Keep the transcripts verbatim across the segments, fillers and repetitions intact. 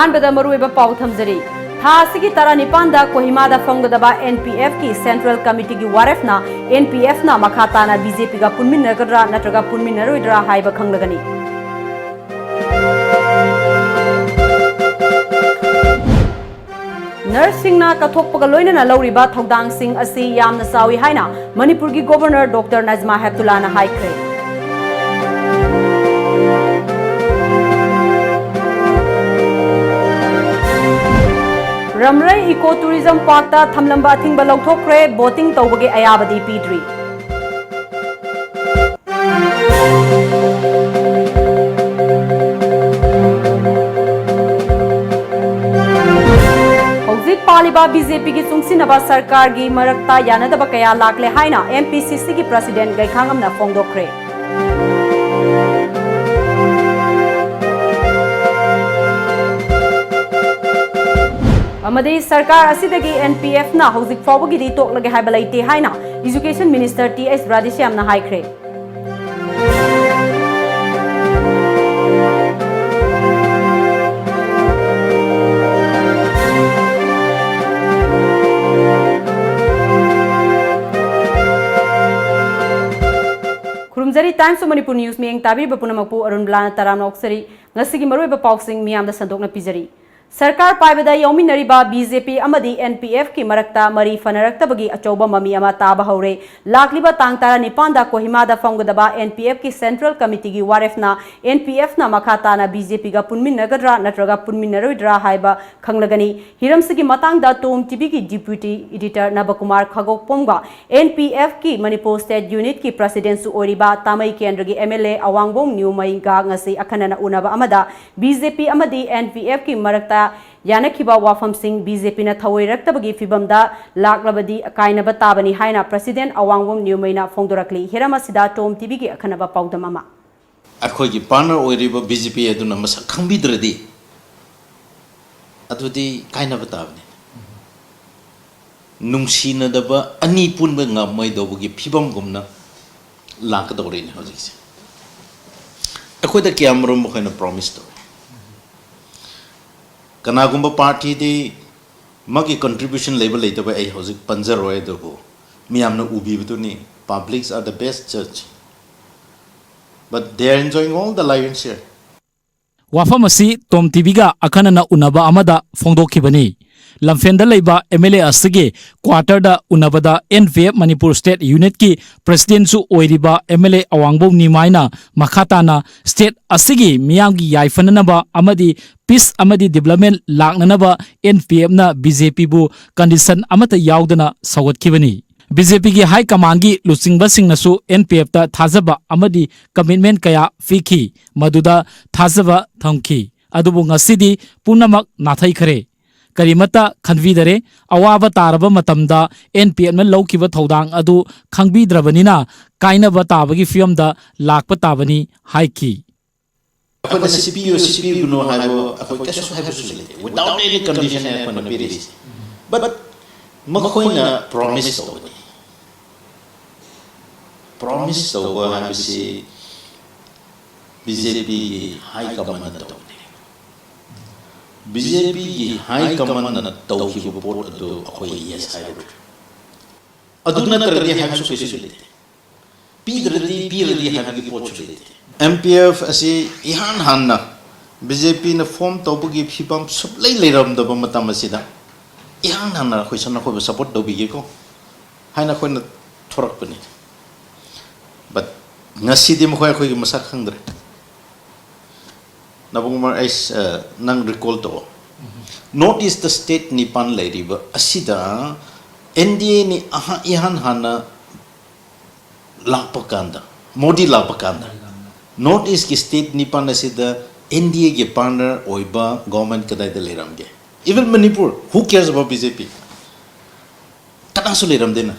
ꯑꯍꯥꯟꯕꯗ ꯃꯔꯨꯑꯣꯏꯕ ꯄꯥꯎ ꯊꯝꯖꯔꯤ꯫ ꯊꯥ ꯑꯁꯤꯒꯤ ꯇꯔꯥꯅꯤꯄꯥꯟꯗ ꯀꯣꯍꯤꯃꯥꯗ ꯐꯣꯡꯒꯗꯕ NPFꯀꯤ Central Committeeꯒꯤ ꯋꯥꯔꯦꯞꯅ NPFꯅ ꯃꯈꯥ ꯇꯥꯅ BJPꯒ ꯄꯨꯟꯃꯤꯟꯅꯒꯗ꯭ꯔꯥ ꯅꯠꯇ꯭ꯔꯒ ꯄꯨꯟꯃꯤꯟꯅꯔꯣꯏꯗ꯭ꯔꯥ ꯍꯥꯏꯕ ꯈꯪꯂꯒꯅꯤ꯫ ꯅꯔꯁꯁꯤꯡꯅ ꯀꯠꯊꯣꯛꯄꯒ ꯂꯣꯏꯅꯅ ꯂꯧꯔꯤꯕ ꯊꯧꯗꯥꯡꯁꯤꯡ ꯑꯁꯤ ꯌꯥꯝꯅ ꯆꯥꯎꯏ ꯍꯥꯏꯅ ꯃꯅꯤꯄꯨꯔꯒꯤ Governor Doctor ꯅꯖꯃꯥ ꯍꯦꯞꯇꯨꯂꯥꯅ ꯍꯥꯏꯈ꯭ꯔꯦ꯫ ꯔꯝꯔꯩ Eco Tourism Parkꯇ ꯊꯝꯂꯝꯕ ꯑꯊꯤꯡꯕ ꯂꯧꯊꯣꯛꯈ꯭ꯔꯦ, boating ꯇꯧꯕꯒꯤ ꯑꯌꯥꯕꯗꯤ ꯄꯤꯗ꯭ꯔꯤ꯫ ꯍꯧꯖꯤꯛ ꯄꯥꯜꯂꯤꯕ BJPꯒꯤ ꯆꯨꯡꯁꯤꯟꯅꯕ ꯁꯔꯀꯥꯔꯒꯤ ꯃꯔꯛꯇ ꯌꯥꯅꯗꯕ ꯀꯌꯥ ꯂꯥꯛꯂꯦ ꯍꯥꯏꯅ MPCCꯒꯤ President ꯒꯩꯈꯥꯉꯝꯅ ꯐꯣꯡꯗꯣꯛꯈ꯭ꯔꯦ꯫ ꯑꯃꯗꯤ ꯁꯔꯀꯥꯔ ꯑꯁꯤꯗꯒꯤ NPFꯅ ꯍꯧꯖꯤꯛ ꯐꯥꯎꯕꯒꯤꯗꯤ ꯇꯣꯛꯂꯒꯦ ꯍꯥꯏꯕ ꯂꯩꯇꯦ ꯍꯥꯏꯅ Education Minister Th Radheshyamꯅ ꯍꯥꯏꯈ꯭ꯔꯦ꯫ ꯈꯨꯔꯨꯝꯖꯔꯤ, Times of Manipur News ꯃꯤꯠꯌꯦꯡ ꯇꯥꯕꯤꯔꯤꯕ ꯄꯨꯝꯅꯃꯛꯄꯨ ꯑꯔꯨꯟ ꯕꯂꯥꯅ ꯇꯔꯥꯝꯅ ꯑꯣꯛꯆꯔꯤ꯫ ꯉꯁꯤꯒꯤ ꯃꯔꯨꯑꯣꯏꯕ ꯄꯥꯎꯁꯤꯡ ꯃꯤꯌꯥꯝꯗ ꯁꯟꯗꯣꯛꯅ ꯄꯤꯖꯔꯤ꯫ ꯁꯔꯀꯥꯔ ꯄꯥꯏꯕꯗ ꯌꯥꯎꯃꯤꯟꯅꯔꯤꯕ BJP ꯑꯃꯗꯤ NPFꯀꯤ ꯃꯔꯛꯇ ꯃꯔꯤ ꯐꯅꯔꯛꯇꯕꯒꯤ ꯑꯆꯧꯕ ꯃꯃꯤ ꯑꯃ ꯇꯥꯕ ꯍꯧꯔꯦ꯫ ꯂꯥꯛꯂꯤꯕ ꯇꯥꯡ ꯇꯔꯥꯅꯤꯄꯥꯟꯗ ꯀꯣꯍꯤꯃꯥꯗ ꯐꯝꯒꯗꯕ NPFꯀꯤ Central Committeeꯒꯤ ꯋꯥꯔꯦꯞꯅ NPFꯅ ꯃꯈꯥ ꯇꯥꯅ BJPꯒ ꯄꯨꯟꯃꯤꯟꯅꯒꯗ꯭ꯔꯥ ꯅꯠꯇ꯭ꯔꯒ ꯄꯨꯟꯃꯤꯟꯅꯔꯣꯏꯗ꯭ꯔꯥ ꯍꯥꯏꯕ ꯈꯪꯂꯒꯅꯤ꯫ ꯍꯤꯔꯝꯁꯤꯒꯤ ꯃꯇꯥꯡꯗ Tom TVꯒꯤ Deputy Editor ꯅꯕꯀꯨꯃꯥꯔ ꯈꯥꯒꯣꯛꯄꯝꯒ NPFꯀꯤ Manipur State Unitꯀꯤ Presidentꯁꯨ ꯑꯣꯏꯔꯤꯕ ꯇꯥꯃꯩ ꯀꯦꯟꯗ꯭ꯔꯒꯤ MLA ꯑꯋꯥꯡꯕꯣꯝ ꯅ꯭ꯌꯨꯃꯩꯒ ꯉꯁꯤ ꯑꯈꯟꯅꯅ ꯎꯅꯕ ꯑꯃꯗ BJP ꯑꯃꯗꯤ NPFꯀꯤ ꯃꯔꯛꯇ ꯌꯥꯅꯈꯤꯕ ꯋꯥꯐꯝꯁꯤꯡ BJPꯅ ꯊꯧꯑꯣꯏꯔꯛꯇꯕꯒꯤ ꯐꯤꯚꯝꯗ ꯂꯥꯛꯂꯕꯗꯤ ꯀꯥꯏꯅꯕ ꯇꯥꯕꯅꯤ ꯍꯥꯏꯅ President ꯑꯋꯥꯡꯕꯣꯝ ꯅ꯭ꯌꯨꯃꯩꯅ ꯐꯣꯡꯗꯣꯔꯛꯂꯤ꯫ ꯍꯤꯔꯝ ꯑꯁꯤꯗ Tom TVꯒꯤ ꯑꯈꯟꯅꯕ ꯄꯥꯎꯗꯝ ꯑꯃ꯫ ꯑꯩꯈꯣꯏꯒꯤ partner ꯑꯣꯏꯔꯤꯕ BJP ꯑꯗꯨꯅ ꯃꯁꯛ ꯈꯪꯕꯤꯗ꯭ꯔꯗꯤ ꯑꯗꯨꯗꯤ ꯀꯥꯏꯅꯕ ꯇꯥꯕꯅꯤ꯫ ꯅꯨꯡꯁꯤꯅꯗꯕ ꯑꯅꯤ ꯄꯨꯟꯕ ꯉꯝꯃꯣꯏꯗꯧꯕꯒꯤ ꯐꯤꯕꯝꯒꯨꯝꯅ ꯂꯥꯛꯀꯗꯧꯔꯤꯅꯦ ꯍꯧꯖꯤꯛꯁꯦ꯫ ꯑꯩꯈꯣꯏꯗ ꯀꯌꯥꯃꯔꯨꯝ ꯃꯈꯣꯏꯅ promise ꯇꯧꯏ꯫ ꯀꯅꯥꯒꯨꯝꯕ ꯄꯥꯔꯇꯤꯗꯤ ꯃꯥꯒꯤ ꯀꯟꯇ꯭ꯔꯤꯕ꯭ꯌꯨꯁꯟ ꯂꯩꯕ ꯂꯩꯇꯕ ꯑꯩ ꯍꯧꯖꯤꯛ ꯄꯟꯖꯔꯣꯏ, ꯑꯗꯨꯕꯨ ꯃꯤꯌꯥꯝꯅ ꯎꯕꯤꯕꯗꯨꯅꯤ, publics are the best judge, but they are enjoying all the lion's share. ꯋꯥꯐꯝ ꯑꯁꯤ ꯇꯣꯝ ꯇꯤꯚꯤꯒ ꯑꯈꯟꯅꯅ ꯎꯅꯕ ꯑꯃꯗ ꯐꯣꯡꯗꯣꯛꯈꯤꯕꯅꯤ꯫ ꯂꯝꯐꯦꯜꯗ ꯂꯩꯕ ꯑꯦꯝ ꯑꯦꯜ ꯑꯦ ꯑꯁꯤꯒꯤ ꯀ꯭ꯋꯥꯇꯔꯗ ꯎꯅꯕꯗ N P F Manipur state ꯌꯨꯅꯤꯠꯀꯤ ꯄ꯭ꯔꯁꯤꯗꯦꯟꯁꯨ ꯑꯣꯏꯔꯤꯕ ꯑꯦꯝ ꯑꯦꯜ ꯑꯦ ꯑꯋꯥꯡꯕꯧ ꯅꯤꯃꯥꯏꯅ ꯃꯈꯥ ꯇꯥꯅ ꯁ꯭ꯇꯦꯠ ꯑꯁꯤꯒꯤ ꯃꯤꯌꯥꯝꯒꯤ ꯌꯥꯏꯐꯅꯅꯕ ꯑꯃꯗꯤ ꯄꯤꯁ ꯑꯃꯗꯤ ꯗꯤꯕ꯭ꯂꯞꯃꯦꯟ ꯂꯥꯛꯅꯅꯕ ꯑꯦꯟ ꯄꯤ ꯑꯦꯐꯅ ꯕꯤ ꯖꯦ ꯄꯤꯕꯨ ꯀꯟꯗꯤꯁꯟ ꯑꯃꯠꯇ ꯌꯥꯎꯗꯅ ꯁꯧꯒꯠꯈꯤꯕꯅꯤ꯫ ꯕꯤ ꯖꯦ ꯄꯤꯒꯤ ꯍꯥꯏ ꯀꯃꯥꯟꯒꯤ ꯂꯨꯆꯤꯡꯕꯁꯤꯡꯅꯁꯨ ꯑꯦꯟ ꯄꯤ ꯑꯦꯐꯇ ꯊꯥꯖꯕ ꯑꯃꯗꯤ ꯀꯃꯤꯠꯃꯦꯟ ꯀꯌꯥ ꯄꯤꯈꯤ, ꯃꯗꯨꯗ ꯊꯥꯖꯕ ꯊꯝꯈꯤ꯫ ꯑꯗꯨꯕꯨ ꯉꯁꯤꯗꯤ ꯄꯨꯝꯅꯃꯛ ꯅꯥꯊꯩꯈ꯭ꯔꯦ꯫ ꯀꯔꯤꯃꯠꯇ ꯈꯟꯕꯤꯗꯔꯦ꯫ ꯑꯋꯥꯕ ꯇꯥꯔꯕ ꯃꯇꯝꯗ ꯑꯦꯟ ꯄꯤ ꯑꯦꯐꯅ ꯂꯧꯈꯤꯕ ꯊꯧꯗꯥꯡ ꯑꯗꯨ ꯈꯪꯕꯤꯗ꯭ꯔꯕꯅꯤꯅ ꯀꯥꯏꯅꯕ ꯇꯥꯕꯒꯤ ꯐꯤꯕꯝꯗ ꯂꯥꯛꯄ ꯇꯥꯕꯅꯤ ꯍꯥꯏꯈꯤ꯫ ꯑꯩꯈꯣꯏꯅ ꯁꯤ ꯄꯤꯌꯨ, ꯁꯤ ꯄꯤꯒꯅꯨ ꯍꯥꯏꯕ ꯑꯩꯈꯣꯏ ꯀꯩꯁꯨ ꯍꯥꯏꯕꯁꯨ ꯂꯩꯇꯦ꯫ Without any condition ꯑꯩꯈꯣꯏꯅ ꯄꯤꯔꯤꯁꯤ꯫ But ꯃꯈꯣꯏꯅ ꯄ꯭ꯔꯣꯃꯤꯁ ꯇꯧꯕꯅꯤ꯫ ꯄ꯭ꯔꯣꯃꯤꯁ ꯇꯧꯕ ꯍꯥꯏꯕꯁꯤ ꯕꯤ ꯖꯦ ꯄꯤꯒꯤ ꯍꯥꯏ ꯀꯃꯥꯟꯅ ꯇꯧꯕꯅꯤ꯫ ꯕꯤ ꯖꯦ ꯄꯤꯒꯤ ꯍꯥꯏ ꯀꯃꯥꯟꯅ ꯇꯧꯈꯤꯕ ꯄꯣꯠ ꯑꯗꯨ ꯑꯩꯈꯣꯏ ꯌꯦꯁ ꯍꯥꯏꯔꯨꯔꯦ꯫ ꯑꯗꯨ ꯅꯠꯇ꯭ꯔꯗꯤ ꯍꯥꯏꯕꯁꯨ ꯀꯩꯁꯨ ꯂꯩꯇꯦ꯫ ꯄꯤꯗ꯭ꯔꯗꯤ ꯄꯤꯔꯗꯤ ꯍꯥꯏꯕꯒꯤ ꯄꯣꯠꯁꯨ ꯂꯩꯇꯦ꯫ ꯑꯦꯝ ꯄꯤ ꯑꯦꯐ ꯑꯁꯤ ꯏꯍꯥꯟ ꯍꯥꯟꯅ ꯕꯤ ꯖꯦ ꯄꯤꯅ ꯐꯣꯝ ꯇꯧꯕꯒꯤ ꯐꯤꯕꯝ ꯁꯨꯛꯂꯩ ꯂꯩꯔꯝꯗꯕ ꯃꯇꯝ ꯑꯁꯤꯗ ꯏꯍꯥꯟ ꯍꯥꯟꯅ ꯑꯩꯈꯣꯏ ꯁꯝꯅ ꯑꯩꯈꯣꯏꯕꯨ ꯁꯄꯣꯔꯠ ꯇꯧꯕꯤꯒꯦꯀꯣ ꯍꯥꯏꯅ ꯑꯩꯈꯣꯏꯅ ꯊꯣꯔꯛꯄꯅꯤ꯫ But ꯉꯁꯤꯗꯤ ꯃꯈꯣꯏ ꯑꯩꯈꯣꯏꯒꯤ ꯃꯁꯛ ꯈꯪꯗ꯭ꯔꯦ꯫ ꯅꯕꯨꯡꯃꯔ ꯑꯩ, ꯑ, ꯅꯪ ꯔꯤꯀꯣꯜ ꯇꯧꯑꯣ꯫ ꯅꯣꯔꯠ ꯏꯁꯇ ꯁ꯭ꯇꯦꯠ ꯅꯤꯄꯥꯟ ꯂꯩꯔꯤꯕ ꯑꯁꯤꯗ ꯑꯦꯟ ꯗꯤ ꯑꯦꯅꯤ ꯑꯍ-, ꯏꯍꯥꯟ ꯍꯥꯟꯅ ꯂꯥꯛꯄ ꯀꯥꯟꯗ, ꯃꯣꯗꯤ ꯂꯥꯛꯄ ꯀꯥꯟꯗ, ꯅꯣꯔꯠ ꯏꯁꯀꯤ ꯁ꯭ꯇꯦꯠ ꯅꯤꯄꯥꯟ ꯑꯁꯤꯗ ꯑꯦꯟ ꯗꯤ ꯑꯦꯒꯤ ꯄꯥꯔꯠꯅꯔ ꯑꯣꯏꯕ ꯒꯣꯔꯃꯦꯟ ꯀꯗꯥꯏꯗ ꯂꯩꯔꯝꯒꯦ? Even Manipur, who cares about B J P? ꯀꯅꯥꯁꯨ ꯂꯩꯔꯝꯗꯦꯅ꯫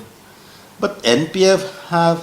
But N P F have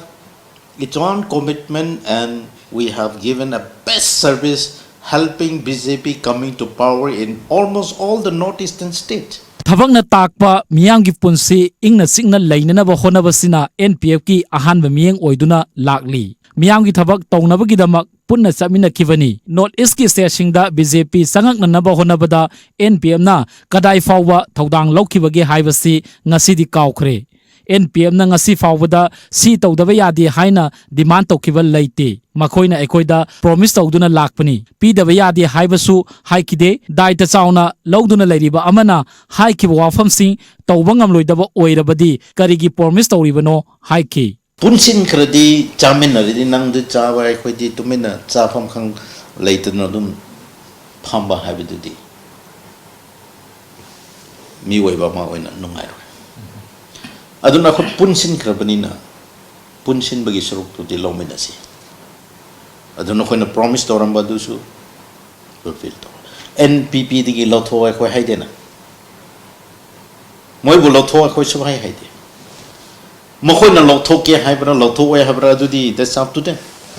its own commitment and we have given a best service helping B J P coming to power in almost all the northeastern states. ꯊꯕꯛꯅ ꯇꯥꯛꯄ ꯃꯤꯌꯥꯝꯒꯤ ꯄꯨꯟꯁꯤ ꯏꯪꯅ ꯆꯤꯛꯅ ꯂꯩꯅꯅꯕ ꯍꯣꯠꯅꯕꯁꯤꯅ N P F ꯀꯤ ꯑꯍꯥꯟꯕ ꯃꯤꯠꯌꯦꯡ ꯑꯣꯏꯗꯨꯅ ꯂꯥꯛꯂꯤ꯫ ꯃꯤꯌꯥꯝꯒꯤ ꯊꯕꯛ ꯇꯧꯅꯕꯒꯤꯗꯃꯛ ꯄꯨꯟꯅ ꯆꯠꯃꯤꯟꯅꯈꯤꯕꯅꯤ꯫ North East ꯀꯤ state ꯁꯤꯡꯗ B J P ꯆꯪꯉꯛꯅꯅꯕ ꯍꯣꯠꯅꯕꯗ N P M ꯅ ꯀꯗꯥꯏ ꯐꯥꯎꯕ ꯊꯧꯗꯥꯡ ꯂꯧꯈꯤꯕꯒꯦ ꯍꯥꯏꯕꯁꯤ ꯉꯁꯤꯗꯤ ꯀꯥꯎꯈ꯭ꯔꯦ꯫ N P M ꯅ ꯉꯁꯤ ꯐꯥꯎꯕꯗ ꯁꯤ ꯇꯧꯗꯕ ꯌꯥꯗꯦ ꯍꯥꯏꯅ demand ꯇꯧꯈꯤꯕ ꯂꯩꯇꯦ꯫ ꯃꯈꯣꯏꯅ ꯑꯩꯈꯣꯏꯗ promise ꯇꯧꯗꯨꯅ ꯂꯥꯛꯄꯅꯤ꯫ ꯄꯤꯗꯕ ꯌꯥꯗꯦ ꯍꯥꯏꯕꯁꯨ ꯍꯥꯏꯈꯤꯗꯦ꯫ ꯗꯥꯏꯇ ꯆꯥꯎꯅ ꯂꯧꯗꯨꯅ ꯂꯩꯔꯤꯕ ꯑꯃꯅ ꯍꯥꯏꯈꯤꯕ ꯋꯥꯐꯝꯁꯤꯡ ꯇꯧꯕ ꯉꯝꯂꯣꯏꯗꯕ ꯑꯣꯏꯔꯕꯗꯤ ꯀꯔꯤꯒꯤ promise ꯇꯧꯔꯤꯕꯅꯣ ꯍꯥꯏꯈꯤ꯫ ꯄꯨꯟꯁꯤꯟꯈ꯭ꯔꯗꯤ, ꯆꯥꯃꯤꯟꯅꯔꯗꯤ, ꯅꯪꯗꯤ ꯆꯥꯕ, ꯑꯩꯈꯣꯏꯗꯤ ꯇꯨꯃꯤꯟꯅ ꯆꯥꯐꯝ ꯈꯪ ꯂꯩꯇꯅ ꯑꯗꯨꯝ ꯐꯝꯕ ꯍꯥꯏꯕꯗꯨꯗꯤ ꯃꯤꯑꯣꯏꯕ ꯑꯃ ꯑꯣꯏꯅ ꯅꯨꯡꯉꯥꯏꯔꯣꯏ꯫ ꯑꯗꯨꯅ ꯑꯩꯈꯣꯏ ꯄꯨꯟꯁꯤꯟꯈ꯭ꯔꯕꯅꯤꯅ, ꯄꯨꯟꯁꯤꯟꯕꯒꯤ ꯁꯔꯨꯛꯇꯨꯗꯤ ꯂꯧꯃꯤꯟꯅꯁꯤ꯫ ꯑꯗꯨ ꯅꯈꯣꯏꯅ promise ꯇꯧꯔꯝꯕ ꯑꯗꯨꯁꯨ fulfill ꯇꯧ꯫ N P P ꯗꯒꯤ ꯂꯧꯊꯣꯛꯑꯣ ꯑꯩꯈꯣꯏ ꯍꯥꯏꯗꯦꯅ꯫ ꯃꯣꯏꯕꯨ ꯂꯧꯊꯣꯛꯑꯣ ꯑꯩꯈꯣꯏ ꯁꯨꯡꯍꯥꯏ ꯍꯥꯏꯗꯦ꯫ ꯃꯈꯣꯏꯅ ꯂꯧꯊꯣꯛꯀꯦ ꯍꯥꯏꯕ꯭ꯔꯥ, ꯂꯧꯊꯣꯛꯑꯣꯏ ꯍꯥꯏꯕ꯭ꯔꯥ, ꯑꯗꯨꯗꯤ that's up to them.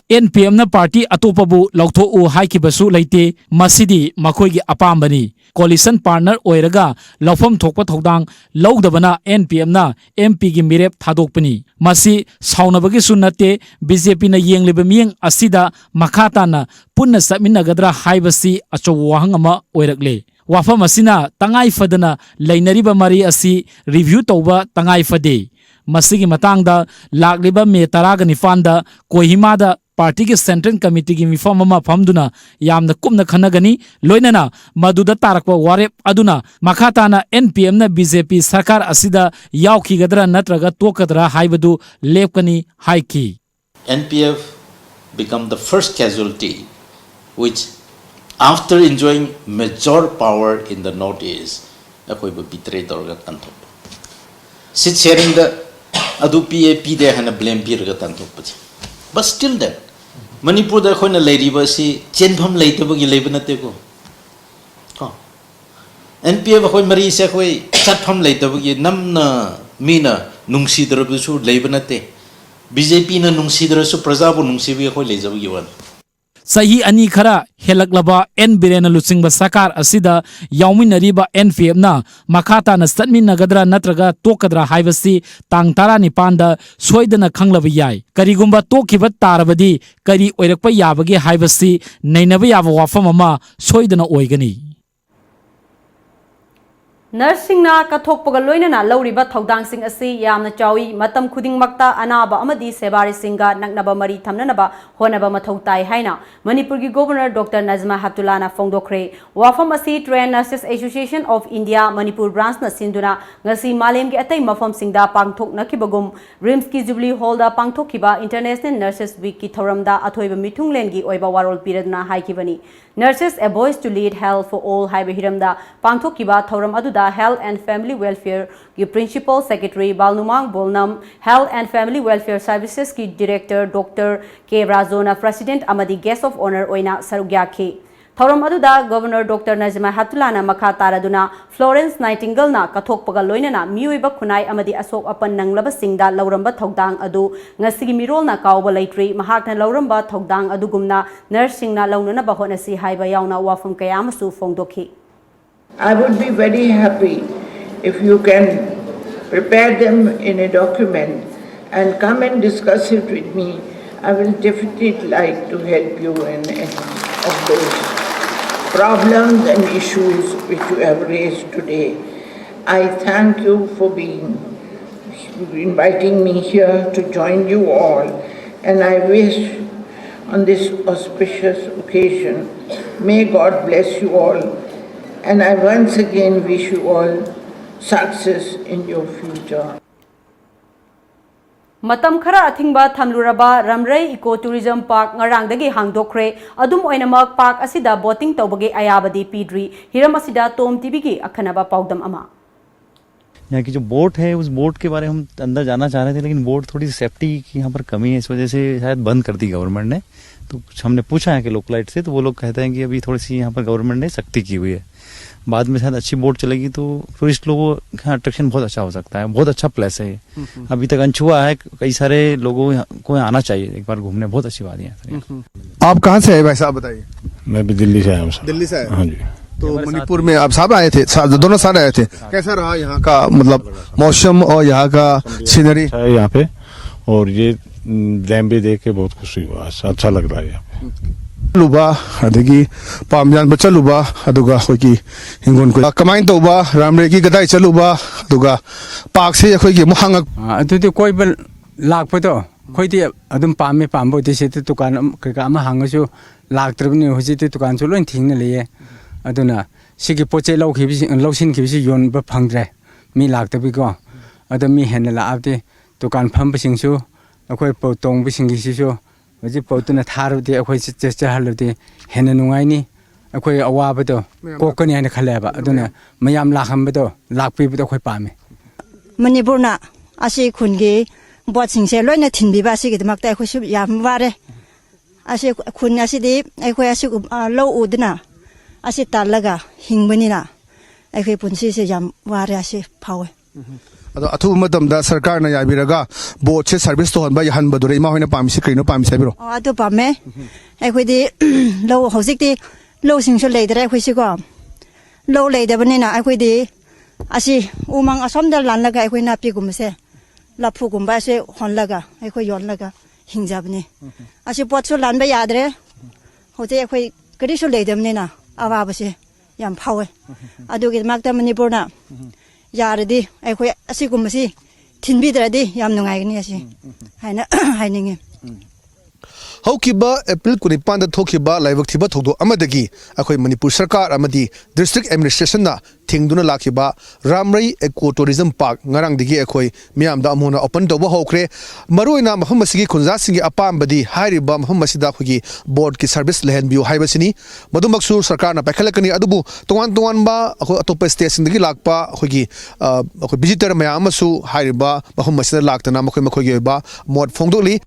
N P M ꯅ party ꯑꯇꯣꯞꯄꯕꯨ ꯂꯧꯊꯣꯛꯎ ꯍꯥꯏꯈꯤꯕꯁꯨ ꯂꯩꯇꯦ꯫ ꯃꯁꯤꯗꯤ ꯃꯈꯣꯏꯒꯤ ꯑꯄꯥꯝꯕꯅꯤ꯫ Coalition partner ꯑꯣꯏꯔꯒ ꯂꯧꯐꯝ ꯊꯣꯛꯄ ꯊꯧꯗꯥꯡ ꯂꯧꯗꯕꯅ N P M ꯅ M P ꯒꯤ ꯃꯤꯔꯦꯞ ꯊꯥꯗꯣꯛꯄꯅꯤ꯫ ꯃꯁꯤ ꯁꯥꯎꯅꯕꯒꯤꯁꯨ ꯅꯠꯇꯦ꯫ B J P ꯅ ꯌꯦꯡꯂꯤꯕ ꯃꯤꯠꯌꯦꯡ ꯑꯁꯤꯗ ꯃꯈꯥ ꯇꯥꯅ ꯄꯨꯟꯅ ꯆꯠꯃꯤꯟꯅꯒꯗ꯭ꯔꯥ ꯍꯥꯏꯕꯁꯤ ꯑꯆꯧꯕ ꯋꯥꯍꯪ ꯑꯃ ꯑꯣꯏꯔꯛꯂꯦ꯫ ꯋꯥꯐꯝ ꯑꯁꯤꯅ ꯇꯉꯥꯏ ꯐꯗꯅ ꯂꯩꯅꯔꯤꯕ ꯃꯔꯤ ꯑꯁꯤ review ꯇꯧꯕ ꯇꯉꯥꯏ ꯐꯗꯦ꯫ ꯃꯁꯤꯒꯤ ꯃꯇꯥꯡꯗ ꯂꯥꯛꯂꯤꯕ May ꯇꯔꯥꯒ ꯅꯤꯄꯥꯟꯗ ꯀꯣꯍꯤꯃꯥꯗ party ꯒꯤ Central Committee ꯒꯤ ꯃꯤꯐꯝ ꯑꯃ ꯐꯝꯗꯨꯅ ꯌꯥꯝꯅ ꯀꯨꯞꯅ ꯈꯟꯅꯒꯅꯤ꯫ ꯂꯣꯏꯅꯅ ꯃꯗꯨꯗ ꯇꯥꯔꯛꯄ ꯋꯥꯔꯦꯞ ꯑꯗꯨꯅ ꯃꯈꯥ ꯇꯥꯅ N P M ꯅ B J P ꯁꯔꯀꯥꯔ ꯑꯁꯤꯗ ꯌꯥꯎꯈꯤꯒꯗ꯭ꯔꯥ ꯅꯠꯇ꯭ꯔꯒ ꯇꯣꯛꯀꯗ꯭ꯔꯥ ꯍꯥꯏꯕꯗꯨ ꯂꯦꯞꯀꯅꯤ ꯍꯥꯏꯈꯤ꯫ N P F become the first casualty which, after enjoying major power in the North East, ꯑꯩꯈꯣꯏꯕꯨ betray ꯇꯧꯔꯒ ꯇꯥꯟꯊꯣꯛꯄ꯫ Seat sharing ꯗ ꯑꯗꯨ ꯄꯤꯌꯦ ꯄꯤꯗꯦ ꯍꯥꯏꯅ blame ꯄꯤꯔꯒ ꯇꯥꯟꯊꯣꯛꯄꯁꯦ꯫ But still then, ꯃꯅꯤꯄꯨꯔꯗ ꯑꯩꯈꯣꯏꯅ ꯂꯩꯔꯤꯕ ꯑꯁꯤ ꯆꯦꯟꯐꯝ ꯂꯩꯇꯕꯒꯤ ꯂꯩꯕ ꯅꯠꯇꯦꯀꯣ꯫ ꯀꯣ? N P F ꯑꯩꯈꯣꯏ ꯃꯔꯤꯁꯦ ꯑꯩꯈꯣꯏ ꯆꯠꯐꯝ ꯂꯩꯇꯕꯒꯤ ꯅꯝꯅ ꯃꯤꯅ ꯅꯨꯡꯁꯤꯗ꯭ꯔꯕꯁꯨ ꯂꯩꯕ ꯅꯠꯇꯦ꯫ B J P ꯅ ꯅꯨꯡꯁꯤꯗ꯭ꯔꯁꯨ ꯄ꯭ꯔꯖꯥꯕꯨ ꯅꯨꯡꯁꯤꯕꯒꯤ ꯑꯩꯈꯣꯏ ꯂꯩꯖꯕꯒꯤ ꯋꯥꯅꯤ꯫ ꯆꯍꯤ ꯑꯅꯤ ꯈꯔ ꯍꯦꯜꯂꯛꯂꯕ ꯑꯦꯟ ꯕꯤꯔꯦꯟꯅ ꯂꯨꯆꯤꯡꯕ ꯁꯔꯀꯥꯔ ꯑꯁꯤꯗ ꯌꯥꯎꯃꯤꯟꯅꯔꯤꯕ ꯑꯦꯟ ꯄꯤ ꯑꯦꯐꯅ ꯃꯈꯥ ꯇꯥꯅ ꯆꯠꯃꯤꯟꯅꯒꯗ꯭ꯔꯥ ꯅꯠꯇ꯭ꯔꯒ ꯇꯣꯛꯀꯗ꯭ꯔꯥ ꯍꯥꯏꯕꯁꯤ ꯇꯥꯡ ꯇꯔꯥꯅꯤꯄꯥꯟꯗ ꯁꯣꯏꯗꯅ ꯈꯪꯂꯕ ꯌꯥꯏ꯫ ꯀꯔꯤꯒꯨꯝꯕ ꯇꯣꯛꯈꯤꯕ ꯇꯥꯔꯕꯗꯤ ꯀꯔꯤ ꯑꯣꯏꯔꯛꯄ ꯌꯥꯕꯒꯦ ꯍꯥꯏꯕꯁꯤ ꯅꯩꯅꯕ ꯌꯥꯕ ꯋꯥꯐꯝ ꯑꯃ ꯁꯣꯏꯗꯅ ꯑꯣꯏꯒꯅꯤ꯫ ꯅꯔꯁꯁꯤꯡꯅ ꯀꯠꯊꯣꯛꯄꯒ ꯂꯣꯏꯅꯅ ꯂꯧꯔꯤꯕ ꯊꯧꯗꯥꯡꯁꯤꯡ ꯑꯁꯤ ꯌꯥꯝꯅ ꯆꯥꯎꯏ꯫ ꯃꯇꯝ ꯈꯨꯗꯤꯡꯃꯛꯇ ꯑꯅꯥꯕ ꯑꯃꯗꯤ ꯁꯦꯕꯥꯔꯤꯁꯤꯡꯒ ꯅꯛꯅꯕ ꯃꯔꯤ ꯊꯝꯅꯅꯕ ꯍꯣꯠꯅꯕ ꯃꯊꯧ ꯇꯥꯏ ꯍꯥꯏꯅ ꯃꯅꯤꯄꯨꯔꯒꯤ ꯒꯣꯚꯔꯅꯔ ꯗꯣꯛꯇꯔ ꯅꯖꯃꯥ ꯍꯦꯞꯇꯨꯂꯥꯅ ꯐꯣꯡꯗꯣꯛꯈ꯭ꯔꯦ꯫ ꯋꯥꯐꯝ ꯑꯁꯤ Trained Nurses Association of India Manipur Branchꯅ ꯁꯤꯟꯗꯨꯅ ꯉꯁꯤ ꯃꯥꯂꯦꯝꯒꯤ ꯑꯇꯩ ꯃꯐꯝꯁꯤꯡꯗ ꯄꯥꯡꯊꯣꯛꯅꯈꯤꯕꯒꯨꯝ RIMSꯀꯤ Jubilee Hallꯗ ꯄꯥꯡꯊꯣꯛꯈꯤꯕ International Nurses Weekꯀꯤ ꯊꯧꯔꯝꯗ ꯑꯊꯣꯏꯕ ꯃꯤꯊꯨꯡꯂꯦꯟꯒꯤ ꯑꯣꯏꯕ ꯋꯥꯔꯣꯜ ꯄꯤꯔꯗꯨꯅ ꯍꯥꯏꯈꯤꯕꯅꯤ꯫ Nurses: A Voice to Lead Health for All ꯍꯥꯏꯕ ꯍꯤꯔꯝꯗ ꯄꯥꯡꯊꯣꯛꯈꯤꯕ ꯊꯧꯔꯝ ꯑꯗꯨꯗ Health and Family Welfareꯒꯤ Principal Secretary Balnumang Bolnam, Health and Family Welfare Servicesꯀꯤ Director ꯗꯣꯛꯇꯔ ꯀꯦ ꯔꯥꯖꯣꯅ President ꯑꯃꯗꯤ Guest of Honour ꯑꯣꯏꯅ ꯁꯔꯨꯛ ꯌꯥꯈꯤ꯫ ꯊꯧꯔꯝ ꯑꯗꯨꯗ ꯒꯣꯚꯔꯅꯔ ꯗꯣꯛꯇꯔ ꯅꯖꯃꯥ ꯍꯦꯞꯇꯨꯂꯥꯅ ꯃꯈꯥ ꯇꯥꯔꯗꯨꯅ Florence Nightingaleꯅ ꯀꯠꯊꯣꯛꯄꯒ ꯂꯣꯏꯅꯅ ꯃꯤꯑꯣꯏꯕ ꯈꯨꯟꯅꯥꯏ ꯑꯃꯗꯤ ꯑꯁꯣꯛ ꯑꯄꯟ ꯅꯪꯂꯕꯁꯤꯡꯗ ꯂꯧꯔꯝꯕ ꯊꯧꯗꯥꯡ ꯑꯗꯨ ꯉꯁꯤꯒꯤ ꯃꯤꯔꯣꯜꯅ ꯀꯥꯎꯕ ꯂꯩꯇ꯭ꯔꯤ꯫ ꯃꯍꯥꯛꯅ ꯂꯧꯔꯝꯕ ꯊꯧꯗꯥꯡ ꯑꯗꯨꯒꯨꯝꯅ ꯅꯔꯁꯁꯤꯡꯅ ꯂꯧꯅꯅꯕ ꯍꯣꯠꯅꯁꯤ ꯍꯥꯏꯕ ꯌꯥꯎꯅ ꯋꯥꯐꯝ ꯀꯌꯥ ꯑꯃꯁꯨ ꯐꯣꯡꯗꯣꯛꯈꯤ꯫ I would be very happy if you can prepare them in a document and come and discuss it with me. I will definitely like to help you in any of those problems and issues which you have raised today. I thank you for being, inviting me here to join you all, and I wish on this auspicious occasion, may God bless you all, and I once again wish you all success in your future. ꯃꯇꯝ ꯈꯔ ꯑꯊꯤꯡꯕ ꯊꯝꯂꯨꯔꯕ ꯔꯝꯔꯩ Eco Tourism Park ꯉꯔꯥꯡꯗꯒꯤ ꯍꯥꯡꯗꯣꯛꯈ꯭ꯔꯦ꯫ ꯑꯗꯨꯝ ꯑꯣꯏꯅꯃꯛ, park ꯑꯁꯤꯗ boating ꯇꯧꯕꯒꯤ ꯑꯌꯥꯕꯗꯤ ꯄꯤꯗ꯭ꯔꯤ꯫ ꯍꯤꯔꯝ ꯑꯁꯤꯗ ꯇꯣꯝ ꯇꯤꯚꯤꯒꯤ ꯑꯈꯟꯅꯕ ꯄꯥꯎꯗꯝ ꯑꯃ꯫ यहाँ की जो बोट है, उस बोट के बारे में हम अंदर जाना चाह रहे थे, लेकिन बोट थोड़ी सेफ्टी की यहाँ पर कमी है, इस वजह से शायद बंद कर दी गवर्नमेंट ने। तो कुछ हमने पूछा यहाँ के लोकलाइट से, तो वो लोग कहते हैं कि अभी थोड़ी सी यहाँ पर गवर्नमेंट ने सख्ती की हुई है। बाद में शायद अच्छी बोट चलेगी तो टूरिस्ट लोगों का अट्रैक्शन बहुत अच्छा हो सकता है। बहुत अच्छा प्लेस है ये। अभी तक अनछुआ है। कई सारे लोगों यहाँ- को यहाँ आना चाहिए एक बार घूमने। बहुत अच्छी बात है यहाँ। आप कहाँ से आए भाई साहब, बताइए। मैं भी दिल्ली से आया हूँ सर। दिल्ली से आए। हाँ जी। तो मणिपुर में आप साथ आए थे, साथ, दोनों साथ आए थे। कैसा रहा यहाँ का, मतलब, मौसम और यहाँ का सीनरी? अच्छा है यहाँ पे। और ये डैम भी देख के बहुत खुशी हुआ। अच्छा, अच्छा लग रहा है यहाँ पे। ꯆꯠꯂꯨꯕ ꯑꯗꯒꯤ ꯄꯥꯝ ꯌꯥꯟꯕ ꯆꯠꯂꯨꯕ ꯑꯗꯨꯒ ꯑꯩꯈꯣꯏꯒꯤ ꯍꯤꯡꯒꯣꯜ ꯀꯣꯏ ꯀꯃꯥꯏꯅ ꯇꯧꯕ, ꯔꯥꯝꯔꯩꯒꯤ ꯀꯗꯥꯏ ꯆꯠꯂꯨꯕ, ꯑꯗꯨꯒ ꯄꯥꯛꯁꯦ ꯑꯩꯈꯣꯏꯒꯤ ꯑꯃꯨꯛ ꯍꯥꯡꯉꯛ ꯑ, ꯑꯗꯨꯗꯤ ꯀꯣꯏꯕ ꯂꯥꯛꯄꯗꯣ ꯑꯩꯈꯣꯏꯗꯤ ꯑꯗꯨꯝ ꯄꯥꯝꯃꯦ꯫ ꯄꯥꯝꯕꯕꯨꯗꯤ ꯁꯤꯗ ꯗꯨꯀꯥꯟ ꯑꯃ- ꯀꯩꯀꯥ ꯑꯃ ꯍꯥꯡꯉꯁꯨ ꯂꯥꯛꯇ꯭ꯔꯕꯅꯤꯅ ꯍꯧꯖꯤꯛꯇꯤ ꯗꯨꯀꯥꯟꯁꯨ ꯂꯣꯏ ꯊꯤꯡꯅ ꯂꯩꯌꯦ꯫ ꯑꯗꯨꯅ ꯁꯤꯒꯤ ꯄꯣꯠ ꯆꯩ ꯂꯧꯈꯤꯕꯁꯤ ꯂꯧꯁꯤꯟꯈꯤꯕꯁꯤ ꯌꯣꯟꯕ ꯐꯪꯗ꯭ꯔꯦ꯫ ꯃꯤ ꯂꯥꯛꯇꯕꯤꯀꯣ꯫ ꯑꯗꯣ ꯃꯤ ꯍꯦꯟꯅ ꯂꯥꯛꯑꯕꯗꯤ ꯗꯨꯀꯥꯟ ꯐꯝꯕꯁꯤꯡꯁꯨ ꯑꯩꯈꯣꯏ ꯄꯣꯠ ꯇꯣꯡꯕꯁꯤꯡꯒꯤꯁꯤꯁꯨ ꯍꯧꯖꯤꯛ ꯄꯣꯠꯇꯨꯅ ꯊꯥꯔꯕꯗꯤ ꯑꯩꯈꯣꯏ ꯆꯠ- ꯆꯠ- ꯆꯠꯍꯜꯂꯗꯤ ꯍꯦꯟꯅ ꯅꯨꯡꯉꯥꯏꯅꯤ꯫ ꯑꯩꯈꯣꯏ ꯑꯋꯥꯕꯗꯣ ꯀꯣꯛꯀꯅꯤ ꯍꯥꯏꯅ ꯈꯜꯂꯦꯕ꯫ ꯑꯗꯨꯅ ꯃꯌꯥꯝ ꯂꯥꯛꯍꯟꯕꯗꯣ, ꯂꯥꯛꯄꯤꯕꯗꯣ ꯑꯩꯈꯣꯏ ꯄꯥꯝꯃꯤ꯫ ꯃꯅꯤꯄꯨꯔꯅ ꯑꯁꯤ ꯈꯨꯟꯒꯤ ꯕꯣꯠꯁꯤꯡꯁꯦ ꯂꯣꯏꯅ ꯊꯤꯟꯕꯤꯕ ꯑꯁꯤꯒꯤꯗꯃꯛꯇ ꯑꯩꯈꯣꯏꯁꯨ ꯌꯥꯝ ꯋꯥꯔꯦ꯫ ꯑꯁꯤ ꯈꯨꯟ ꯑꯁꯤꯗꯤ ꯑꯩꯈꯣꯏ ꯑꯁꯤꯒꯨꯝ ꯑ, ꯂꯧ ꯎꯗꯅ ꯑꯁꯤ ꯇꯥꯜꯂꯒ ꯍꯤꯡꯕꯅꯤꯅ ꯑꯩꯈꯣꯏ ꯄꯨꯟꯁꯤꯁꯦ ꯌꯥꯝ ꯋꯥꯔꯦ ꯑꯁꯤ ꯐꯥꯎꯋꯦ꯫ ꯑꯗꯣ ꯑꯊꯨꯕ ꯃꯇꯝꯗ ꯁꯔꯀꯥꯔꯅ ꯌꯥꯕꯤꯔꯒ ꯕꯣꯠꯁꯦ ꯁꯥꯔꯚꯤꯁ ꯇꯧꯍꯟꯕ ꯌꯥꯍꯟꯕꯗꯨꯅ ꯏꯃꯥ ꯍꯣꯏꯅ ꯄꯥꯝꯃꯤꯁꯤ ꯀꯔꯤꯅꯣ? ꯄꯥꯝꯃꯤꯁꯤ ꯍꯥꯏꯕꯤꯔꯣ꯫ ꯑꯣ, ꯑꯗꯨ ꯄꯥꯝꯃꯦ꯫ ꯑꯩꯈꯣꯏꯗꯤ ꯂꯧ ꯍꯧꯖꯤꯛꯇꯤ ꯂꯧꯁꯤꯡꯁꯨ ꯂꯩꯇ꯭ꯔꯦ ꯑꯩꯈꯣꯏꯁꯤꯀꯣ꯫ ꯂꯧ ꯂꯩꯇꯕꯅꯤꯅ ꯑꯩꯈꯣꯏꯗꯤ ꯑꯁꯤ ꯎꯃꯪ ꯑꯁꯣꯝꯗ ꯂꯥꯜꯂꯒ ꯑꯩꯈꯣꯏ ꯅꯥꯄꯤꯒꯨꯝꯕꯁꯦ ꯂꯐꯨꯒꯨꯝꯕ ꯑꯁꯤ ꯍꯣꯜꯂꯒ ꯑꯩꯈꯣꯏ ꯌꯣꯜꯂꯒ ꯍꯤꯡꯖꯕꯅꯤ꯫ ꯑꯁꯤ ꯄꯣꯠꯁꯨ ꯂꯥꯟꯕ ꯌꯥꯗ꯭ꯔꯦ꯫ ꯍꯧꯖꯤꯛ ꯑꯩꯈꯣꯏ ꯀꯔꯤꯁꯨ ꯂꯩꯇꯕꯅꯤꯅ ꯑꯋꯥꯕꯁꯦ ꯌꯥꯝ ꯐꯥꯎꯋꯦ꯫ ꯑꯗꯨꯒꯤꯗꯃꯛꯇ ꯃꯅꯤꯄꯨꯔꯅ ꯌꯥꯔꯗꯤ ꯑꯩꯈꯣꯏ ꯑꯁꯤꯒꯨꯝꯕꯁꯤ ꯊꯤꯟꯕꯤꯗ꯭ꯔꯗꯤ ꯌꯥꯝ ꯅꯨꯡꯉꯥꯏꯒꯅꯤ ꯑꯁꯤ ꯍꯥꯏꯅ ꯍꯥꯏꯅꯤꯡꯉꯤ꯫ ꯍꯧꯈꯤꯕ ꯑꯦꯄ꯭ꯔꯤꯜ ꯀꯨꯟꯅꯤꯄꯥꯟꯗ ꯊꯣꯛꯈꯤꯕ ꯂꯥꯏꯕꯛ ꯊꯤꯕ ꯊꯧꯗꯣꯛ ꯑꯃꯗꯒꯤ ꯑꯩꯈꯣꯏ ꯃꯅꯤꯄꯨꯔ ꯁꯔꯀꯥꯔ ꯑꯃꯗꯤ ꯗꯤꯁꯇ꯭ꯔꯤꯛ ꯑꯦꯗꯃꯤꯅꯤꯁꯇ꯭ꯔꯦꯁꯟꯅ ꯊꯤꯡꯗꯨꯅ ꯂꯥꯛꯈꯤꯕ ꯔꯥꯝꯔꯩ ꯑꯦꯀꯣ ꯇꯨꯔꯤꯖꯝ ꯄꯥꯔꯛ ꯉꯔꯥꯡꯗꯒꯤ ꯑꯩꯈꯣꯏ ꯃꯤꯌꯥꯝꯗ ꯑꯃꯨꯛ ꯍꯟꯅ ꯑꯣꯄꯟ ꯇꯧꯕ ꯍꯧꯈ꯭ꯔꯦ꯫ ꯃꯔꯨꯑꯣꯏꯅ ꯃꯐꯝ ꯑꯁꯤꯒꯤ ꯈꯨꯟꯖꯥꯁꯤꯡꯒꯤ ꯑꯄꯥꯝꯕꯗꯤ ꯍꯥꯏꯔꯤꯕ ꯃꯐꯝ ꯑꯁꯤꯗ ꯑꯩꯈꯣꯏꯒꯤ ꯕꯣꯠꯀꯤ ꯁꯥꯔꯚꯤꯁ ꯂꯩꯍꯟꯕꯤꯌꯨ ꯍꯥꯏꯕꯁꯤꯅꯤ꯫ ꯃꯗꯨꯃꯛꯁꯨ ꯁꯔꯀꯥꯔꯅ ꯄꯥꯏꯈꯠꯂꯛꯀꯅꯤ꯫ ꯑꯗꯨꯕꯨ ꯇꯣꯉꯥꯟ ꯇꯣꯉꯥꯟꯕ ꯑꯩꯈꯣꯏ ꯑꯇꯣꯞꯄ ꯁ꯭ꯇꯦꯠꯁꯤꯡꯗꯒꯤ ꯂꯥꯛꯄ ꯑꯩꯈꯣꯏꯒꯤ, ꯑ, ꯑꯩꯈꯣꯏ ꯚꯤꯖꯤꯇꯔ ꯃꯌꯥꯝ ꯑꯃꯁꯨ ꯍꯥꯏꯔꯤꯕ ꯃꯐꯝ ꯑꯁꯤꯗ ꯂꯥꯛꯇꯅ ꯃꯈꯣꯏ ꯃꯈꯣꯏꯒꯤ ꯑꯣꯏꯕ ꯃꯣꯠ ꯐꯣꯡꯗꯣꯛꯂꯤ꯫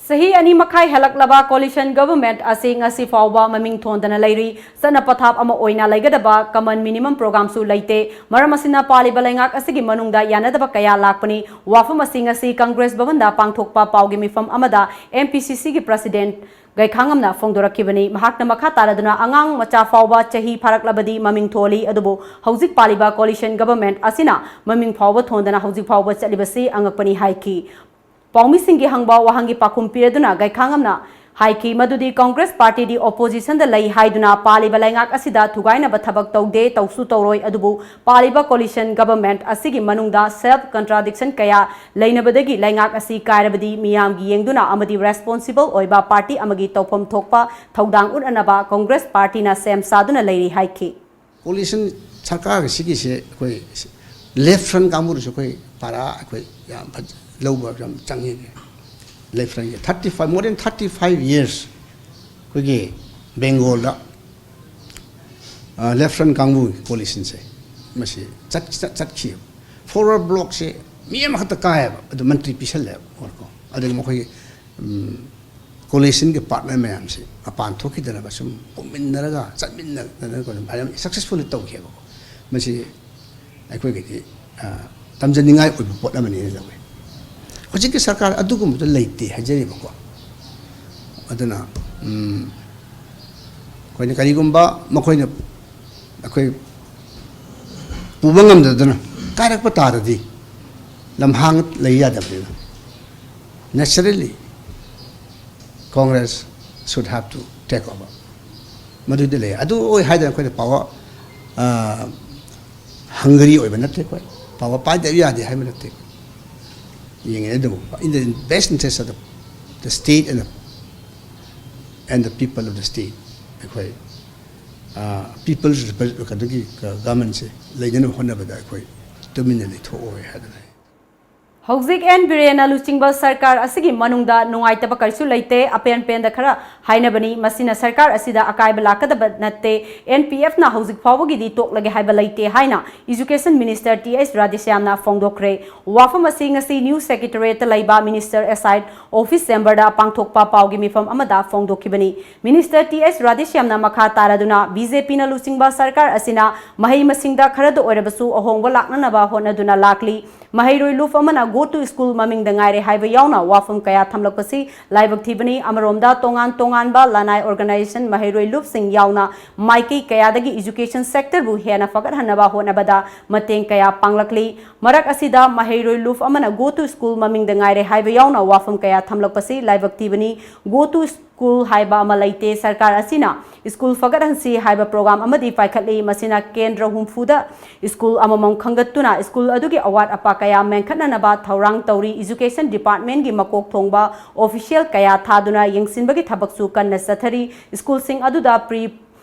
ꯆꯍꯤ ꯑꯅꯤ ꯃꯈꯥꯏ ꯍꯦꯜꯂꯛꯂꯕ coalition government ꯑꯁꯤ ꯉꯁꯤ ꯐꯥꯎꯕ ꯃꯃꯤꯡ ꯊꯣꯟꯗꯅ ꯂꯩꯔꯤ꯫ ꯆꯠꯅ ꯄꯊꯥꯞ ꯑꯃ ꯑꯣꯏꯅ ꯂꯩꯒꯗꯕ common minimum programꯁꯨ ꯂꯩꯇꯦ꯫ ꯃꯔꯝ ꯑꯁꯤꯅ ꯄꯥꯜꯂꯤꯕ ꯂꯩꯉꯥꯛ ꯑꯁꯤꯒꯤ ꯃꯅꯨꯡꯗ ꯌꯥꯅꯗꯕ ꯀꯌꯥ ꯂꯥꯛꯄꯅꯤ꯫ ꯋꯥꯐꯝ ꯑꯁꯤ ꯉꯁꯤ Congress ꯚꯕꯟꯗ ꯄꯥꯡꯊꯣꯛꯄ ꯄꯥꯎꯒꯤ ꯃꯤꯐꯝ ꯑꯃꯗ M P C Cꯒꯤ president ꯒꯩꯈꯥꯉꯝꯅ ꯐꯣꯡꯗꯣꯔꯛꯈꯤꯕꯅꯤ꯫ ꯃꯍꯥꯛꯅ ꯃꯈꯥ ꯇꯥꯔꯗꯨꯅ ꯑꯉꯥꯡ ꯃꯆꯥ ꯐꯥꯎꯕ ꯆꯍꯤ ꯐꯥꯔꯛꯂꯕꯗꯤ ꯃꯃꯤꯡ ꯊꯣꯜꯂꯤ, ꯑꯗꯨꯕꯨ ꯍꯧꯖꯤꯛ ꯄꯥꯜꯂꯤꯕ coalition government ꯑꯁꯤꯅ ꯃꯃꯤꯡ ꯐꯥꯎꯕ ꯊꯣꯟꯗꯅ ꯍꯧꯖꯤꯛ ꯐꯥꯎꯕ ꯆꯠꯂꯤꯕꯁꯤ ꯑꯉꯛꯄꯅꯤ ꯍꯥꯏꯈꯤ꯫ ꯄꯥꯎꯃꯤꯁꯤꯡꯒꯤ ꯍꯪꯕ ꯋꯥꯍꯪꯒꯤ ꯄꯥꯎꯈꯨꯝ ꯄꯤꯔꯗꯨꯅ ꯒꯩꯈꯥꯉꯝꯅ ꯍꯥꯏꯈꯤ ꯃꯗꯨꯗꯤ Congress partyꯗꯤ oppositionꯗ ꯂꯩ ꯍꯥꯏꯗꯨꯅ ꯄꯥꯜꯂꯤꯕ ꯂꯩꯉꯥꯛ ꯑꯁꯤꯗ ꯊꯨꯒꯥꯏꯅꯕ ꯊꯕꯛ ꯇꯧꯗꯦ, ꯇꯧꯁꯨ ꯇꯧꯔꯣꯏ, ꯑꯗꯨꯕꯨ ꯄꯥꯜꯂꯤꯕ coalition government ꯑꯁꯤꯒꯤ ꯃꯅꯨꯡꯗ self contradiction ꯀꯌꯥ ꯂꯩꯅꯕꯗꯒꯤ ꯂꯩꯉꯥꯛ ꯑꯁꯤ ꯀꯥꯏꯔꯕꯗꯤ ꯃꯤꯌꯥꯝꯒꯤ ꯌꯦꯡꯗꯨꯅ ꯑꯃꯗꯤ responsible ꯑꯣꯏꯕ party ꯑꯃꯒꯤ ꯇꯧꯐꯝ ꯊꯣꯛꯄ ꯊꯧꯗꯥꯡ ꯎꯠꯅꯅꯕ Congress partyꯅ ꯁꯦꯝ ꯁꯥꯗꯨꯅ ꯂꯩꯔꯤ ꯍꯥꯏꯈꯤ꯫ Coalition ꯁꯔꯀꯥꯔ ꯁꯤꯒꯤꯁꯦ ꯑꯩꯈꯣꯏ left front ꯀꯥꯡꯕꯨꯗꯁꯨ ꯑꯩꯈꯣꯏ ꯄꯥꯔꯥ ꯑꯩꯈꯣꯏ ꯌꯥꯝ ꯐꯖ-, ꯂꯧꯕ ꯌꯥꯝ ꯆꯪꯉꯤ꯫ Left frontꯒꯤ thirty five, more than thirty five years ꯑꯩꯈꯣꯏꯒꯤ Bengalꯗ left front ꯀꯥꯡꯕꯨꯒꯤ coalitionꯁꯦ ꯃꯁꯤ ꯆꯠ-, ꯆꯠ-, ꯆꯠꯈꯤꯑꯕ꯫ Forward blockꯁꯦ ꯃꯤ ꯑꯃꯈꯛꯇ ꯀꯥꯏꯌꯦꯕ, ꯑꯗꯨ ꯃꯟꯇ꯭ꯔꯤ ꯄꯤꯁꯜꯂꯦꯕ꯫ ꯑꯣꯔꯀꯣ ꯑꯗꯨꯒ ꯃꯈꯣꯏꯒꯤ coalitionꯒꯤ partner ꯃꯌꯥꯝꯁꯤ ꯃꯄꯥꯟ ꯊꯣꯛꯈꯤꯗꯅꯕ ꯁꯨꯝ ꯄꯨꯟꯃꯤꯟꯅꯔꯒ ꯆꯠꯃꯤꯟꯅꯗꯅ ꯌꯥꯝ successfully ꯇꯧꯈꯤꯑꯕꯀꯣ꯫ ꯃꯁꯤ ꯑꯩꯈꯣꯏꯒꯤꯗꯤ ꯇꯝꯖꯅꯤꯡꯉꯥꯏ ꯑꯣꯏꯕ ꯄꯣꯠ ꯑꯃꯅꯤꯅ ꯂꯧꯋꯤ꯫ ꯍꯧꯖꯤꯛꯀꯤ ꯁꯔꯀꯥꯔ ꯑꯗꯨꯒꯨꯝꯕꯗꯣ ꯂꯩꯇꯦ ꯍꯥꯏꯖꯔꯤꯕꯀꯣ꯫ ꯑꯗꯨꯅ ꯑꯩꯈꯣꯏꯅ ꯀꯔꯤꯒꯨꯝꯕ ꯃꯈꯣꯏꯅ ꯑꯩꯈꯣꯏ ꯄꯨꯕ ꯉꯝꯗꯗꯅ ꯀꯥꯏꯔꯛꯄ ꯇꯥꯔꯗꯤ ꯂꯝꯍꯥꯡ ꯂꯩ ꯌꯥꯗꯕꯅꯤꯅ naturally Congress should have to take over꯫ ꯃꯗꯨꯗꯤ ꯂꯩ꯫ ꯑꯗꯨ ꯑꯣꯏ ꯍꯥꯏꯗꯅ ꯑꯩꯈꯣꯏꯅ power hungry ꯑꯣꯏꯕ ꯅꯠꯇꯦ꯫ ꯑꯩꯈꯣꯏ power ꯄꯥꯏꯗꯕ ꯌꯥꯗꯦ ꯍꯥꯏꯕ ꯅꯠꯇꯦ꯫ ꯌꯦꯡꯉꯦ ꯑꯗꯨꯕꯨ in the best interest of the, the state and the, and the people of the state ꯑꯩꯈꯣꯏ people's ꯀꯩꯅꯣꯒꯤ governmentꯁꯦ ꯂꯩꯅꯅꯕ ꯍꯣꯠꯅꯕꯗ ꯑꯩꯈꯣꯏ ꯇꯨꯃꯤꯟꯅ ꯂꯩꯊꯣꯛꯑꯣꯏ ꯍꯥꯏꯗꯅ꯫ ꯍꯧꯖꯤꯛ ꯑꯦꯟ ꯕꯤꯔꯦꯟꯅ ꯂꯨꯆꯤꯡꯕ ꯁꯔꯀꯥꯔ ꯑꯁꯤꯒꯤ ꯃꯅꯨꯡꯗ ꯅꯨꯡꯉꯥꯏꯇꯕ ꯀꯔꯤꯁꯨ ꯂꯩꯇꯦ, ꯑꯄꯦꯟ ꯄꯦꯟꯗ ꯈꯔ ꯍꯥꯏꯅꯕꯅꯤ꯫ ꯃꯁꯤꯅ ꯁꯔꯀꯥꯔ ꯑꯁꯤꯗ ꯑꯀꯥꯏꯕ ꯂꯥꯛꯀꯗꯕ ꯅꯠꯇꯦ꯫ ꯑꯦꯟ ꯄꯤ ꯑꯦꯐꯅ ꯍꯧꯖꯤꯛ ꯐꯥꯎꯕꯒꯤꯗꯤ ꯇꯣꯛꯂꯒꯦ ꯍꯥꯏꯕ ꯂꯩꯇꯦ ꯍꯥꯏꯅ ꯏꯖꯨꯀꯦꯁꯟ ꯃꯤꯅꯤꯁꯇꯔ ꯇꯤ ꯑꯩꯆ ꯔꯥꯙꯦꯁ꯭ꯌꯥꯝꯅ ꯐꯣꯡꯗꯣꯛꯈ꯭ꯔꯦ꯫ ꯋꯥꯐꯝ ꯑꯁꯤ ꯉꯁꯤ ꯅ꯭ꯌꯨ ꯁꯦꯀ꯭ꯔꯦꯇꯔꯤꯌꯦꯠꯇ ꯂꯩꯕ ꯃꯤꯅꯤꯁꯇꯔ ꯑꯦꯁꯥꯏꯠ ꯑꯣꯐꯤꯁ ꯆꯦꯝꯕꯔꯗ ꯄꯥꯡꯊꯣꯛꯄ ꯄꯥꯎꯒꯤ ꯃꯤꯐꯝ ꯑꯃꯗ ꯐꯣꯡꯗꯣꯛꯈꯤꯕꯅꯤ꯫ ꯃꯤꯅꯤꯁꯇꯔ ꯇꯤ ꯑꯩꯆ ꯔꯥꯙꯦꯁ꯭ꯌꯥꯝꯅ ꯃꯈꯥ ꯇꯥꯔꯗꯨꯅ, ꯕꯤ ꯖꯦ ꯄꯤꯅ ꯂꯨꯆꯤꯡꯕ ꯁꯔꯀꯥꯔ ꯑꯁꯤꯅ ꯃꯍꯩ ꯃꯁꯤꯡꯗ ꯈꯔꯗ ꯑꯣꯏꯔꯕꯁꯨ ꯑꯍꯣꯡꯕ ꯂꯥꯛꯅꯅꯕ ꯍꯣꯠꯅꯗꯨꯅ ꯂꯥꯛꯂꯤ꯫ ꯃꯍꯩꯔꯣꯏ ꯂꯨꯞ ꯑꯃꯅ "Go to school" ꯃꯃꯤꯡꯗ ꯉꯥꯏꯔꯦ" ꯍꯥꯏꯕ ꯌꯥꯎꯅ ꯋꯥꯐꯝ ꯀꯌꯥ ꯊꯝꯂꯛꯄꯁꯤ ꯂꯥꯏꯕꯛ ꯊꯤꯕꯅꯤ꯫ ꯑꯃꯔꯣꯝꯗ, ꯇꯣꯉꯥꯟ ꯇꯣꯉꯥꯟꯕ ꯂꯅꯥꯏ ꯑꯣꯔꯒꯅꯥꯏꯖꯦꯁꯟ, ꯃꯍꯩꯔꯣꯏ ꯂꯨꯞꯁꯤꯡ ꯌꯥꯎꯅ ꯃꯥꯏꯀꯩ ꯀꯌꯥꯗꯒꯤ ꯏꯖꯨꯀꯦꯁꯟ ꯁꯦꯛꯇꯔꯕꯨ ꯍꯦꯟꯅ ꯐꯒꯠꯍꯟꯅꯕ ꯍꯣꯠꯅꯕꯗ ꯃꯇꯦꯡ ꯀꯌꯥ ꯄꯥꯡꯂꯛꯂꯤ꯫ ꯃꯔꯛ ꯑꯁꯤꯗ, ꯃꯍꯩꯔꯣꯏ ꯂꯨꯞ ꯑꯃꯅ "Go to school" ꯃꯃꯤꯡꯗ ꯉꯥꯏꯔꯦ" ꯍꯥꯏꯕ ꯌꯥꯎꯅ ꯋꯥꯐꯝ ꯀꯌꯥ ꯊꯝꯂꯛꯄꯁꯤ ꯂꯥꯏꯕꯛ ꯊꯤꯕꯅꯤ꯫ "Go to school" ꯍꯥꯏꯕ ꯑꯃ ꯂꯩꯇꯦ꯫ ꯁꯔꯀꯥꯔ ꯑꯁꯤꯅ "ꯁ꯭ꯀꯨꯜ ꯐꯒꯠꯍꯟꯁꯤ" ꯍꯥꯏꯕ ꯄ꯭ꯔꯣꯒ꯭ꯔꯥꯝ ꯑꯃꯗꯤ ꯄꯥꯏꯈꯠꯂꯤ꯫ ꯃꯁꯤꯅ ꯀꯦꯟꯗ꯭ꯔ ꯍꯨꯝꯐꯨꯗ ꯁ꯭ꯀꯨꯜ ꯑꯃꯃꯝ ꯈꯟꯒꯠꯇꯨꯅ ꯁ꯭ꯀꯨꯜ ꯑꯗꯨꯒꯤ ꯑꯋꯥꯠ ꯑꯄꯥ ꯀꯌꯥ ꯃꯦꯟꯈꯠꯅꯅꯕ ꯊꯧꯔꯥꯡ ꯇꯧꯔꯤ꯫ ꯏꯖꯨꯀꯦꯁꯟ ꯗꯤꯄꯥꯔꯠꯃꯦꯟꯒꯤ ꯃꯀꯣꯛ ꯊꯣꯡꯕ ꯑꯣꯐꯤꯁꯤꯌꯦꯜ ꯀꯌꯥ ꯊꯥꯗꯨꯅ ꯌꯦꯡꯁꯤꯟꯕꯒꯤ ꯊꯕꯛꯁꯨ ꯀꯟꯅ ꯆꯠꯊꯔꯤ꯫ ꯁ꯭ꯀꯨꯜꯁꯤꯡ ꯑꯗꯨꯗ ꯄ꯭ꯔꯤ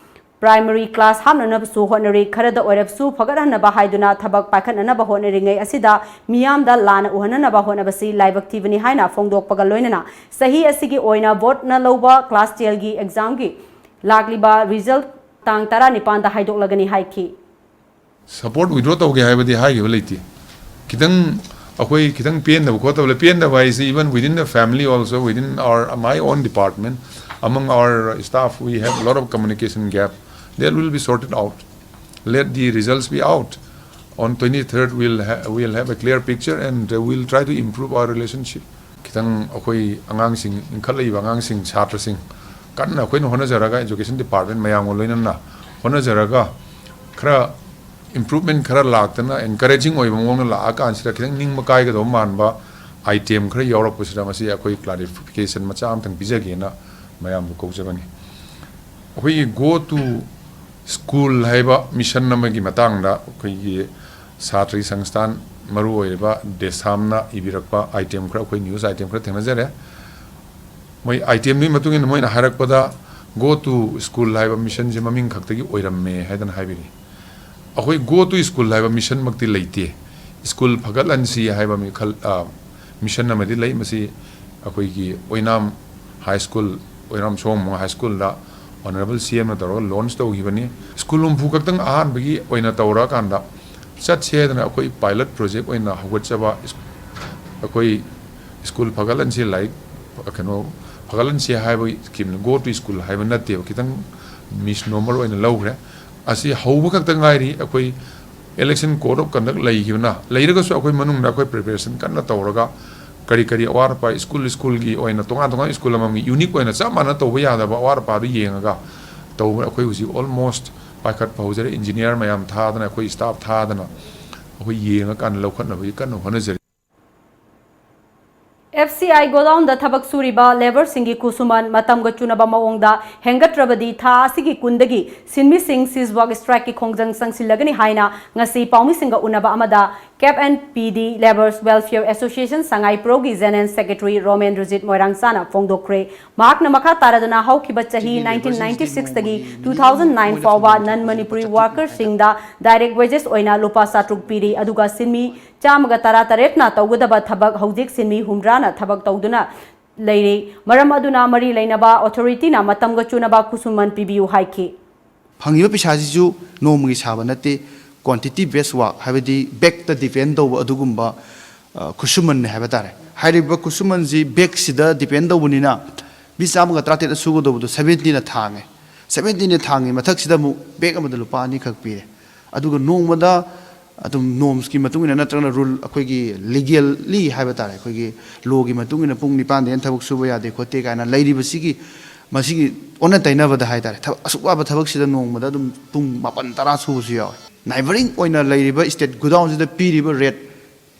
ꯄ꯭ꯔꯥꯏꯃꯔꯤ ꯀ꯭ꯂꯥꯁ ꯍꯥꯞꯅꯅꯕꯁꯨ ꯍꯣꯠꯅꯔꯤ꯫ ꯈꯔꯗ ꯑꯣꯏꯔꯕꯁꯨ ꯐꯒꯠꯍꯟꯅꯕ ꯍꯥꯏꯗꯨꯅ ꯊꯕꯛ ꯄꯥꯏꯈꯠꯅꯅꯕ ꯍꯣꯠꯅꯔꯤꯉꯩ ꯑꯁꯤꯗ ꯃꯤꯌꯥꯝꯗ ꯂꯥꯟꯅ ꯎꯍꯟꯅꯅꯕ ꯍꯣꯠꯅꯕꯁꯤ ꯂꯥꯏꯕꯛ ꯊꯤꯕꯅꯤ ꯍꯥꯏꯅ ꯐꯣꯡꯗꯣꯛꯄꯒ ꯂꯣꯏꯅꯅ, ꯆꯍꯤ ꯑꯁꯤꯒꯤ ꯑꯣꯏꯅ ꯕꯣꯔꯗꯅ ꯂꯧꯕ ꯀ꯭ꯂꯥꯁ ꯇꯦꯟꯒꯤ ꯑꯦꯛꯖꯥꯝꯒꯤ ꯂꯥꯛꯂꯤꯕ ꯔꯤꯖꯜ ꯇꯥꯡ ꯇꯔꯥꯅꯤꯄꯥꯟꯗ ꯍꯥꯏꯗꯣꯛꯂꯒꯅꯤ ꯍꯥꯏꯈꯤ꯫ ꯁꯄꯣꯔꯠ ꯋꯤꯗ꯭ꯔꯣ ꯇꯧꯒꯦ ꯍꯥꯏꯕꯗꯤ ꯍꯥꯏꯈꯤꯕ ꯂꯩꯇꯦ꯫ ꯈꯤꯇꯪ ꯑꯩꯈꯣꯏ ꯈꯤꯇꯪ ꯄꯦꯟꯗꯕ ꯈꯣꯠꯇꯕ ꯂꯩ꯫ ꯄꯦꯟꯗꯕ ꯍꯥꯏꯁꯦ, even within the family also, within our, my own department, among our staff, we have a lot of communication gap. That will be sorted out. Let the results be out. On twenty-third, we'll, ha- we'll have a clear picture and uh, we'll try to improve our relationship. ꯈꯤꯇꯪ ꯑꯩꯈꯣꯏ ꯑꯉꯥꯡꯁꯤꯡ, ꯏꯟꯈꯠꯂꯛꯏꯕ ꯑꯉꯥꯡꯁꯤꯡ, ꯁꯥꯇ꯭ꯔꯁꯤꯡ, ꯀꯟꯅ ꯑꯩꯈꯣꯏꯅ ꯍꯣꯠꯅꯖꯔꯒ, education department ꯃꯌꯥꯝꯒ ꯂꯣꯏꯅꯅ ꯍꯣꯠꯅꯖꯔꯒ, ꯈꯔ ꯏꯝꯄ꯭ꯔꯨꯚꯃꯦꯟ ꯈꯔ ꯂꯥꯛꯇꯅ, ꯑꯦꯟꯀꯔꯦꯖꯤꯡ ꯑꯣꯏꯕ ꯃꯑꯣꯡꯗ ꯂꯥꯛꯑꯀꯥꯟꯁꯤꯗ ꯈꯤꯇꯪ ꯅꯤꯡꯕ ꯀꯥꯏꯒꯗꯕ ꯃꯥꯟꯕ ꯑꯥꯏꯇꯦꯝ ꯈꯔ ꯌꯥꯎꯔꯛꯄꯁꯤꯗ, ꯃꯁꯤ ꯑꯩꯈꯣꯏ ꯀ꯭ꯂꯥꯔꯤꯐꯤꯀꯦꯁꯟ ꯃꯆꯥ ꯑꯃꯇꯪ ꯄꯤꯖꯒꯦꯅ ꯃꯌꯥꯝꯕꯨ ꯀꯧꯖꯕꯅꯤ꯫ ꯑꯩꯈꯣꯏꯒꯤ "Go to school" ꯍꯥꯏꯕ ꯃꯤꯁꯟ ꯑꯃꯒꯤ ꯃꯇꯥꯡꯗ ꯑꯩꯈꯣꯏꯒꯤ ꯁꯥꯇ꯭ꯔꯒꯤ ꯁꯪꯁꯊꯥꯟ, ꯃꯔꯨ ꯑꯣꯏꯔꯤꯕ ꯗꯦꯁꯥꯝꯅ ꯏꯕꯤꯔꯛꯄ ꯑꯥꯏꯇꯦꯝ ꯈꯔ, ꯑꯩꯈꯣꯏ ꯅ꯭ꯌꯨꯁ ꯑꯥꯏꯇꯦꯝ ꯈꯔ ꯊꯦꯡꯅꯖꯔꯦ꯫ ꯃꯣꯏ ꯑꯥꯏꯇꯦꯝꯗꯨꯒꯤ ꯃꯇꯨꯡ ꯏꯟꯅ ꯃꯣꯏꯅ ꯍꯥꯏꯔꯛꯄꯗ, "Go to school" ꯍꯥꯏꯕ ꯃꯤꯁꯟꯁꯦ ꯃꯃꯤꯡ ꯈꯛꯇꯒꯤ ꯑꯣꯏꯔꯝꯃꯦ ꯍꯥꯏꯗꯅ ꯍꯥꯏꯕꯤꯔꯤ꯫ ꯑꯩꯈꯣꯏ "Go to school" ꯍꯥꯏꯕ ꯃꯤꯁꯟꯃꯛꯇꯤ ꯂꯩꯇꯦ꯫ ꯁ꯭ꯀꯨꯜ ꯐꯒꯠꯍꯟꯁꯤ ꯍꯥꯏꯕ ꯃꯤꯈꯜ, ꯑ, ꯃꯤꯁꯟ ꯑꯃꯗꯤ ꯂꯩ꯫ ꯃꯁꯤ ꯑꯩꯈꯣꯏꯒꯤ ꯑꯣꯏꯅꯥꯝ ꯍꯥꯏ ꯁ꯭ꯀꯨꯜ, ꯑꯣꯏꯅꯥꯝ ꯁꯣꯃꯣꯡ ꯍꯥꯏ ꯁ꯭ꯀꯨꯜꯗ ꯑꯣꯅꯔꯦꯕꯜ ꯁꯤ ꯑꯦꯝꯅ ꯇꯧꯔꯒ ꯂꯣꯟꯆ ꯇꯧꯈꯤꯕꯅꯤ꯫ ꯁ꯭ꯀꯨꯜ ꯍꯨꯝꯐꯨ ꯈꯛꯇꯪ ꯑꯍꯥꯟꯕꯒꯤ ꯑꯣꯏꯅ ꯇꯧꯔꯛꯑꯀꯥꯟꯗ ꯆꯠꯁꯦꯗꯅ ꯑꯩꯈꯣꯏ ꯄꯥꯏꯂꯠ ꯄ꯭ꯔꯣꯖꯦꯛ ꯑꯣꯏꯅ ꯍꯧꯒꯠꯆꯕ ꯏꯁ-, ꯑꯩꯈꯣꯏ ꯁ꯭ꯀꯨꯜ ꯐꯒꯠꯍꯟꯁꯤ ꯂꯥꯏꯔꯤꯛ, ꯀꯩꯅꯣ, ꯐꯒꯠꯍꯟꯁꯤ ꯍꯥꯏꯕꯒꯤ ꯁ꯭ꯀꯤꯝꯅꯤ, Go to School ꯍꯥꯏꯕ ꯅꯠꯇꯦꯕ, ꯈꯤꯇꯪ ꯃꯤꯁꯅꯣꯃꯔ ꯑꯣꯏꯅ ꯂꯧꯈ꯭ꯔꯦ꯫ ꯑꯁꯤ ꯍꯧꯕ ꯈꯛꯇ ꯉꯥꯏꯔꯤ꯫ ꯑꯩꯈꯣꯏ election code of conduct ꯂꯩꯈꯤꯕꯅ, ꯂꯩꯔꯒꯁꯨ ꯑꯩꯈꯣꯏ ꯃꯅꯨꯡꯗ ꯑꯩꯈꯣꯏ ꯄ꯭ꯔꯤꯄꯦꯔꯦꯁꯟ ꯀꯟꯅ ꯇꯧꯔꯒ ꯀꯔꯤ ꯀꯔꯤ ꯑꯋꯥꯠ ꯑꯄꯥ ꯁ꯭ꯀꯨꯜ ꯁ꯭ꯀꯨꯜꯒꯤ ꯑꯣꯏꯅ ꯇꯣꯉꯥꯟ ꯇꯣꯉꯥꯟ ꯁ꯭ꯀꯨꯜ ꯑꯃꯃꯝꯒꯤ ꯌꯨꯅꯤꯛ ꯑꯣꯏꯅ ꯆꯞ ꯃꯥꯟꯅ ꯇꯧꯕ ꯌꯥꯗꯕ ꯑꯋꯥꯠ ꯑꯄꯥꯗꯨ ꯌꯦꯡꯉꯒ ꯇꯧꯕ꯫ ꯑꯩꯈꯣꯏ ꯍꯧꯖꯤꯛ almost ꯄꯥꯏꯈꯠꯄ ꯍꯧꯖꯔꯦ꯫ ꯏꯟꯖꯤꯅꯤꯌꯥꯔ ꯃꯌꯥꯝ ꯊꯥꯗꯅ, ꯑꯩꯈꯣꯏ ꯁ꯭ꯇꯥꯐ ꯊꯥꯗꯅ ꯑꯩꯈꯣꯏ ꯌꯦꯡꯉꯀꯥꯟꯗ ꯂꯧꯈꯠꯅꯕꯒꯤ ꯀꯟꯅ ꯍꯣꯠꯅꯖꯔꯤ꯫ ꯑꯦꯐ ꯁꯤ ꯑꯥꯏ ꯒꯣꯗꯥꯎꯟꯗ ꯊꯕꯛ ꯁꯨꯔꯤꯕ ꯂꯦꯕꯔꯁꯤꯡꯒꯤ ꯈꯨꯠꯁꯨꯃꯟ ꯃꯇꯝꯒ ꯆꯨꯅꯕ ꯃꯑꯣꯡꯗ ꯍꯦꯟꯒꯠꯇ꯭ꯔꯕꯗꯤ ꯊꯥ ꯑꯁꯤꯒꯤ ꯀꯨꯟꯗꯒꯤ ꯁꯤꯟꯃꯤꯁꯤꯡ ꯁꯤꯖꯋꯥꯛ ꯁ꯭ꯇ꯭ꯔꯥꯏꯛꯀꯤ ꯈꯣꯡꯖꯪ ꯆꯪꯁꯤꯜꯂꯒꯅꯤ ꯍꯥꯏꯅ ꯉꯁꯤ ꯄꯥꯎꯃꯤꯁꯤꯡꯒ ꯎꯅꯕ ꯑꯃꯗ ꯀꯦꯞ N P D labours welfare association ꯁꯉꯥꯏ ꯄ꯭ꯔꯧꯒꯤ ꯖꯦꯅꯦꯔꯦꯜ ꯁꯦꯀ꯭ꯔꯦꯇꯔꯤ ꯔꯣꯃꯦꯟꯗ꯭ꯔꯖꯤꯠ ꯃꯣꯏꯔꯥꯡꯆꯥꯅ ꯐꯣꯡꯗꯣꯛꯈ꯭ꯔꯦ꯫ ꯃꯍꯥꯛꯅ ꯃꯈꯥ ꯇꯥꯔꯗꯨꯅ ꯍꯧꯈꯤꯕ ꯆꯍꯤ ꯅꯥꯏꯟꯇꯤꯟ ꯅꯥꯏꯟꯇꯤ ꯁꯤꯛꯁꯇꯒꯤ ꯇꯨ ꯊꯥꯎꯖꯟ ꯅꯥꯏꯟ ꯐꯥꯎꯕ ꯅꯟ ꯃꯅꯤꯄꯨꯔꯤ ꯋꯥꯔꯀꯔꯁꯤꯡꯗ ꯗꯥꯏꯔꯦꯛ ꯋꯦꯖꯦꯁ ꯑꯣꯏꯅ ꯂꯨꯄꯥ ꯆꯥꯇ꯭ꯔꯨꯛ ꯄꯤꯔꯤ, ꯑꯗꯨꯒ ꯁꯤꯟꯃꯤ ꯆꯥꯝꯃꯒ ꯇꯔꯥ ꯇꯔꯦꯠꯅ ꯇꯧꯒꯗꯕ ꯊꯕꯛ ꯍꯧꯖꯤꯛ ꯁꯤꯟꯃꯤ ꯍꯨꯝꯗ꯭ꯔꯥꯅ ꯊꯕꯛ ꯇꯧꯗꯨꯅ ꯂꯩꯔꯤ꯫ ꯃꯔꯝ ꯑꯗꯨꯅ ꯃꯔꯤ ꯂꯩꯅꯕ ꯑꯣꯊꯣꯔꯤꯇꯤꯅ ꯃꯇꯝꯒ ꯆꯨꯅꯕ ꯈꯨꯠꯁꯨꯃꯟ ꯄꯤꯕꯤꯌꯨ ꯍꯥꯏꯈꯤ꯫ ꯐꯪꯉꯤꯕ ꯄꯩꯁꯥꯁꯤꯁꯨ ꯅꯣꯡꯃꯒꯤ ꯁꯥꯕ ꯅꯠꯇꯦ, quantity based work, ꯍꯥꯏꯕꯗꯤ ꯕꯦꯛꯇ ꯗꯤꯄꯦꯟ ꯇꯧꯕ ꯑꯗꯨꯒꯨꯝꯕ, ꯑ, ꯈꯨꯠꯁꯨꯃꯟꯅꯦ ꯍꯥꯏꯕ ꯇꯥꯔꯦ꯫ ꯍꯥꯏꯔꯤꯕ ꯈꯨꯠꯁꯨꯃꯟꯁꯤ ꯕꯦꯛꯁꯤꯗ ꯗꯤꯄꯦꯟ ꯇꯧꯕꯅꯤꯅ ꯃꯤ ꯆꯥꯝꯃꯒ ꯇꯔꯥꯇꯔꯦꯠꯅ ꯁꯨꯒꯗꯧꯕꯗꯣ ꯁꯕꯦꯟꯇꯤꯅ ꯊꯥꯡꯉꯦ꯫ ꯁꯕꯦꯟꯇꯤꯅ ꯊꯥꯡꯉꯤ ꯃꯊꯛꯁꯤꯗ ꯑꯃꯨꯛ ꯕꯦꯛ ꯑꯃꯗ ꯂꯨꯄꯥ ꯑꯅꯤꯈꯛ ꯄꯤꯔꯦ꯫ ꯑꯗꯨꯒ ꯅꯣꯡꯃꯗ ꯑꯗꯨꯝ ꯅꯣꯔꯝꯁꯀꯤ ꯃꯇꯨꯡ ꯏꯟꯅ ꯅꯠꯇ꯭ꯔꯒꯅ ꯔꯨꯜ, ꯑꯩꯈꯣꯏꯒꯤ ꯂꯤꯒꯦꯜꯂꯤ ꯍꯥꯏꯕ ꯇꯥꯔꯦ, ꯑꯩꯈꯣꯏꯒꯤ ꯂꯣꯒꯤ ꯃꯇꯨꯡ ꯏꯟꯅ ꯄꯨꯡ ꯅꯤꯄꯥꯟꯗꯒꯤ ꯍꯦꯟꯅ ꯊꯕꯛ ꯁꯨꯕ ꯌꯥꯗꯦ ꯈꯣꯠꯇꯦ ꯀꯥꯏꯅ ꯂꯩꯔꯤꯕꯁꯤꯒꯤ, ꯃꯁꯤꯒꯤ ꯑꯣꯟꯅ ꯇꯩꯅꯕꯗ ꯍꯥꯏ ꯇꯥꯔꯦ, ꯊꯕꯛ, ꯑꯁꯨꯛ ꯋꯥꯕ ꯊꯕꯛꯁꯤꯗ ꯅꯣꯡꯃꯗ ꯑꯗꯨꯝ ꯄꯨꯡ ꯃꯥꯄꯟ ꯇꯔꯥ ꯁꯨꯕꯁꯨ ꯌꯥꯎꯋꯦ꯫ ꯅꯥꯏꯕꯔꯤꯡ ꯑꯣꯏꯅ ꯂꯩꯔꯤꯕ ꯁ꯭ꯇꯦꯠ ꯒꯨꯗꯥꯎꯟꯁꯤꯗ ꯄꯤꯔꯤꯕ ꯔꯦꯠ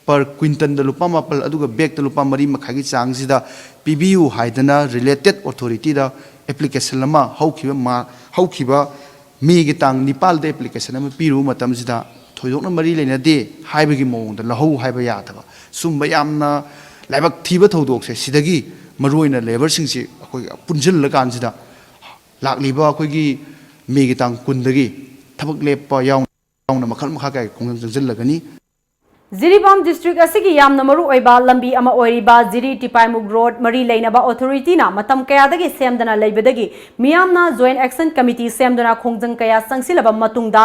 per quintalꯗ ꯂꯨꯄꯥ ꯃꯥꯄꯜ, ꯑꯗꯨꯒ ꯕꯦꯛꯇ ꯂꯨꯄꯥ ꯃꯔꯤ ꯃꯈꯥꯏꯒꯤ ꯆꯥꯡꯁꯤꯗ ꯄꯤꯕꯤꯌꯨ ꯍꯥꯏꯗꯅ related authorityꯗ application ꯑꯃ ꯍꯧꯈꯤꯕ ꯃꯥ-, ꯍꯧꯈꯤꯕ ꯃꯦꯒꯤ ꯇꯥꯡ ꯅꯤꯄꯥꯜꯗ application ꯑꯃ ꯄꯤꯔꯨꯕ ꯃꯇꯝꯁꯤꯗ ꯊꯣꯏꯗꯣꯛꯅ ꯃꯔꯤ ꯂꯩꯅꯗꯦ ꯍꯥꯏꯕꯒꯤ ꯃꯑꯣꯡꯗ ꯂꯧꯍꯧ ꯍꯥꯏꯕ ꯌꯥꯗꯕ, ꯁꯨꯝꯕ ꯌꯥꯝꯅ ꯂꯥꯏꯕꯛ ꯊꯤꯕ ꯊꯧꯗꯣꯛꯁꯦ, ꯁꯤꯗꯒꯤ ꯃꯔꯨꯑꯣꯏꯅ ꯂꯦꯕꯔꯁꯤꯡꯁꯤ ꯑꯩꯈꯣꯏ ꯄꯨꯟꯁꯤꯜꯂꯀꯥꯟꯁꯤꯗ ꯂꯥꯛꯂꯤꯕ ꯑꯩꯈꯣꯏꯒꯤ ꯃꯦꯒꯤ ꯇꯥꯡ ꯀꯨꯟꯗꯒꯤ ꯊꯕꯛ ꯂꯦꯞꯄ ꯌꯥꯎꯅ ꯌꯥꯎꯅ ꯃꯈꯜ ꯃꯈꯥ ꯀꯌꯥꯒꯤ ꯈꯣꯡꯖꯪ ꯆꯪꯁꯤꯜꯂꯒꯅꯤ꯫ ꯖꯤꯔꯤꯕꯥꯝ ꯗꯤꯁꯇ꯭ꯔꯤꯛ ꯑꯁꯤꯒꯤ ꯌꯥꯝꯅ ꯃꯔꯨ ꯑꯣꯏꯕ ꯂꯝꯕꯤ ꯑꯃ ꯑꯣꯏꯔꯤꯕ ꯖꯤꯔꯤ ꯇꯤꯄꯥꯏꯃꯨꯛ ꯔꯣꯗ ꯃꯔꯤ ꯂꯩꯅꯕ ꯑꯣꯊꯣꯔꯤꯇꯤꯅ ꯃꯇꯝ ꯀꯌꯥꯗꯒꯤ ꯁꯦꯝꯗꯅ ꯂꯩꯕꯗꯒꯤ ꯃꯤꯌꯥꯝꯅ ꯖꯣꯏꯟꯠ ꯑꯦꯛꯁꯟ ꯀꯃꯤꯇꯤ ꯁꯦꯝꯗꯨꯅ ꯈꯣꯡꯖꯪ ꯀꯌꯥ ꯆꯪꯁꯤꯜꯂꯕ ꯃꯇꯨꯡꯗ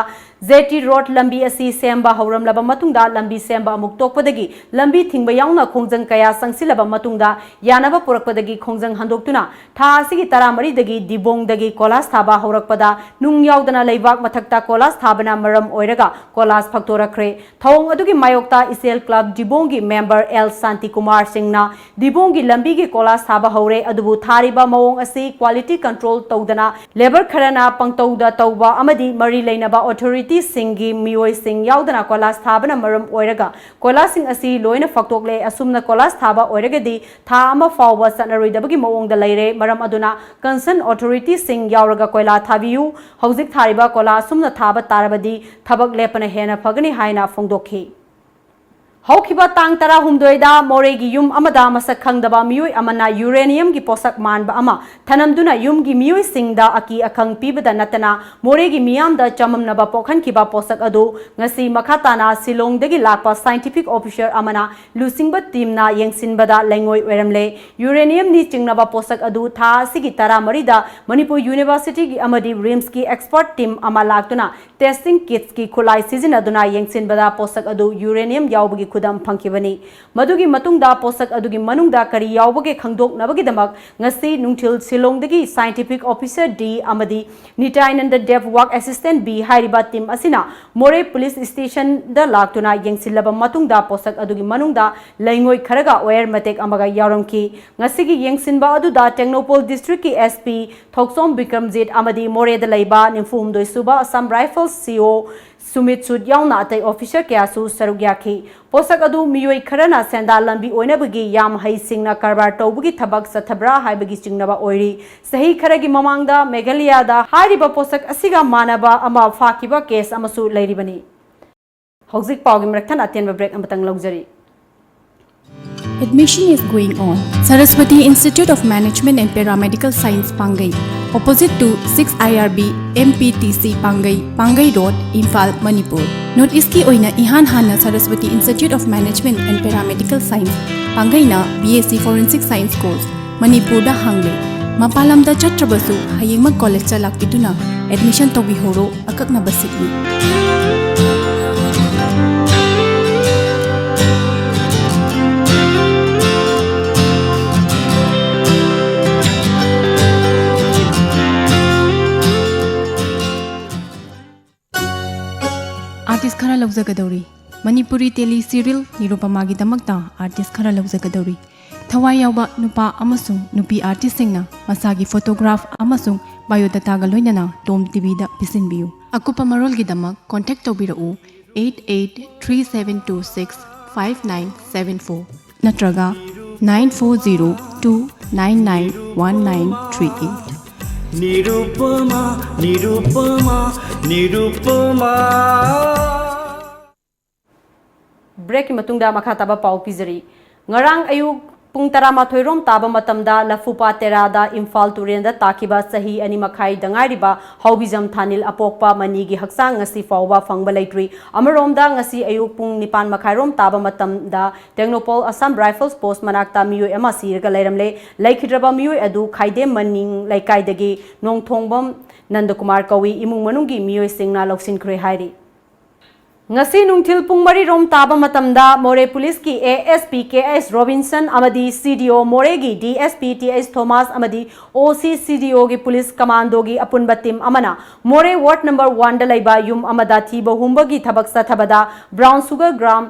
ꯖꯦ ꯇꯤ ꯔꯣꯗ ꯂꯝꯕꯤ ꯑꯁꯤ ꯁꯦꯝꯕ ꯍꯧꯔꯝꯂꯕ ꯃꯇꯨꯡꯗ ꯂꯝꯕꯤ ꯁꯦꯝꯕ ꯑꯃꯨꯛ ꯇꯣꯛꯄꯗꯒꯤ ꯂꯝꯕꯤ ꯊꯤꯡꯕ ꯌꯥꯎꯅ ꯈꯣꯡꯖꯪ ꯀꯌꯥ ꯆꯪꯁꯤꯜꯂꯕ ꯃꯇꯨꯡꯗ ꯌꯥꯅꯕ ꯄꯨꯔꯛꯄꯗꯒꯤ ꯈꯣꯡꯖꯪ ꯍꯟꯗꯣꯛꯇꯨꯅ ꯊꯥ ꯑꯁꯤꯒꯤ ꯇꯔꯥꯃꯔꯤꯗꯒꯤ ꯗꯤꯕꯣꯡꯗꯒꯤ ꯀꯣꯂꯥꯁ ꯊꯥꯕ ꯍꯧꯔꯛꯄꯗ ꯅꯨꯡ ꯌꯥꯎꯗꯅ ꯂꯩꯕꯥꯛ ꯃꯊꯛꯇ ꯀꯣꯂꯥꯁ ꯊꯥꯕꯅ ꯃꯔꯝ ꯑꯣꯏꯔꯒ ꯀꯣꯂꯥꯁ ꯐꯛꯇꯣꯔꯛꯈ꯭ꯔꯦ꯫ ꯊꯧꯑꯣꯡ ꯑꯗꯨꯒꯤ ꯃꯥꯌꯣꯛꯇ ꯏꯆꯦꯜ ꯀ꯭ꯂꯕ ꯗꯤꯕꯣꯡꯒꯤ ꯃꯦꯝꯕꯔ ꯑꯦꯜ ꯁꯥꯟꯇꯤꯀꯨꯃꯥꯔ ꯁꯤꯡꯅ ꯗꯤꯕꯣꯡꯒꯤ ꯂꯝꯕꯤꯒꯤ ꯀꯣꯂꯥꯁ ꯊꯥꯕ ꯍꯧꯔꯦ, ꯑꯗꯨꯕꯨ ꯊꯥꯔꯤꯕ ꯃꯑꯣꯡ ꯑꯁꯤ ꯀ꯭ꯋꯥꯂꯤꯇꯤ ꯀꯟꯇ꯭ꯔꯣꯜ ꯇꯧꯗꯅ ꯂꯦꯕꯔ ꯈꯔꯅ ꯄꯪꯇꯧꯗ ꯇꯧꯕ ꯑꯃꯗꯤ ꯃꯔꯤ ꯂꯩꯅꯕ ꯑꯣꯊꯣꯔꯤꯇꯤꯁꯤꯡꯒꯤ ꯃꯤꯑꯣꯏꯁꯤꯡ ꯌꯥꯎꯗꯅ ꯀꯣꯂꯥꯁ ꯊꯥꯕꯅ ꯃꯔꯝ ꯑꯣꯏꯔꯒ ꯀꯣꯂꯥꯁꯁꯤꯡ ꯑꯁꯤ ꯂꯣꯏꯅ ꯐꯛꯇꯣꯛꯂꯦ꯫ ꯑꯁꯨꯝꯅ ꯀꯣꯂꯥꯁ ꯊꯥꯕ ꯑꯣꯏꯔꯒꯗꯤ ꯊꯥ ꯑꯃ ꯐꯥꯎꯕ ꯆꯠꯅꯔꯣꯏꯗꯕꯒꯤ ꯃꯑꯣꯡꯗ ꯂꯩꯔꯦ꯫ ꯃꯔꯝ ꯑꯗꯨꯅ ꯀꯟꯁꯔꯟ ꯑꯣꯊꯣꯔꯤꯇꯤꯁꯤꯡ ꯌꯥꯎꯔꯒ ꯀꯣꯏꯂꯥ ꯊꯥꯕꯤꯌꯨ꯫ ꯍꯧꯖꯤꯛ ꯊꯥꯔꯤꯕ ꯀꯣꯏꯂꯥ ꯑꯁꯨꯝꯅ ꯊꯥꯕ ꯇꯥꯔꯕꯗꯤ ꯊꯕꯛ ꯂꯦꯞꯄꯅ ꯍꯦꯟꯅ ꯐꯒꯅꯤ ꯍꯥꯏꯅ ꯐꯣꯡꯗꯣꯛꯈꯤ꯫ ꯍꯧꯈꯤꯕ ꯇꯥꯡ ꯇꯔꯥꯍꯨꯝꯗꯣꯏꯗ ꯃꯣꯔꯦꯒꯤ ꯌꯨꯝ ꯑꯃꯗ ꯃꯁꯛ ꯈꯪꯗꯕ ꯃꯤꯑꯣꯏ ꯑꯃꯅ ꯌꯨꯔꯦꯅꯤꯌꯝꯒꯤ ꯄꯣꯠꯁꯛ ꯃꯥꯟꯕ ꯑꯃ ꯊꯅꯝꯗꯨꯅ ꯌꯨꯝꯒꯤ ꯃꯤꯑꯣꯏꯁꯤꯡꯗ ꯑꯀꯤ ꯑꯈꯪ ꯄꯤꯕꯗ ꯅꯠꯇꯅ ꯃꯣꯔꯦꯒꯤ ꯃꯤꯌꯥꯝꯗ ꯆꯃꯝꯅꯕ ꯄꯣꯛꯍꯟꯈꯤꯕ ꯄꯣꯠꯁꯛ ꯑꯗꯨ ꯉꯁꯤ ꯃꯈꯥ ꯇꯥꯅ ꯁꯤꯂꯣꯡꯗꯒꯤ ꯂꯥꯛꯄ ꯁꯥꯏꯟꯇꯤꯐꯤꯛ ꯑꯣꯐꯤꯁꯔ ꯑꯃꯅ ꯂꯨꯆꯤꯡꯕ ꯇꯤꯝꯅ ꯌꯦꯡꯁꯤꯟꯕꯗ ꯂꯩꯉꯣꯏ ꯑꯣꯏꯔꯝꯂꯦ꯫ ꯌꯨꯔꯦꯅꯤꯌꯝꯅꯤ ꯆꯤꯡꯅꯕ ꯄꯣꯠꯁꯛ ꯑꯗꯨ ꯊꯥ ꯑꯁꯤꯒꯤ ꯇꯔꯥꯃꯔꯤꯗ ꯃꯅꯤꯄꯨꯔ ꯌꯨꯅꯤꯚꯔꯁꯤꯇꯤꯒꯤ ꯑꯃꯗꯤ ꯔꯤꯝꯁꯀꯤ ꯑꯦꯛꯁꯄꯔꯠ ꯇꯤꯝ ꯑꯃ ꯂꯥꯛꯇꯨꯅ ꯇꯦꯁꯇꯤꯡ ꯀꯤꯠꯁꯀꯤ ꯈꯨꯠꯂꯥꯏ ꯁꯤꯖꯤꯟꯅꯗꯨꯅ ꯌꯦꯡꯁꯤꯟꯕꯗ ꯄꯣꯠꯁꯛ ꯑꯗꯨ ꯌꯨꯔꯦꯅꯤꯌꯝ ꯌꯥꯎꯕꯒꯤ ꯈꯨꯗꯝ ꯐꯪꯈꯤꯕꯅꯤ꯫ ꯃꯗꯨꯒꯤ ꯃꯇꯨꯡꯗ ꯄꯣꯠꯁꯛ ꯑꯗꯨꯒꯤ ꯃꯅꯨꯡꯗ ꯀꯔꯤ ꯌꯥꯎꯕꯒꯦ ꯈꯪꯗꯣꯛꯅꯕꯒꯤꯗꯃꯛ ꯉꯁꯤ ꯅꯨꯡꯊꯤꯜ ꯁꯤꯂꯣꯡꯗꯒꯤ ꯁꯥꯏꯟꯇꯤꯐꯤꯛ ꯑꯣꯐꯤꯁꯔ ꯗꯤ ꯑꯃꯗꯤ ꯅꯤꯇꯥꯏꯅꯟꯗ ꯗꯦꯕ ꯋꯥꯛ ꯑꯦꯁꯤꯁꯇꯦꯟ ꯕꯤ ꯍꯥꯏꯔꯤꯕ ꯇꯤꯝ ꯑꯁꯤꯅ ꯃꯣꯔꯦ ꯄꯨꯂꯤꯁ ꯁ꯭ꯇꯦꯁꯟꯗ ꯂꯥꯛꯇꯨꯅ ꯌꯦꯡꯁꯤꯜꯂꯕ ꯃꯇꯨꯡꯗ ꯄꯣꯠꯁꯛ ꯑꯗꯨꯒꯤ ꯃꯅꯨꯡꯗ ꯂꯩꯉꯣꯏ ꯈꯔꯒ ꯋꯥꯌꯔ ꯃꯇꯦꯛ ꯑꯃꯒ ꯌꯥꯎꯔꯝꯈꯤ꯫ ꯉꯁꯤꯒꯤ ꯌꯦꯡꯁꯤꯟꯕ ꯑꯗꯨꯗ ꯇꯦꯡꯅꯧꯄꯜ ꯗꯤꯁꯇ꯭ꯔꯤꯛꯀꯤ ꯑꯦꯁ ꯄꯤ ꯊꯣꯛꯆꯣꯝ ꯕꯤꯀ꯭ꯔꯝꯖꯤꯠ ꯑꯃꯗꯤ ꯃꯣꯔꯦꯗ ꯂꯩꯕ ꯅꯤꯐꯨ ꯍꯨꯝꯗꯣꯏ ꯁꯨꯕ ꯑꯁꯥꯝ ꯔꯥꯏꯐꯜꯁ ꯁꯤ ꯑꯣ ꯁꯨꯃꯤꯠ ꯁꯨꯠ ꯌꯥꯎꯅ ꯑꯇꯩ ꯑꯣꯐꯤꯁꯔ ꯀꯌꯥꯁꯨ ꯁꯔꯨꯛ ꯌꯥꯈꯤ꯫ ꯄꯣꯠꯁꯛ ꯑꯗꯨ ꯃꯤꯑꯣꯏ ꯈꯔꯅ ꯁꯦꯟꯗꯥꯟ ꯂꯝꯕꯤ ꯑꯣꯏꯅꯕꯒꯤ ꯌꯥꯝ ꯍꯩꯁꯤꯡꯅ ꯀꯔꯕꯥꯔ ꯇꯧꯕꯒꯤ ꯊꯕꯛ ꯆꯠꯊꯕ꯭ꯔꯥ ꯍꯥꯏꯕꯒꯤ ꯆꯤꯡꯅꯕ ꯑꯣꯏꯔꯤ꯫ ꯆꯍꯤ ꯈꯔꯒꯤ ꯃꯃꯥꯡꯗ ꯃꯦꯘꯥꯂꯌꯥꯗ ꯍꯥꯏꯔꯤꯕ ꯄꯣꯠꯁꯛ ꯑꯁꯤꯒ ꯃꯥꯟꯅꯕ ꯑꯃ ꯐꯥꯈꯤꯕ ꯀꯦꯁ ꯑꯃꯁꯨ ꯂꯩꯔꯤꯕꯅꯤ꯫ ꯍꯧꯖꯤꯛ ꯄꯥꯎꯒꯤ ꯃꯔꯛ ꯊꯠꯅ ꯑꯇꯦꯟꯕ ꯕ꯭ꯔꯦꯛ ꯑꯃꯇꯪ ꯂꯧꯖꯔꯤ꯫ Admission is going on. Saraswati Institute of Management and Paramedical Science, Pangai. Opposite to six I R B M P T C Pangei, Pangei road, Imphal, Manipur. North ꯏꯁꯀꯤ ꯑꯣꯏꯅ ꯏꯍꯥꯟ ꯍꯥꯟꯅ Saraswati Institute of Management and Paramedical Science ꯄꯥꯡꯒꯩꯅ B S C Forensic Science course ꯃꯅꯤꯄꯨꯔꯗ ꯍꯥꯡꯂꯦ꯫ ꯃꯄꯥꯟ ꯂꯝꯗ ꯆꯠꯇ꯭ꯔꯕꯁꯨ ꯍꯌꯦꯡꯃꯛ ꯀꯣꯂꯦꯖꯇ ꯂꯥꯛꯄꯤꯗꯨꯅ admission ꯇꯧꯕꯤꯍꯧꯔꯣ꯫ ꯑꯀꯛꯅꯕ seat ꯅꯤ꯫ Artist ꯈꯔ ꯂꯧꯖꯒꯗꯧꯔꯤ꯫ ꯃꯅꯤꯄꯨꯔꯤ tele serial ꯅꯤꯔꯨꯄꯃꯥꯒꯤꯗꯃꯛꯇ artist ꯈꯔ ꯂꯧꯖꯒꯗꯧꯔꯤ꯫ ꯊꯋꯥꯏ ꯌꯥꯎꯕ ꯅꯨꯄꯥ ꯑꯃꯁꯨꯡ ꯅꯨꯄꯤ artistꯁꯤꯡꯅ ꯃꯁꯥꯒꯤ photograph ꯑꯃꯁꯨꯡ biodataꯒ ꯂꯣꯏꯅꯅ Tom TVꯗ ꯄꯤꯁꯤꯟꯕꯤꯌꯨ꯫ ꯑꯀꯨꯞꯄ ꯃꯔꯣꯜꯒꯤꯗꯃꯛ contact ꯇꯧꯕꯤꯔꯛꯎ eight eight three seven two six five nine seven four ꯅꯠꯇ꯭ꯔꯒ nine four zero two nine nine one nine three eight꯫ Nirupama, Nirupama, Nirupama. Breakꯀꯤ ꯃꯇꯨꯡꯗ ꯃꯈꯥ ꯇꯥꯕ ꯄꯥꯎ ꯄꯤꯖꯔꯤ꯫ ꯉꯔꯥꯡ ꯑꯌꯨꯛ ꯄꯨꯡ ꯇꯔꯥꯃꯥꯊꯣꯏ ꯔꯣꯝ ꯇꯥꯕ ꯃꯇꯝꯗ ꯂꯐꯨꯄꯥꯠ ꯇꯦꯔꯥꯗ ꯏꯝꯐꯥꯜ ꯇꯨꯔꯦꯜꯗ ꯇꯥꯈꯤꯕ ꯆꯍꯤ ꯑꯅꯤ ꯃꯈꯥꯏꯗ ꯉꯥꯏꯔꯤꯕ ꯍꯥꯎꯕꯤꯖꯝ ꯊꯥꯅꯤꯜ ꯑꯄꯣꯛꯄ ꯃꯅꯤꯒꯤ ꯍꯛꯆꯥꯡ ꯉꯁꯤ ꯐꯥꯎꯕ ꯐꯪꯕ ꯂꯩꯇ꯭ꯔꯤ꯫ ꯑꯃꯔꯣꯝꯗ ꯉꯁꯤ ꯑꯌꯨꯛ ꯄꯨꯡ ꯅꯤꯄꯥꯟ ꯃꯈꯥꯏ ꯔꯣꯝ ꯇꯥꯕ ꯃꯇꯝꯗ ꯇꯦꯡꯅꯧꯄꯜ Assam Rifles post ꯃꯅꯥꯛꯇ ꯃꯤꯑꯣꯏ ꯑꯃ ꯁꯤꯔꯒ ꯂꯩꯔꯝꯂꯦ꯫ ꯂꯩꯈꯤꯗ꯭ꯔꯕ ꯃꯤꯑꯣꯏ ꯑꯗꯨ ꯈꯥꯏꯗꯦꯝ ꯃꯅꯤꯡ ꯂꯩꯀꯥꯏꯗꯒꯤ ꯅꯣꯡꯊꯣꯡꯕꯝ ꯅꯟꯗꯀꯨꯃꯥꯔ ꯀꯧꯏ꯫ ꯏꯃꯨꯡ ꯃꯅꯨꯡꯒꯤ ꯃꯤꯑꯣꯏꯁꯤꯡꯅ ꯂꯧꯁꯤꯟꯈ꯭ꯔꯦ ꯍꯥꯏꯔꯤ꯫ ꯉꯁꯤ ꯅꯨꯡꯊꯤꯜ ꯄꯨꯡ ꯃꯔꯤ ꯔꯣꯝ ꯇꯥꯕ ꯃꯇꯝꯗ ꯃꯣꯔꯦ ꯄꯨꯂꯤꯁꯀꯤ A S P K S Robinson ꯑꯃꯗꯤ C D O ꯃꯣꯔꯦꯒꯤ D S P T H Thomas ꯑꯃꯗꯤ O C C D O ꯒꯤ ꯄꯨꯂꯤꯁ ꯀꯃꯥꯟꯗꯣꯒꯤ ꯑꯄꯨꯟꯕ team ꯑꯃꯅ ꯃꯣꯔꯦ ward number one ꯗ ꯂꯩꯕ ꯌꯨꯝ ꯑꯃꯗ ꯊꯤꯕ ꯍꯨꯝꯕꯒꯤ ꯊꯕꯛ ꯆꯠꯊꯕꯗ brown sugar gram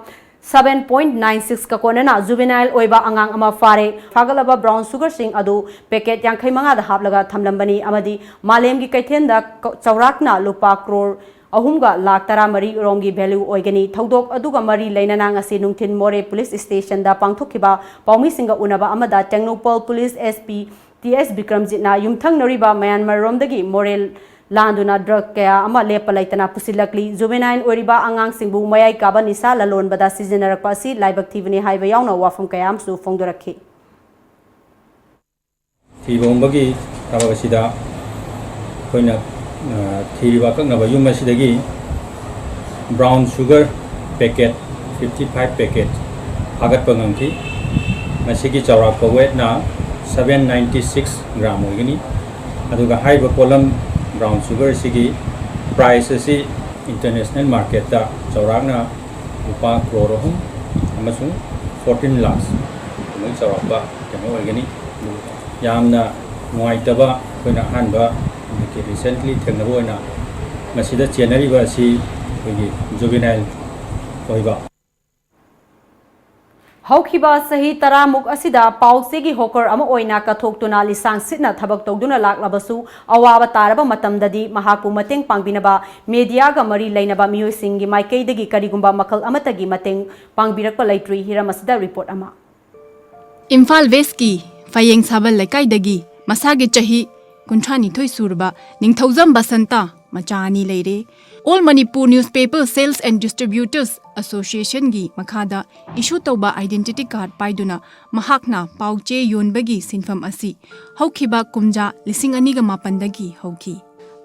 seven point nine six ꯀ ꯀꯣꯟꯅꯅ juvenile ꯑꯣꯏꯕ ꯑꯉꯥꯡ ꯑꯃ ꯐꯥꯔꯦ꯫ ꯐꯥꯒꯠꯂꯕ brown sugarꯁꯤꯡ ꯑꯗꯨ packet ꯌꯥꯡꯈꯩ ꯃꯉꯥꯗ ꯍꯥꯞꯂꯒ ꯊꯝꯂꯝꯕꯅꯤ ꯑꯃꯗꯤ ꯃꯥꯂꯦꯝꯒꯤ ꯀꯩꯊꯦꯜꯗ ꯆꯥꯎꯔꯥꯛꯅ ꯂꯨꯄꯥ ꯀ꯭ꯔꯣꯔ ꯑꯍꯨꯝꯒ ꯂꯥꯈ ꯇꯔꯥꯃꯔꯤ ꯔꯣꯝꯒꯤ value ꯑꯣꯏꯒꯅꯤ꯫ ꯊꯧꯗꯣꯛ ꯑꯗꯨꯒ ꯃꯔꯤ ꯂꯩꯅꯅ ꯉꯁꯤ ꯅꯨꯡꯊꯤꯜ ꯃꯣꯔꯦ ꯄꯨꯂꯤꯁ ꯁ꯭ꯇꯦꯁꯟꯗ ꯄꯥꯡꯊꯣꯛꯈꯤꯕ ꯄꯥꯎꯃꯤꯁꯤꯡꯒ ꯎꯅꯕ ꯑꯃꯗ Tengnoupal police S P T S ꯕꯤꯀ꯭ꯔꯝꯖꯤꯠꯅ ꯌꯨꯝꯊꯪꯅꯔꯤꯕ ꯃ꯭ꯌꯥꯟꯃꯥꯔꯔꯣꯝꯗꯒꯤ ꯃꯣꯔꯦ ꯂꯥꯟꯗꯨꯅ drug ꯀꯌꯥ ꯑꯃ ꯂꯦꯞꯄ ꯂꯩꯇꯅ ꯄꯨꯁꯤꯜꯂꯛꯂꯤ꯫ Juvenile ꯑꯣꯏꯔꯤꯕ ꯑꯉꯥꯡꯁꯤꯡꯕꯨ ꯃꯌꯥꯏ ꯀꯥꯕ ꯅꯤꯁꯥ ꯂꯂꯣꯟꯕꯗ ꯁꯤꯖꯤꯟꯅꯔꯛꯄ ꯑꯁꯤ ꯂꯥꯏꯕꯛ ꯊꯤꯕꯅꯤ ꯍꯥꯏꯕ ꯌꯥꯎꯅ ꯋꯥꯐꯝ ꯀꯌꯥ ꯑꯃꯁꯨ ꯐꯣꯡꯗꯣꯔꯛꯈꯤ꯫ ꯊꯤꯕ ꯍꯨꯝꯕꯒꯤ ꯊꯕꯛ ꯑꯁꯤꯗ ꯑꯩꯈꯣꯏꯅ ꯊꯤꯔꯤꯕ ꯑꯀꯛꯅꯕ ꯌꯨꯝ ꯑꯁꯤꯗꯒꯤ brown sugar packet fifty five packet ꯐꯥꯒꯠꯄ ꯉꯝꯈꯤ꯫ ꯃꯁꯤꯒꯤ ꯆꯥꯎꯔꯥꯛꯄ ꯋꯦꯠꯅ seven ninety six gram ꯑꯣꯏꯒꯅꯤ꯫ ꯑꯗꯨꯒ ꯍꯥꯏꯔꯤꯕ ꯄꯣꯠꯂꯝ brown sugar ꯑꯁꯤꯒꯤ price ꯑꯁꯤ international marketꯇ ꯆꯥꯎꯔꯥꯛꯅ ꯂꯨꯄꯥ ꯀ꯭ꯔꯣꯔ ꯑꯍꯨꯝ ꯑꯃꯁꯨꯡ fourteen lakhs ꯑꯗꯨꯃꯥꯏꯅ ꯆꯥꯎꯔꯥꯛꯄ ꯀꯩꯅꯣ ꯑꯣꯏꯒꯅꯤ꯫ ꯌꯥꯝꯅ ꯅꯨꯡꯉꯥꯏꯇꯕ ꯑꯩꯈꯣꯏꯅ ꯑꯍꯥꯟꯕ ꯍꯧꯖꯤꯛꯀꯤ recently ꯊꯦꯡꯅꯕ ꯑꯣꯏꯅ ꯃꯁꯤꯗ ꯆꯦꯟꯅꯔꯤꯕ ꯑꯁꯤ ꯑꯩꯈꯣꯏꯒꯤ juvenile ꯑꯣꯏꯕ꯫ ꯍꯧꯈꯤꯕ ꯆꯍꯤ ꯇꯔꯥꯃꯨꯛ ꯑꯁꯤꯗ ꯄꯥꯎ ꯆꯦꯒꯤ ꯍꯣꯀꯔ ꯑꯃ ꯑꯣꯏꯅ ꯀꯠꯊꯣꯛꯇꯨꯅ ꯂꯤꯁꯥꯡ ꯁꯤꯠꯅ ꯊꯕꯛ ꯇꯧꯗꯨꯅ ꯂꯥꯛꯂꯕꯁꯨ, ꯑꯋꯥꯕ ꯇꯥꯔꯕ ꯃꯇꯝꯗꯗꯤ ꯃꯍꯥꯛꯄꯨ ꯃꯇꯦꯡ ꯄꯥꯡꯕꯤꯅꯕ ꯃꯦꯗꯤꯌꯥꯒ ꯃꯔꯤ ꯂꯩꯅꯕ ꯃꯤꯑꯣꯏꯁꯤꯡꯒꯤ ꯃꯥꯏꯀꯩꯗꯒꯤ ꯀꯔꯤꯒꯨꯝꯕ ꯃꯈꯜ ꯑꯃꯠꯇꯒꯤ ꯃꯇꯦꯡ ꯄꯥꯡꯕꯤꯔꯛꯄ ꯂꯩꯇ꯭ꯔꯤ꯫ ꯍꯤꯔꯝ ꯑꯁꯤꯗ ꯔꯤꯄꯣꯔꯠ ꯑꯃ꯫ ꯏꯝꯐꯥꯜ ꯋꯦꯁꯀꯤ ꯐꯌꯦꯡ ꯁꯥꯕꯜ ꯂꯩꯀꯥꯏꯗꯒꯤ ꯃꯁꯥꯒꯤ ꯆꯍꯤ ꯀꯨꯟꯊ꯭ꯔꯥ ꯅꯤꯊꯣꯏ ꯁꯨꯔꯕ ꯅꯤꯡꯊꯧꯖꯝ ꯕꯁꯟꯇ ꯃꯆꯥ ꯑꯅꯤ ꯂꯩꯔꯦ꯫ All Manipur Newspaper Sales and Distributors Associationꯒꯤ ꯃꯈꯥꯗ ꯏꯁꯨ ꯇꯧꯕ identity card ꯄꯥꯏꯗꯨꯅ ꯃꯍꯥꯛꯅ ꯄꯥꯎ ꯆꯦ ꯌꯣꯟꯕꯒꯤ ꯁꯤꯟꯐꯝ ꯑꯁꯤ ꯍꯧꯈꯤꯕ ꯀꯨꯝꯖꯥ ꯂꯤꯁꯤꯡ ꯑꯅꯤꯒ ꯃꯥꯄꯟꯗꯒꯤ ꯍꯧꯈꯤ꯫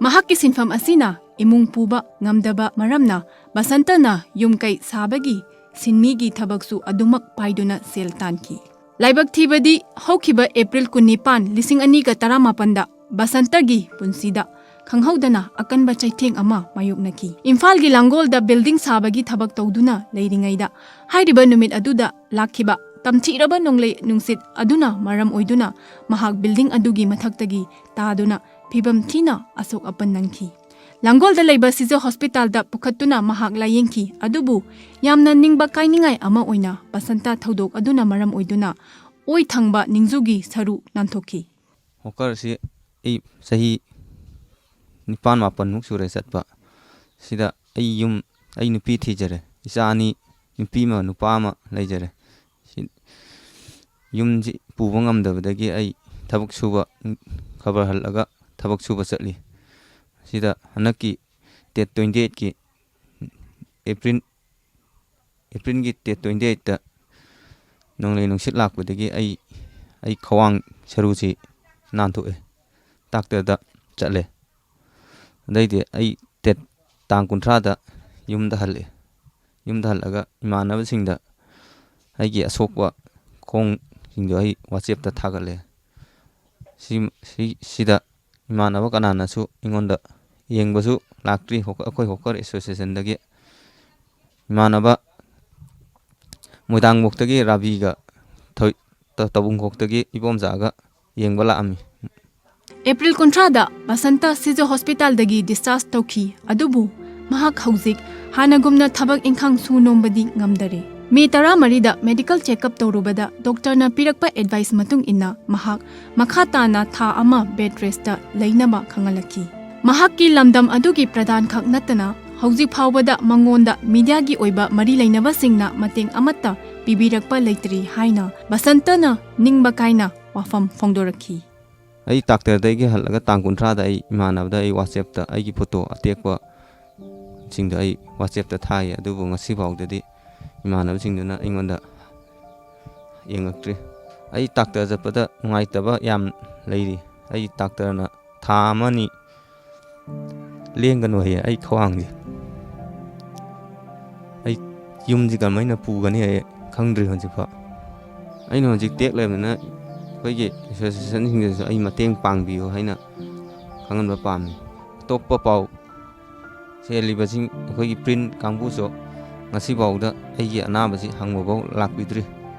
ꯃꯍꯥꯛꯀꯤ ꯁꯤꯟꯐꯝ ꯑꯁꯤꯅ ꯏꯃꯨꯡ ꯄꯨꯕ ꯉꯝꯗꯕ ꯃꯔꯝꯅ ꯕꯁꯟꯇꯅ ꯌꯨꯝ ꯀꯩ ꯁꯥꯕꯒꯤ ꯁꯤꯟꯃꯤꯒꯤ ꯊꯕꯛꯁꯨ ꯑꯗꯨꯃꯛ ꯄꯥꯏꯗꯨꯅ ꯁꯦꯜ ꯇꯥꯟꯈꯤ꯫ ꯂꯥꯏꯕꯛ ꯊꯤꯕꯗꯤ ꯍꯧꯈꯤꯕ ꯑꯦꯄ꯭ꯔꯤꯜ ꯀꯨꯟꯅꯤꯄꯥꯟ, ꯂꯤꯁꯤꯡ ꯑꯅꯤꯒ ꯇꯔꯥꯃꯥꯄꯟꯗ ꯕꯁꯟꯇꯒꯤ ꯄꯨꯟꯁꯤꯗ ꯈꯪꯍꯧꯗꯅ ꯑꯀꯟꯕ ꯆꯩꯊꯦꯡ ꯑꯃ ꯃꯥꯌꯣꯛꯅꯈꯤ꯫ ꯏꯝꯐꯥꯜꯒꯤ ꯂꯥꯡꯒꯣꯜꯗ building ꯁꯥꯕꯒꯤ ꯊꯕꯛ ꯇꯧꯗꯨꯅ ꯂꯩꯔꯤꯉꯩꯗ ꯍꯥꯏꯔꯤꯕ ꯅꯨꯃꯤꯠ ꯑꯗꯨꯗ ꯂꯥꯛꯈꯤꯕ ꯇꯝꯊꯤꯔꯕ ꯅꯣꯡꯂꯩ ꯅꯨꯡꯁꯤꯠ ꯑꯗꯨꯅ ꯃꯔꯝ ꯑꯣꯏꯗꯨꯅ ꯃꯍꯥꯛ building ꯑꯗꯨꯒꯤ ꯃꯊꯛꯇꯒꯤ ꯇꯥꯗꯨꯅ ꯐꯤꯕꯝ ꯊꯤꯅ ꯑꯁꯣꯛ ꯑꯄꯟ ꯅꯪꯈꯤ꯫ ꯂꯥꯡꯒꯣꯜꯗ ꯂꯩꯕ ꯁꯤꯖ ꯍꯣꯁꯄꯤꯇꯥꯜꯗ ꯄꯨꯈꯠꯇꯨꯅ ꯃꯍꯥꯛ ꯂꯥꯌꯦꯡꯈꯤ, ꯑꯗꯨꯕꯨ ꯌꯥꯝꯅ ꯅꯤꯡꯕ ꯀꯥꯏꯅꯤꯡꯉꯥꯏ ꯑꯃ ꯑꯣꯏꯅ ꯕꯁꯟꯇ ꯊꯧꯗꯣꯛ ꯑꯗꯨꯅ ꯃꯔꯝ ꯑꯣꯏꯗꯨꯅ ꯑꯣꯏ ꯊꯪꯕ ꯅꯤꯡꯖꯨꯒꯤ ꯁꯔꯨ ꯅꯥꯟꯊꯣꯛꯈꯤ꯫ ꯍꯣꯀꯔꯁꯤ ꯑꯩ ꯆꯍꯤ ꯅꯤꯄꯥꯟ ꯃꯥꯄꯟꯃꯨꯛ ꯁꯨꯔꯦ ꯆꯠꯄ꯫ ꯁꯤꯗ ꯑꯩ ꯌꯨꯝ, ꯑꯩ ꯅꯨꯄꯤ ꯊꯤꯖꯔꯦ꯫ ꯏꯆꯥ ꯑꯅꯤ, ꯅꯨꯄꯤ ꯑꯃ ꯅꯨꯄꯥ ꯑꯃ ꯂꯩꯖꯔꯦ꯫ ꯁꯤ ꯌꯨꯝꯁꯤ ꯄꯨꯕ ꯉꯝꯗꯕꯗꯒꯤ ꯑꯩ ꯊꯕꯛ ꯁꯨꯕ, ꯈꯕꯔ ꯍꯜꯂꯒ ꯊꯕꯛ ꯁꯨꯕ ꯆꯠꯂꯤ꯫ ꯁꯤꯗ ꯍꯟꯗꯛꯀꯤ ꯗꯦꯠ ꯇ꯭ꯋꯦꯟꯇꯤ ꯑꯩꯠꯀꯤ ꯑꯦꯄ꯭ꯔꯤꯜ, ꯑꯦꯄ꯭ꯔꯤꯜꯒꯤ ꯗꯦꯠ ꯇ꯭ꯋꯦꯟꯇꯤ ꯑꯩꯠꯇ ꯅꯣꯡꯂꯩ ꯅꯨꯡꯁꯤꯠ ꯂꯥꯛꯄꯗꯒꯤ ꯑꯩ, ꯑꯩ ꯈ꯭ꯋꯥꯡ ꯁꯔꯨꯁꯤ ꯅꯥꯟꯊꯣꯛꯑꯦ꯫ ꯗꯥꯛꯇꯔꯗ ꯆꯠꯂꯦ꯫ ꯑꯗꯩꯗꯤ ꯑꯩ ꯇꯦꯠ ꯇꯥꯡ ꯀꯨꯟꯊ꯭ꯔꯥꯗ ꯌꯨꯝꯗ ꯍꯜꯂꯛꯑꯦ꯫ ꯌꯨꯝꯗ ꯍꯜꯂꯛꯑꯒ ꯏꯃꯥꯟꯅꯕꯁꯤꯡꯗ ꯑꯩꯒꯤ ꯑꯁꯣꯛꯄ ꯈꯣꯡꯁꯤꯡꯗꯣ ꯑꯩ ꯋꯥꯆꯦꯞꯇ ꯊꯥꯒꯠꯂꯦ꯫ ꯁꯤ ꯁꯤ ꯁꯤꯗ ꯏꯃꯥꯟꯅꯕ ꯀꯅꯥꯅꯁꯨ ꯑꯩꯉꯣꯟꯗ ꯌꯦꯡꯕꯁꯨ ꯂꯥꯛꯇ꯭ꯔꯤ꯫ ꯍꯣꯛ- ꯑꯩꯈꯣꯏ ꯍꯣꯀꯔ ꯑꯦꯁꯣꯁꯤꯌꯦꯁꯟꯗꯒꯤ ꯏꯃꯥꯟꯅꯕ ꯃꯣꯏꯗꯥꯡꯕꯣꯛꯇꯒꯤ ꯔꯥꯕꯤꯒ ꯊꯣꯏ- ꯇ- ꯇꯧꯕꯨꯡꯈꯣꯛꯇꯒꯤ ꯏꯕꯣꯝꯆꯥꯒ ꯌꯦꯡꯕ ꯂꯥꯛꯑꯝꯃꯤ꯫ ꯑꯦꯄ꯭ꯔꯤꯜ ꯀꯨꯟꯊ꯭ꯔꯥꯗ ꯕꯁꯟꯇ ꯁꯤꯖ ꯍꯣꯁꯄꯤꯇꯥꯜꯗꯒꯤ ꯗꯤꯁꯆꯥꯔꯖ ꯇꯧꯈꯤ꯫ ꯑꯗꯨꯕꯨ ꯃꯍꯥꯛ ꯍꯧꯖꯤꯛ ꯍꯥꯟꯅꯒꯨꯝꯅ ꯊꯕꯛ ꯏꯪꯈꯥꯡ ꯁꯨ ꯅꯣꯝꯕꯗꯤ ꯉꯝꯗꯔꯦ꯫ ꯃꯦ ꯇꯔꯥꯃꯔꯤꯗ ꯃꯦꯗꯤꯀꯦꯜ ꯆꯦꯛꯑꯞ ꯇꯧꯔꯨꯕꯗ ꯗꯣꯛꯇꯔꯅ ꯄꯤꯔꯛꯄ ꯑꯦꯗꯚꯥꯏꯁ ꯃꯇꯨꯡ ꯏꯟꯅ ꯃꯍꯥꯛ ꯃꯈꯥ ꯇꯥꯅ ꯊꯥ ꯑꯃ ꯕꯦꯗ ꯔꯦꯁꯇ ꯂꯩꯅꯕ ꯈꯪꯍꯜꯂꯛꯈꯤ꯫ ꯃꯍꯥꯛꯀꯤ ꯂꯝꯗꯝ ꯑꯗꯨꯒꯤ ꯄ꯭ꯔꯙꯥꯟ ꯈꯛ ꯅꯠꯇꯅ ꯍꯧꯖꯤꯛ ꯐꯥꯎꯕꯗ ꯃꯉꯣꯟꯗ ꯃꯤꯗꯤꯌꯥꯒꯤ ꯑꯣꯏꯕ ꯃꯔꯤ ꯂꯩꯅꯕꯁꯤꯡꯅ ꯃꯇꯦꯡ ꯑꯃꯠꯇ ꯄꯤꯕꯤꯔꯛꯄ ꯂꯩꯇ꯭ꯔꯤ ꯍꯥꯏꯅ ꯕꯁꯟꯇꯅ ꯅꯤꯡꯕ ꯀꯥꯏꯅ ꯋꯥꯐꯝ ꯐꯣꯡꯗꯣꯔꯛꯈꯤ꯫ ꯑꯩ ꯗꯥꯛꯇꯔꯗꯒꯤ ꯍꯜꯂꯒ ꯇꯥꯡ ꯀꯨꯟꯊ꯭ꯔꯥꯗ ꯑꯩ ꯏꯃꯥꯟꯅꯕꯗ ꯑꯩ ꯋꯥꯆꯦꯞꯇ ꯑꯩꯒꯤ ꯐꯣꯇꯣ ꯑꯇꯦꯛꯄꯁꯤꯡꯗꯣ ꯑꯩ ꯋꯥꯆꯦꯞꯇ ꯊꯥꯏ꯫ ꯑꯗꯨꯕꯨ ꯉꯁꯤ ꯐꯥꯎꯗꯗꯤ ꯏꯃꯥꯟꯅꯕꯁꯤꯡꯗꯨꯅ ꯑꯩꯉꯣꯟꯗ ꯌꯦꯡꯉꯛꯇ꯭ꯔꯤ꯫ ꯑꯩ ꯗꯥꯛꯇꯔ ꯆꯠꯄꯗ ꯅꯨꯡꯉꯥꯏꯇꯕ ꯌꯥꯝ ꯂꯩꯔꯤ꯫ ꯑꯩ ꯗꯥꯛꯇꯔꯅ ꯊꯥ ꯑꯃꯅꯤ ꯂꯦꯡꯒꯅꯨ ꯍꯥꯏꯌꯦ ꯑꯩ ꯈ꯭ꯋꯥꯡꯁꯦ꯫ ꯑꯩ ꯌꯨꯝꯁꯤ ꯀꯃꯥꯏꯅ ꯄꯨꯒꯅꯤ ꯍꯥꯏꯌꯦ ꯈꯪꯗ꯭ꯔꯤ ꯍꯧꯖꯤꯛꯐꯥꯎ꯫ ꯑꯩꯅ ꯍꯧꯖꯤꯛ ꯇꯦꯛ ꯂꯩꯕꯅꯤꯅ ꯑꯩꯈꯣꯏꯒꯤ ꯑꯦꯁꯣꯁꯤꯌꯦꯁꯟꯁꯤꯡꯗꯁꯨ ꯑꯩ ꯃꯇꯦꯡ ꯄꯥꯡꯕꯤꯌꯨ ꯍꯥꯏꯅ ꯈꯪꯍꯟꯕ ꯄꯥꯝꯃꯤ꯫ ꯑꯇꯣꯞꯄ ꯄꯥꯎ ꯆꯦꯜꯂꯤꯕꯁꯤꯡ ꯑꯩꯈꯣꯏꯒꯤ ꯄ꯭ꯔꯤꯟ ꯀꯥꯡꯕꯨꯁꯨ ꯉꯁꯤꯐꯥꯎꯗ ꯑꯩꯒꯤ ꯑꯅꯥꯕꯁꯤ ꯍꯪꯕꯐꯥꯎ ꯂꯥꯛꯄꯤꯗ꯭ꯔꯤ꯫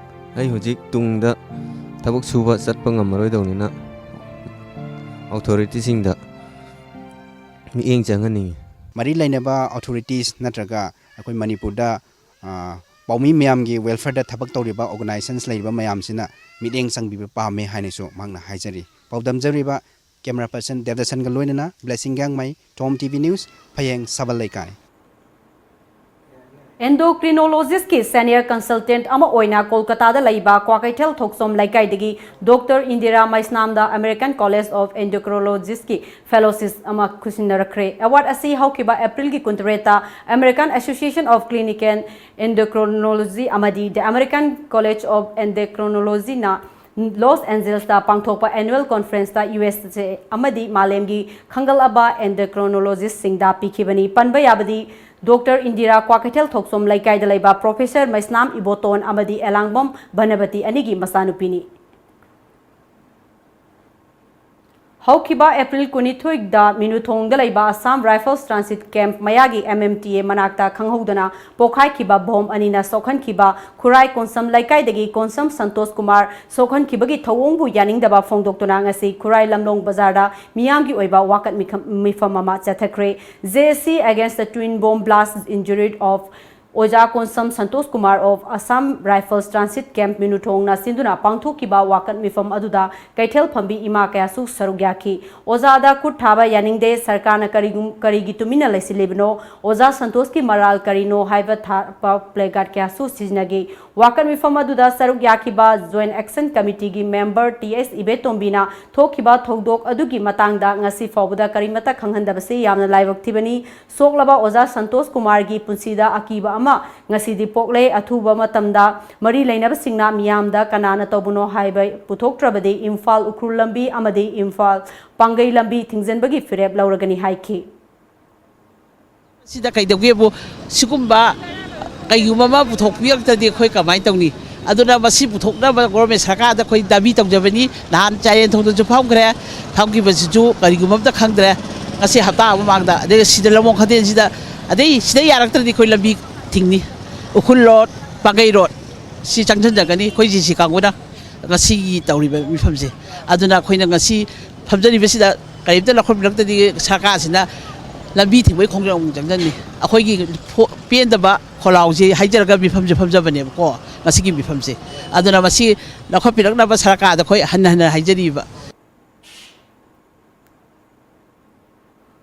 ꯑꯩ ꯍꯧꯖꯤꯛ ꯇꯨꯡꯗ ꯊꯕꯛ ꯁꯨꯕ ꯆꯠꯄ ꯉꯝꯃꯔꯣꯏꯗꯧꯅꯤꯅ ꯑꯣꯊꯣꯔꯤꯇꯤꯁꯤꯡꯗ ꯃꯤꯠꯌꯦꯡ ꯆꯪꯍꯟꯅꯤꯡꯉꯤ꯫ ꯃꯔꯤ ꯂꯩꯅꯕ ꯑꯣꯊꯣꯔꯤꯇꯤꯁ ꯅꯠꯇ꯭ꯔꯒ ꯑꯩꯈꯣꯏ ꯃꯅꯤꯄꯨꯔꯗ, ꯑ, ꯄꯥꯎꯃꯤ ꯃꯌꯥꯝꯒꯤ ꯋꯦꯜꯐꯤꯌꯔꯗ ꯊꯕꯛ ꯇꯧꯔꯤꯕ ꯑꯣꯔꯒꯅꯥꯏꯖꯦꯁꯟꯁ ꯂꯩꯔꯤꯕ ꯃꯌꯥꯝꯁꯤꯅ ꯃꯤꯠꯌꯦꯡ ꯆꯪꯕꯤꯕ ꯄꯥꯝꯃꯦ ꯍꯥꯏꯅꯁꯨ ꯃꯍꯥꯛꯅ ꯍꯥꯏꯖꯔꯤ꯫ ꯄꯥꯎꯗꯝꯖꯔꯤꯕ ꯀꯦꯃꯦꯔꯥ ꯄꯔꯁꯟ ꯗꯦꯕꯗꯁꯟꯒ ꯂꯣꯏꯅꯅ ꯕ꯭ꯂꯦꯁꯤꯡ ꯒꯥꯡꯃꯩ, ꯊꯣꯝ ꯇꯤ ꯚꯤ ꯅ꯭ꯌꯨꯁ, ꯐꯌꯦꯡ ꯁꯕꯜ ꯂꯩꯀꯥꯏ꯫ Endocrinologist ꯀꯤ senior consultant ꯑꯃ ꯑꯣꯏꯅ ꯀꯣꯜꯀꯇꯥꯗ ꯂꯩꯕ ꯀ꯭ꯋꯥꯀꯩꯊꯦꯜ ꯊꯣꯛꯆꯣꯝ ꯂꯩꯀꯥꯏꯗꯒꯤ ꯗꯣꯛꯇꯔ ꯏꯟꯗꯤꯔꯥ ꯃꯩꯁꯅꯥꯝꯗ American College of Endocrinology ꯀꯤ fellowship ꯑꯃ ꯈꯨꯠꯁꯤꯟꯅꯔꯛꯈ꯭ꯔꯦ꯫ Award ꯑꯁꯤ ꯍꯧꯈꯤꯕ ꯑꯦꯄ꯭ꯔꯤꯜꯒꯤ ꯀꯨꯟꯇꯔꯦꯠꯇ American Association of Clinical Endocrinology ꯑꯃꯗꯤ The American College of Endocrinology ꯅ ꯂꯣꯁ ꯑꯦꯟꯖꯦꯜꯁꯇ ꯄꯥꯡꯊꯣꯛꯄ annual conferenceꯇ ꯌꯨ ꯑꯦꯁ ꯑꯦ ꯑꯃꯗꯤ ꯃꯥꯂꯦꯝꯒꯤ ꯈꯪꯒꯠꯂꯕ endocrinologistꯁꯤꯡꯗ ꯄꯤꯈꯤꯕꯅꯤ꯫ ꯄꯟꯕ ꯌꯥꯕꯗꯤ, ꯗꯣꯛꯇꯔ ꯏꯟꯗꯤꯔꯥ ꯀ꯭ꯋꯥꯀꯩꯊꯦꯜ ꯊꯣꯛꯆꯣꯝ ꯂꯩꯀꯥꯏꯗ ꯂꯩꯕ ꯄ꯭ꯔꯣꯐꯦꯁꯔ ꯃꯩꯁꯅꯥꯝ ꯏꯕꯣꯇꯣꯟ ꯑꯃꯗꯤ ꯑꯦꯂꯥꯡꯕꯝ ꯚꯅꯕꯇꯤ ꯑꯅꯤꯒꯤ ꯃꯆꯥꯅꯨꯄꯤꯅꯤ꯫ ꯍꯧꯈꯤꯕ ꯑꯦꯄ꯭ꯔꯤꯜ ꯀꯨꯟꯅꯤꯊꯣꯏꯗ ꯃꯤꯅꯨꯊꯣꯡꯗ ꯂꯩꯕ ꯑꯁꯥꯝ ꯔꯥꯏꯐꯜꯁ ꯇ꯭ꯔꯥꯟꯁꯤꯠ ꯀꯦꯝꯞ ꯃꯌꯥꯒꯤ ꯑꯦꯝ ꯑꯦꯝ ꯇꯤ ꯑꯦ ꯃꯅꯥꯛꯇ ꯈꯪꯍꯧꯗꯅ ꯄꯣꯈꯥꯏꯈꯤꯕ ꯕꯣꯝ ꯑꯅꯤꯅ ꯁꯣꯛꯍꯟꯈꯤꯕ ꯈꯨꯔꯥꯏ ꯀꯣꯟꯁꯝ ꯂꯩꯀꯥꯏꯗꯒꯤ ꯀꯣꯟꯁꯝ ꯁꯟꯇꯣꯁ ꯀꯨꯃꯥꯔ ꯁꯣꯛꯍꯟꯈꯤꯕꯒꯤ ꯊꯧꯑꯣꯡꯕꯨ ꯌꯥꯅꯤꯡꯗꯕ ꯐꯣꯡꯗꯣꯛꯇꯨꯅ ꯉꯁꯤ ꯈꯨꯔꯥꯏ ꯂꯝꯂꯣꯡ ꯕꯖꯥꯔꯗ ꯃꯤꯌꯥꯝꯒꯤ ꯑꯣꯏꯕ ꯋꯥꯀꯠ ꯃꯤꯈꯝ-, ꯃꯤꯐꯝ ꯑꯃ ꯆꯠꯊꯈ꯭ꯔꯦ꯫ J A C against the twin bomb blast injured of ꯑꯣꯖꯥ Konsam Santosh Kumar of Assam Rifles Transit Camp ꯃꯤꯅꯨꯊꯣꯡꯅ ꯁꯤꯟꯗꯨꯅ ꯄꯥꯡꯊꯣꯛꯈꯤꯕ ꯋꯥꯀꯠ ꯃꯤꯐꯝ ꯑꯗꯨꯗ ꯀꯩꯊꯦꯜ ꯐꯝꯕꯤ ꯏꯃꯥ ꯀꯌꯥꯁꯨ ꯁꯔꯨꯛ ꯌꯥꯈꯤ꯫ ꯑꯣꯖꯥꯗ ꯈꯨꯠ ꯊꯥꯕ ꯌꯥꯅꯤꯡꯗꯦ, ꯁꯔꯀꯥꯔꯅ ꯀꯔꯤꯒꯨꯝ-, ꯀꯔꯤꯒꯤ ꯇꯨꯃꯤꯟꯅ ꯂꯩꯁꯤꯜꯂꯤꯕꯅꯣ, ꯑꯣꯖꯥ ꯁꯟꯇꯣꯁꯀꯤ ꯃꯔꯥꯜ ꯀꯔꯤꯅꯣ ꯍꯥꯏꯕ ꯊꯥꯕ placard ꯀꯌꯥꯁꯨ ꯁꯤꯖꯤꯟꯅꯈꯤ꯫ ꯋꯥꯀꯠ ꯃꯤꯐꯝ ꯑꯗꯨꯗ ꯁꯔꯨꯛ ꯌꯥꯈꯤꯕ Joint Action Committeeꯒꯤ member T S ꯏꯕꯦꯇꯣꯝꯕꯤꯅ ꯊꯣꯛꯈꯤꯕ ꯊꯧꯗꯣꯛ ꯑꯗꯨꯒꯤ ꯃꯇꯥꯡꯗ ꯉꯁꯤ ꯐꯥꯎꯕꯗ ꯀꯔꯤꯃꯠꯇ ꯈꯪꯍꯟꯗꯕꯁꯤ ꯌꯥꯝꯅ ꯂꯥꯏꯕꯛ ꯊꯤꯕꯅꯤ꯫ ꯁꯣꯛꯂꯕ ꯑꯣꯖꯥ ꯁꯟꯇꯣꯁ ꯀꯨꯃꯥꯔꯒꯤ ꯄꯨꯟꯁꯤꯗ ꯑꯀꯤꯕ ꯑꯃ ꯉꯁꯤꯗꯤ ꯄꯣꯛꯂꯦ꯫ ꯑꯊꯨꯕ ꯃꯇꯝꯗ ꯃꯔꯤ ꯂꯩꯅꯕꯁꯤꯡꯅ ꯃꯤꯌꯥꯝꯗ ꯀꯅꯥꯅ ꯇꯧꯕꯅꯣ ꯍꯥꯏꯕ ꯄꯨꯊꯣꯛꯇ꯭ꯔꯕꯗꯤ ꯏꯝꯐꯥꯜ ꯎꯈ꯭ꯔꯨꯜ ꯂꯝꯕꯤ ꯑꯃꯗꯤ ꯏꯝꯐꯥꯜ ꯄꯥꯡꯒꯩ ꯂꯝꯕꯤ ꯊꯤꯡꯖꯤꯟꯕꯒꯤ ꯐꯤꯔꯦꯞ ꯂꯧꯔꯒꯅꯤ ꯍꯥꯏꯈꯤ꯫ ꯁꯤꯗ ꯀꯩꯗꯧꯒꯦꯕꯨ, ꯁꯤꯒꯨꯝꯕ ꯀꯩꯒꯨꯝꯕ ꯑꯃ ꯄꯨꯊꯣꯛꯄꯤꯔꯛꯇ꯭ꯔꯗꯤ ꯑꯩꯈꯣꯏ ꯀꯃꯥꯏꯅ ꯇꯧꯅꯤ? ꯑꯗꯨꯅ ꯃꯁꯤ ꯄꯨꯊꯣꯛꯅꯕ ꯒꯣꯔꯃꯦꯟ ꯁꯔꯀꯥꯔꯗ ꯑꯩꯈꯣꯏ ꯗꯥꯕꯤ ꯇꯧꯖꯕꯅꯤ꯫ ꯅꯍꯥꯟ ꯆꯥꯏꯔꯦꯟꯊꯣꯡꯗꯁꯨ ꯐꯝꯈ꯭ꯔꯦ, ꯐꯝꯈꯤꯕꯁꯤꯁꯨ ꯀꯔꯤꯒꯨꯝꯕ ꯑꯝꯇ ꯈꯪꯗ꯭ꯔꯦ꯫ ꯉꯁꯤ ꯍꯞꯇꯥ ꯑꯃ ꯃꯃꯥꯡꯗ, ꯑꯗꯩ ꯁꯤꯗ ꯂꯝꯂꯣꯡ ꯈꯇꯦꯟꯁꯤꯗ, ꯑꯗꯩ ꯁꯤꯗ ꯌꯥꯔꯛꯇ꯭ꯔꯗꯤ ꯑꯩꯈꯣꯏ ꯂꯝꯕꯤ ꯊꯤꯡꯅꯤ꯫ ꯎꯈ꯭ꯔꯨꯜ ꯔꯣꯗ, ꯄꯥꯡꯒꯩ ꯔꯣꯗ, ꯁꯤ ꯆꯪꯁꯤꯟꯖꯒꯅꯤ ꯑꯩꯈꯣꯏ ꯖꯤ ꯁꯤ ꯀꯥꯡꯕꯨꯅ꯫ ꯉꯁꯤꯒꯤ ꯇꯧꯔꯤꯕ ꯃꯤꯐꯝꯁꯦ, ꯑꯗꯨꯅ ꯑꯩꯈꯣꯏꯅ ꯉꯁꯤ ꯐꯝꯖꯔꯤꯕꯁꯤꯗ ꯀꯔꯤꯝꯇ ꯂꯧꯈꯠꯄꯤꯔꯛꯇ꯭ꯔꯗꯤ ꯁꯔꯀꯥꯔꯁꯤꯅ ꯂꯝꯕꯤ ꯊꯤꯡꯕꯒꯤ ꯈꯣꯡꯖꯪ ꯑꯃꯨꯛ ꯆꯪꯁꯤꯟꯅꯤ꯫ ꯑꯩꯈꯣꯏꯒꯤ ꯐꯣ-, ꯄꯦꯟꯗꯕ ꯈꯣꯜꯂꯥꯎꯁꯦ ꯍꯥꯏꯖꯔꯒ ꯃꯤꯐꯝꯁꯦ ꯐꯝꯖꯕꯅꯦꯕꯀꯣ, ꯉꯁꯤꯒꯤ ꯃꯤꯐꯝꯁꯦ꯫ ꯑꯗꯨꯅ ꯃꯁꯤ ꯂꯧꯈꯠꯄꯤꯔꯛꯅꯕ ꯁꯔꯀꯥꯔꯗ ꯑꯩꯈꯣꯏ ꯍꯟꯅ ꯍꯟꯅ ꯍꯥꯏꯖꯔꯤꯕ꯫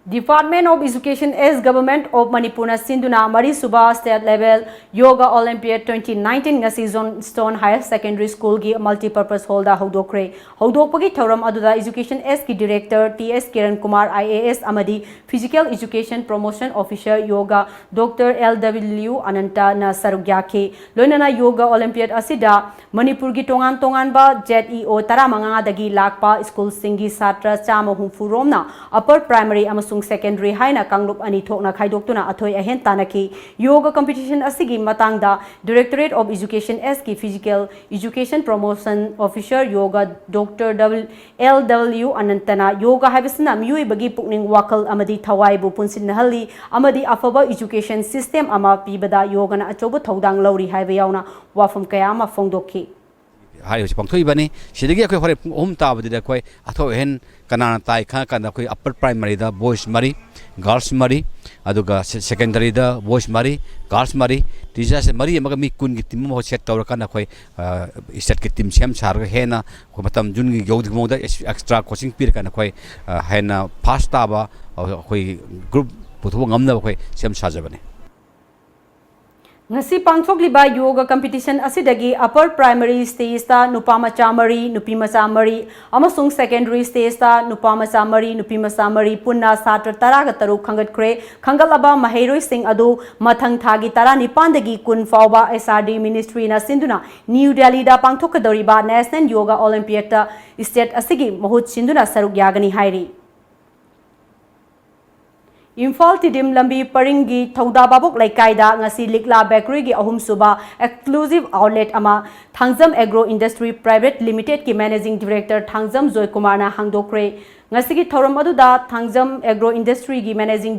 Department of Education as Government of ꯃꯅꯤꯄꯨꯔꯅ ꯁꯤꯟꯗꯨꯅ ꯃꯔꯤꯁꯨꯕ state level Yoga Olympiad twenty nineteen ꯉꯁꯤ Johnstone Higher Secondary Schoolꯒꯤ multipurpose hallꯗ ꯍꯧꯗꯣꯛꯈ꯭ꯔꯦ꯫ ꯍꯧꯗꯣꯛꯄꯒꯤ ꯊꯧꯔꯝ ꯑꯗꯨꯗ Education Sꯀꯤ Director T S Kiran Kumar I A S ꯑꯃꯗꯤ Physical Education Promotion Officer Yoga Doctor L W Anantana ꯁꯔꯨꯛ ꯌꯥꯈꯤ꯫ ꯂꯣꯏꯅꯅ Yoga Olympiad ꯑꯁꯤꯗ ꯃꯅꯤꯄꯨꯔꯒꯤ ꯇꯣꯉꯥꯟ ꯇꯣꯉꯥꯟꯕ ꯖꯦꯠ ꯏ ꯑꯣ ꯇꯔꯥꯃꯉꯥꯗꯒꯤ ꯂꯥꯛꯄ ꯁ꯭ꯀꯨꯜꯁꯤꯡꯒꯤ ꯁꯥꯇ꯭ꯔ ꯆꯥꯝꯃ ꯍꯨꯝꯐꯨ ꯔꯣꯝꯅ ꯑꯄꯔ ꯄ꯭ꯔꯥꯏꯃꯔꯤ ꯑꯃꯁꯨꯡ ꯁꯦꯀꯦꯟꯗꯔꯤ ꯍꯥꯏꯅ ꯀꯥꯡꯂꯨꯞ ꯑꯅꯤ ꯊꯣꯛꯅ ꯈꯥꯏꯗꯣꯛꯇꯨꯅ ꯑꯊꯣꯏ ꯑꯍꯦꯟ ꯇꯥꯟꯅꯈꯤ꯫ ꯌꯣꯒ ꯀꯝꯄꯤꯇꯤꯁꯟ ꯑꯁꯤꯒꯤ ꯃꯇꯥꯡꯗ Directorate of Education ꯑꯦꯁꯀꯤ Physical Education Promotion Officer yoga doctor double L W ꯑꯅꯟꯇꯅ ꯌꯣꯒ ꯍꯥꯏꯕꯁꯤꯅ ꯃꯤꯑꯣꯏꯕꯒꯤ ꯄꯨꯛꯅꯤꯡ ꯋꯥꯈꯜ ꯑꯃꯗꯤ ꯊꯋꯥꯏꯕꯨ ꯄꯨꯟꯁꯤꯟꯅꯍꯜꯂꯤ ꯑꯃꯗꯤ ꯑꯐꯕ ꯏꯖꯨꯀꯦꯁꯟ ꯁꯤꯁꯇꯦꯝ ꯑꯃ ꯄꯤꯕꯗ ꯌꯣꯒꯅ ꯑꯆꯧꯕ ꯊꯧꯗꯥꯡ ꯂꯧꯔꯤ ꯍꯥꯏꯕ ꯌꯥꯎꯅ ꯋꯥꯐꯝ ꯀꯌꯥ ꯑꯃ ꯐꯣꯡꯗꯣꯛꯈꯤ꯫ ꯍꯥꯏꯔꯤꯕꯁꯤ ꯄꯥꯡꯊꯣꯛꯏꯕꯅꯤ꯫ ꯁꯤꯗꯒꯤ ꯑꯩꯈꯣꯏ ꯍꯣꯔꯦꯟ ꯄꯨꯡ ꯑꯍꯨꯝ ꯇꯥꯕꯗꯨꯗ ꯑꯩꯈꯣꯏ ꯑꯊꯣꯏ ꯑꯍꯦꯟ ꯀꯅꯥꯅ ꯇꯥꯏ ꯈꯪꯉꯀꯥꯟꯗ ꯑꯩꯈꯣꯏ ꯑꯄꯔ ꯄ꯭ꯔꯥꯏꯃꯔꯤꯗ ꯕꯣꯏꯁ ꯃꯔꯤ, ꯒꯥꯔꯜꯁ ꯃꯔꯤ, ꯑꯗꯨꯒ ꯁꯦ- ꯁꯦꯀꯦꯟꯗꯔꯤꯗ ꯕꯣꯏꯁ ꯃꯔꯤ, ꯒꯥꯔꯜꯁ ꯃꯔꯤ, ꯇꯤꯆꯔꯁꯦ ꯃꯔꯤ ꯑꯃꯒ ꯃꯤ ꯀꯨꯟꯒꯤ ꯇꯤꯝ ꯑꯃ ꯁꯦꯠ ꯇꯧꯔꯀꯥꯟꯗ ꯑꯩꯈꯣꯏ ꯏꯁꯇꯦꯠꯀꯤ ꯇꯤꯝ ꯁꯦꯝ ꯁꯥꯔꯒ ꯍꯦꯟꯅ ꯑꯩꯈꯣꯏ ꯃꯇꯝ ꯖꯨꯟꯒꯤ ꯌꯧꯗ꯭ꯔꯤꯉꯩ ꯃꯑꯣꯡꯗ ꯑꯦꯛꯁ- ꯑꯦꯛꯁꯇ꯭ꯔꯥ ꯀꯣꯆꯤꯡ ꯄꯤꯔꯀꯥꯟꯗ ꯑꯩꯈꯣꯏ ꯑ, ꯍꯦꯟꯅ ꯐꯥꯁ ꯇꯥꯕ ꯑ, ꯑꯩꯈꯣꯏ ꯒ꯭ꯔꯨꯞ ꯄꯨꯊꯣꯛꯄ ꯉꯝꯅꯕ ꯑꯩꯈꯣꯏ ꯁꯦꯝ ꯁꯥꯖꯕꯅꯤ꯫ ꯉꯁꯤ ꯄꯥꯡꯊꯣꯛꯂꯤꯕ ꯌꯣꯒ ꯀꯝꯄꯤꯇꯤꯁꯟ ꯑꯁꯤꯗꯒꯤ ꯑꯄꯔ ꯄ꯭ꯔꯥꯏꯃꯔꯤ ꯁ꯭ꯇꯦꯖꯇ ꯅꯨꯄꯥ ꯃꯆꯥ ꯃꯔꯤ, ꯅꯨꯄꯤ ꯃꯆꯥ ꯃꯔꯤ ꯑꯃꯁꯨꯡ ꯁꯦꯀꯦꯟꯗꯔꯤ ꯁ꯭ꯇꯦꯖꯇ ꯅꯨꯄꯥ ꯃꯆꯥ ꯃꯔꯤ, ꯅꯨꯄꯤ ꯃꯆꯥ ꯃꯔꯤ ꯄꯨꯟꯅ ꯁꯥꯇ꯭ꯔ ꯇꯔꯥꯒ ꯇꯔꯨꯛ ꯈꯟꯒꯠꯈ꯭ꯔꯦ꯫ ꯈꯟꯒꯠꯂꯕ ꯃꯍꯩꯔꯣꯏꯁꯤꯡ ꯑꯗꯨ ꯃꯊꯪ ꯊꯥꯒꯤ ꯇꯔꯥꯅꯤꯄꯥꯟꯗꯒꯤ ꯀꯨꯟ ꯐꯥꯎꯕ ꯑꯦꯁ ꯑꯥꯔ ꯗꯤ ꯃꯤꯅꯤꯁꯇ꯭ꯔꯤꯅ ꯁꯤꯟꯗꯨꯅ ꯅ꯭ꯌꯨ ꯗꯦꯜꯂꯤꯗ ꯄꯥꯡꯊꯣꯛꯀꯗꯧꯔꯤꯕ ꯅꯦꯁꯅꯦꯜ ꯌꯣꯒ ꯑꯣꯂꯤꯝꯄꯤꯌꯥꯗꯇ ꯁ꯭ꯇꯦꯠ ꯑꯁꯤꯒꯤ ꯃꯍꯨꯠ ꯁꯤꯟꯗꯨꯅ ꯁꯔꯨꯛ ꯌꯥꯒꯅꯤ ꯍꯥꯏꯔꯤ꯫ ꯏꯝꯐꯥꯜ ꯇꯤꯗꯤꯝ ꯂꯝꯕꯤ ꯄꯔꯤꯡꯒꯤ ꯊꯧꯗꯥ ꯚꯥꯕꯣꯛ ꯂꯩꯀꯥꯏꯗ ꯉꯁꯤ ꯂꯤꯛꯂꯥ ꯕꯦꯀꯔꯤꯒꯤ ꯑꯍꯨꯝꯁꯨꯕ ꯑꯦꯛꯁꯀ꯭ꯂꯨꯁꯤꯚ ꯑꯥꯎꯠꯂꯦꯠ ꯑꯃ ꯊꯥꯡꯖꯝ ꯑꯦꯒ꯭ꯔꯣ ꯏꯟꯗꯁꯇ꯭ꯔꯤ ꯄ꯭ꯔꯥꯏꯚꯦꯠ ꯂꯤꯃꯤꯇꯦꯗꯀꯤ ꯃꯦꯅꯦꯖꯤꯡ ꯗꯤꯔꯦꯛꯇꯔ ꯊꯥꯡꯖꯝ ꯖꯣꯏꯀꯨꯃꯥꯔꯅ ꯍꯥꯡꯗꯣꯛꯈ꯭ꯔꯦ꯫ ꯉꯁꯤꯒꯤ ꯊꯧꯔꯝ ꯑꯗꯨꯗ ꯊꯥꯡꯖꯝ ꯑꯦꯒ꯭ꯔꯣ ꯏꯟꯗꯁꯇ꯭ꯔꯤꯒꯤ ꯃꯦꯅꯦꯖꯤꯡ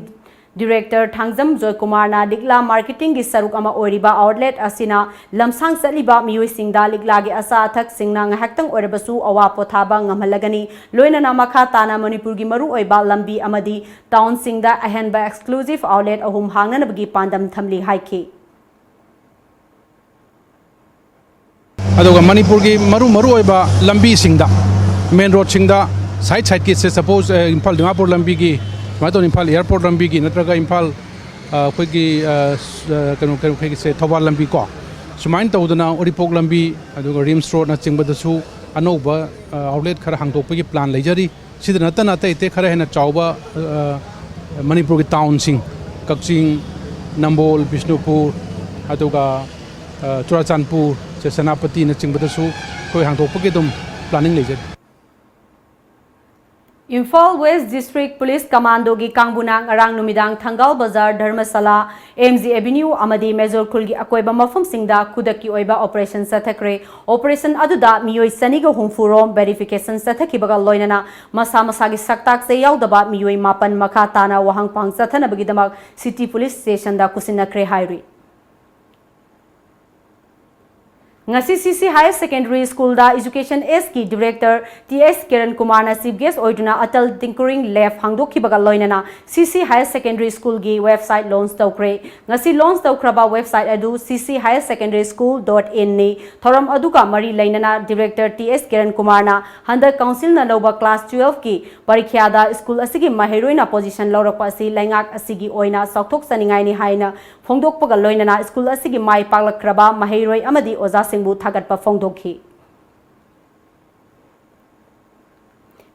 ꯗꯤꯔꯦꯛꯇꯔ ꯊꯥꯡꯖꯝ ꯖꯣꯏꯀꯨꯃꯥꯔꯅ ꯂꯤꯛꯂꯥ ꯃꯥꯔꯀꯦꯇꯤꯡꯒꯤ ꯁꯔꯨꯛ ꯑꯃ ꯑꯣꯏꯔꯤꯕ ꯑꯥꯎꯠꯂꯦꯠ ꯑꯁꯤꯅ ꯂꯝꯁꯥꯡ ꯆꯠꯂꯤꯕ ꯃꯤꯑꯣꯏꯁꯤꯡꯗ ꯂꯤꯛꯂꯥꯒꯤ ꯑꯆꯥ ꯑꯊꯛꯁꯤꯡꯅ ꯉꯥꯏꯍꯥꯛꯇꯪ ꯑꯣꯏꯔꯕꯁꯨ ꯑꯋꯥ ꯄꯣꯊꯥꯕ ꯉꯝꯍꯜꯂꯒꯅꯤ꯫ ꯂꯣꯏꯅꯅ ꯃꯈꯥ ꯇꯥꯅ ꯃꯅꯤꯄꯨꯔꯒꯤ ꯃꯔꯨꯑꯣꯏꯕ ꯂꯝꯕꯤ ꯑꯃꯗꯤ ꯇꯥꯎꯟꯁꯤꯡꯗ ꯑꯍꯦꯟꯕ ꯑꯦꯛꯁꯀ꯭ꯂꯨꯁꯤꯚ ꯑꯥꯎꯠꯂꯦꯠ ꯑꯍꯨꯝ ꯍꯥꯡꯅꯅꯕꯒꯤ ꯄꯥꯟꯗꯝ ꯊꯝꯂꯤ ꯍꯥꯏꯈꯤ꯫ ꯑꯗꯨꯒ ꯃꯅꯤꯄꯨꯔꯒꯤ ꯃꯔꯨ ꯃꯔꯨ ꯑꯣꯏꯕ ꯂꯝꯕꯤꯁꯤꯡꯗ, ꯃꯦꯟ ꯔꯣꯗꯁꯤꯡꯗ, ꯁꯥꯏꯠ ꯁꯥꯏꯠꯀꯤꯁꯦ, ꯁꯄꯣꯁ ꯏꯝꯐꯥꯜ ꯗꯤꯃꯥꯄꯨꯔ ꯂꯝꯕꯤꯒꯤ, ꯁꯨꯃꯥꯏꯅ ꯇꯧꯅ ꯏꯝꯐꯥꯜ ꯑꯦꯌꯥꯔꯄꯣꯔꯠ ꯂꯝꯕꯤꯒꯤ ꯅꯠꯇ꯭ꯔꯒ ꯏꯝꯐꯥꯜ ꯑ, ꯑꯩꯈꯣꯏꯒꯤ ꯑ, ꯁ- ꯑ, ꯀꯩꯅꯣ ꯀꯩꯅꯣ ꯑꯩꯈꯣꯏꯒꯤꯁꯦ ꯊꯧꯕꯥꯜ ꯂꯝꯕꯤ ꯀꯣ, ꯁꯨꯃꯥꯏꯅ ꯇꯧꯗꯅ ꯎꯔꯤꯄꯣꯛ ꯂꯝꯕꯤ, ꯑꯗꯨꯒ ꯔꯤꯝꯁ ꯔꯣꯗꯅꯆꯤꯡꯕꯗꯁꯨ ꯑꯅꯧꯕ ꯑꯥꯎꯠꯂꯦꯠ ꯈꯔ ꯍꯥꯡꯗꯣꯛꯄꯒꯤ ꯄ꯭ꯂꯥꯟ ꯂꯩꯖꯔꯤ꯫ ꯁꯤꯗ ꯅꯠꯇꯅ ꯑꯇꯩ ꯑꯇꯩ ꯈꯔ ꯍꯦꯟꯅ ꯆꯥꯎꯕ ꯑ, ꯃꯅꯤꯄꯨꯔꯒꯤ ꯇꯥꯎꯟꯁꯤꯡ, ꯀꯛꯆꯤꯡ, ꯅꯝꯕꯣꯜ, ꯕꯤꯁꯅꯨꯄꯨꯔ, ꯑꯗꯨꯒ ꯑ, ꯆꯨꯔꯥꯆꯥꯟꯄꯨꯔ, ꯁꯦꯅꯥꯄꯇꯤꯅꯆꯤꯡꯕꯗꯁꯨ ꯑꯩꯈꯣꯏ ꯍꯥꯡꯗꯣꯛꯄꯒꯤ ꯑꯗꯨꯝ planning ꯂꯩꯖꯔꯤ꯫ ꯏꯝꯐꯥꯜ ꯋꯦꯁ ꯗꯤꯁꯇ꯭ꯔꯤꯛ ꯄꯨꯂꯤꯁ ꯀꯃꯥꯟꯗꯣꯒꯤ ꯀꯥꯡꯕꯨꯅ ꯉꯔꯥꯡ ꯅꯨꯃꯤꯗꯥꯡ ꯊꯪꯒꯥꯜ ꯕꯖꯥꯔ, ꯙꯔꯃꯁꯥꯂꯥ, ꯑꯦꯝ ꯖꯤ ꯑꯦꯚꯦꯅ꯭ꯌꯨ ꯑꯃꯗꯤ ꯃꯦꯖꯣꯔ ꯈꯨꯜꯒꯤ ꯑꯀꯣꯏꯕ ꯃꯐꯝꯁꯤꯡꯗ ꯈꯨꯗꯛꯀꯤ ꯑꯣꯏꯕ operation ꯆꯠꯊꯈ꯭ꯔꯦ꯫ Operation ꯑꯗꯨꯗ ꯃꯤꯑꯣꯏ ꯆꯅꯤꯒ ꯍꯨꯝꯐꯨ ꯔꯣꯝ verification ꯆꯠꯊꯈꯤꯕꯒ ꯂꯣꯏꯅꯅ ꯃꯁꯥ ꯃꯁꯥꯒꯤ ꯁꯛꯇꯥꯛꯁꯦ ꯌꯥꯎꯗꯕ ꯃꯤꯑꯣꯏ ꯃꯥꯄꯟ ꯃꯈꯥ ꯇꯥꯅ ꯋꯥꯍꯪ ꯄꯥꯡ ꯆꯠꯊꯅꯕꯒꯤꯗꯃꯛ City Police Stationꯗ ꯀꯨꯁꯤꯟꯅꯈ꯭ꯔꯦ ꯍꯥꯏꯔꯤ꯫ ꯉꯁꯤ C C Higher Secondary Schoolꯗ Education Sꯀꯤ Director T S Kiran ꯀꯨꯃꯥꯔꯅ chief guest ꯑꯣꯏꯗꯨꯅ Atal Tinkering Lab ꯍꯥꯡꯗꯣꯛꯈꯤꯕꯒ ꯂꯣꯏꯅꯅ C C Higher Secondary Schoolꯒꯤ website launch ꯇꯧꯈ꯭ꯔꯦ꯫ ꯉꯁꯤ launch ꯇꯧꯈ꯭ꯔꯕ website ꯑꯗꯨ C C Higher Secondary School dot inꯅꯤ꯫ ꯊꯧꯔꯝ ꯑꯗꯨꯒ ꯃꯔꯤ ꯂꯩꯅꯅ Director T S ꯀꯤꯔꯟ ꯀꯨꯃꯥꯔꯅ ꯍꯟꯗꯛ councilꯅ ꯂꯧꯕ class twelveꯀꯤ ꯄꯔꯤꯈ꯭ꯌꯥꯗ school ꯑꯁꯤꯒꯤ ꯃꯍꯩꯔꯣꯏꯅ position ꯂꯧꯔꯛꯄ ꯑꯁꯤ ꯂꯩꯉꯥꯛ ꯑꯁꯤꯒꯤ ꯑꯣꯏꯅ ꯆꯥꯎꯊꯣꯛꯆꯅꯤꯡꯉꯥꯏꯅꯤ ꯍꯥꯏꯅ ꯐꯣꯡꯗꯣꯛꯄꯒ ꯂꯣꯏꯅꯅ school ꯑꯁꯤꯒꯤ ꯃꯥꯏ ꯄꯥꯛꯂꯛꯈ꯭ꯔꯕ ꯃꯍꯩꯔꯣꯏ ꯑꯃꯗꯤ ꯑꯣꯖꯥꯁꯤꯡꯕꯨ ꯊꯥꯒꯠꯄ ꯐꯣꯡꯗꯣꯛꯈꯤ꯫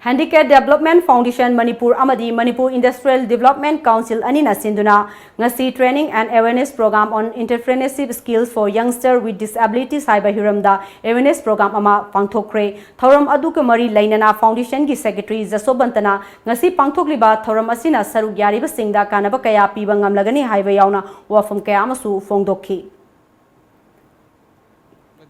Handicap Development Foundation ꯃꯅꯤꯄꯨꯔ ꯑꯃꯗꯤ Manipur Industrial Development Council ꯑꯅꯤꯅ ꯁꯤꯟꯗꯨꯅ ꯉꯁꯤ Training and Awareness Program on Entrepreneurship Skills for Youngster with Disabilities ꯍꯥꯏꯕ ꯍꯤꯔꯝꯗ awareness program ꯑꯃ ꯄꯥꯡꯊꯣꯛꯈ꯭ꯔꯦ꯫ ꯊꯧꯔꯝ ꯑꯗꯨꯒ ꯃꯔꯤ ꯂꯩꯅꯅ foundationꯒꯤ secretary ꯖꯁꯣꯕꯟꯇꯅ ꯉꯁꯤ ꯄꯥꯡꯊꯣꯛꯂꯤꯕ ꯊꯧꯔꯝ ꯑꯁꯤꯅ ꯁꯔꯨꯛ ꯌꯥꯔꯤꯕꯁꯤꯡꯗ ꯀꯥꯟꯅꯕ ꯀꯌꯥ ꯄꯤꯕ ꯉꯝꯂꯒꯅꯤ ꯍꯥꯏꯕ ꯌꯥꯎꯅ ꯋꯥꯐꯝ ꯀꯌꯥ ꯑꯃꯁꯨ ꯐꯣꯡꯗꯣꯛꯈꯤ꯫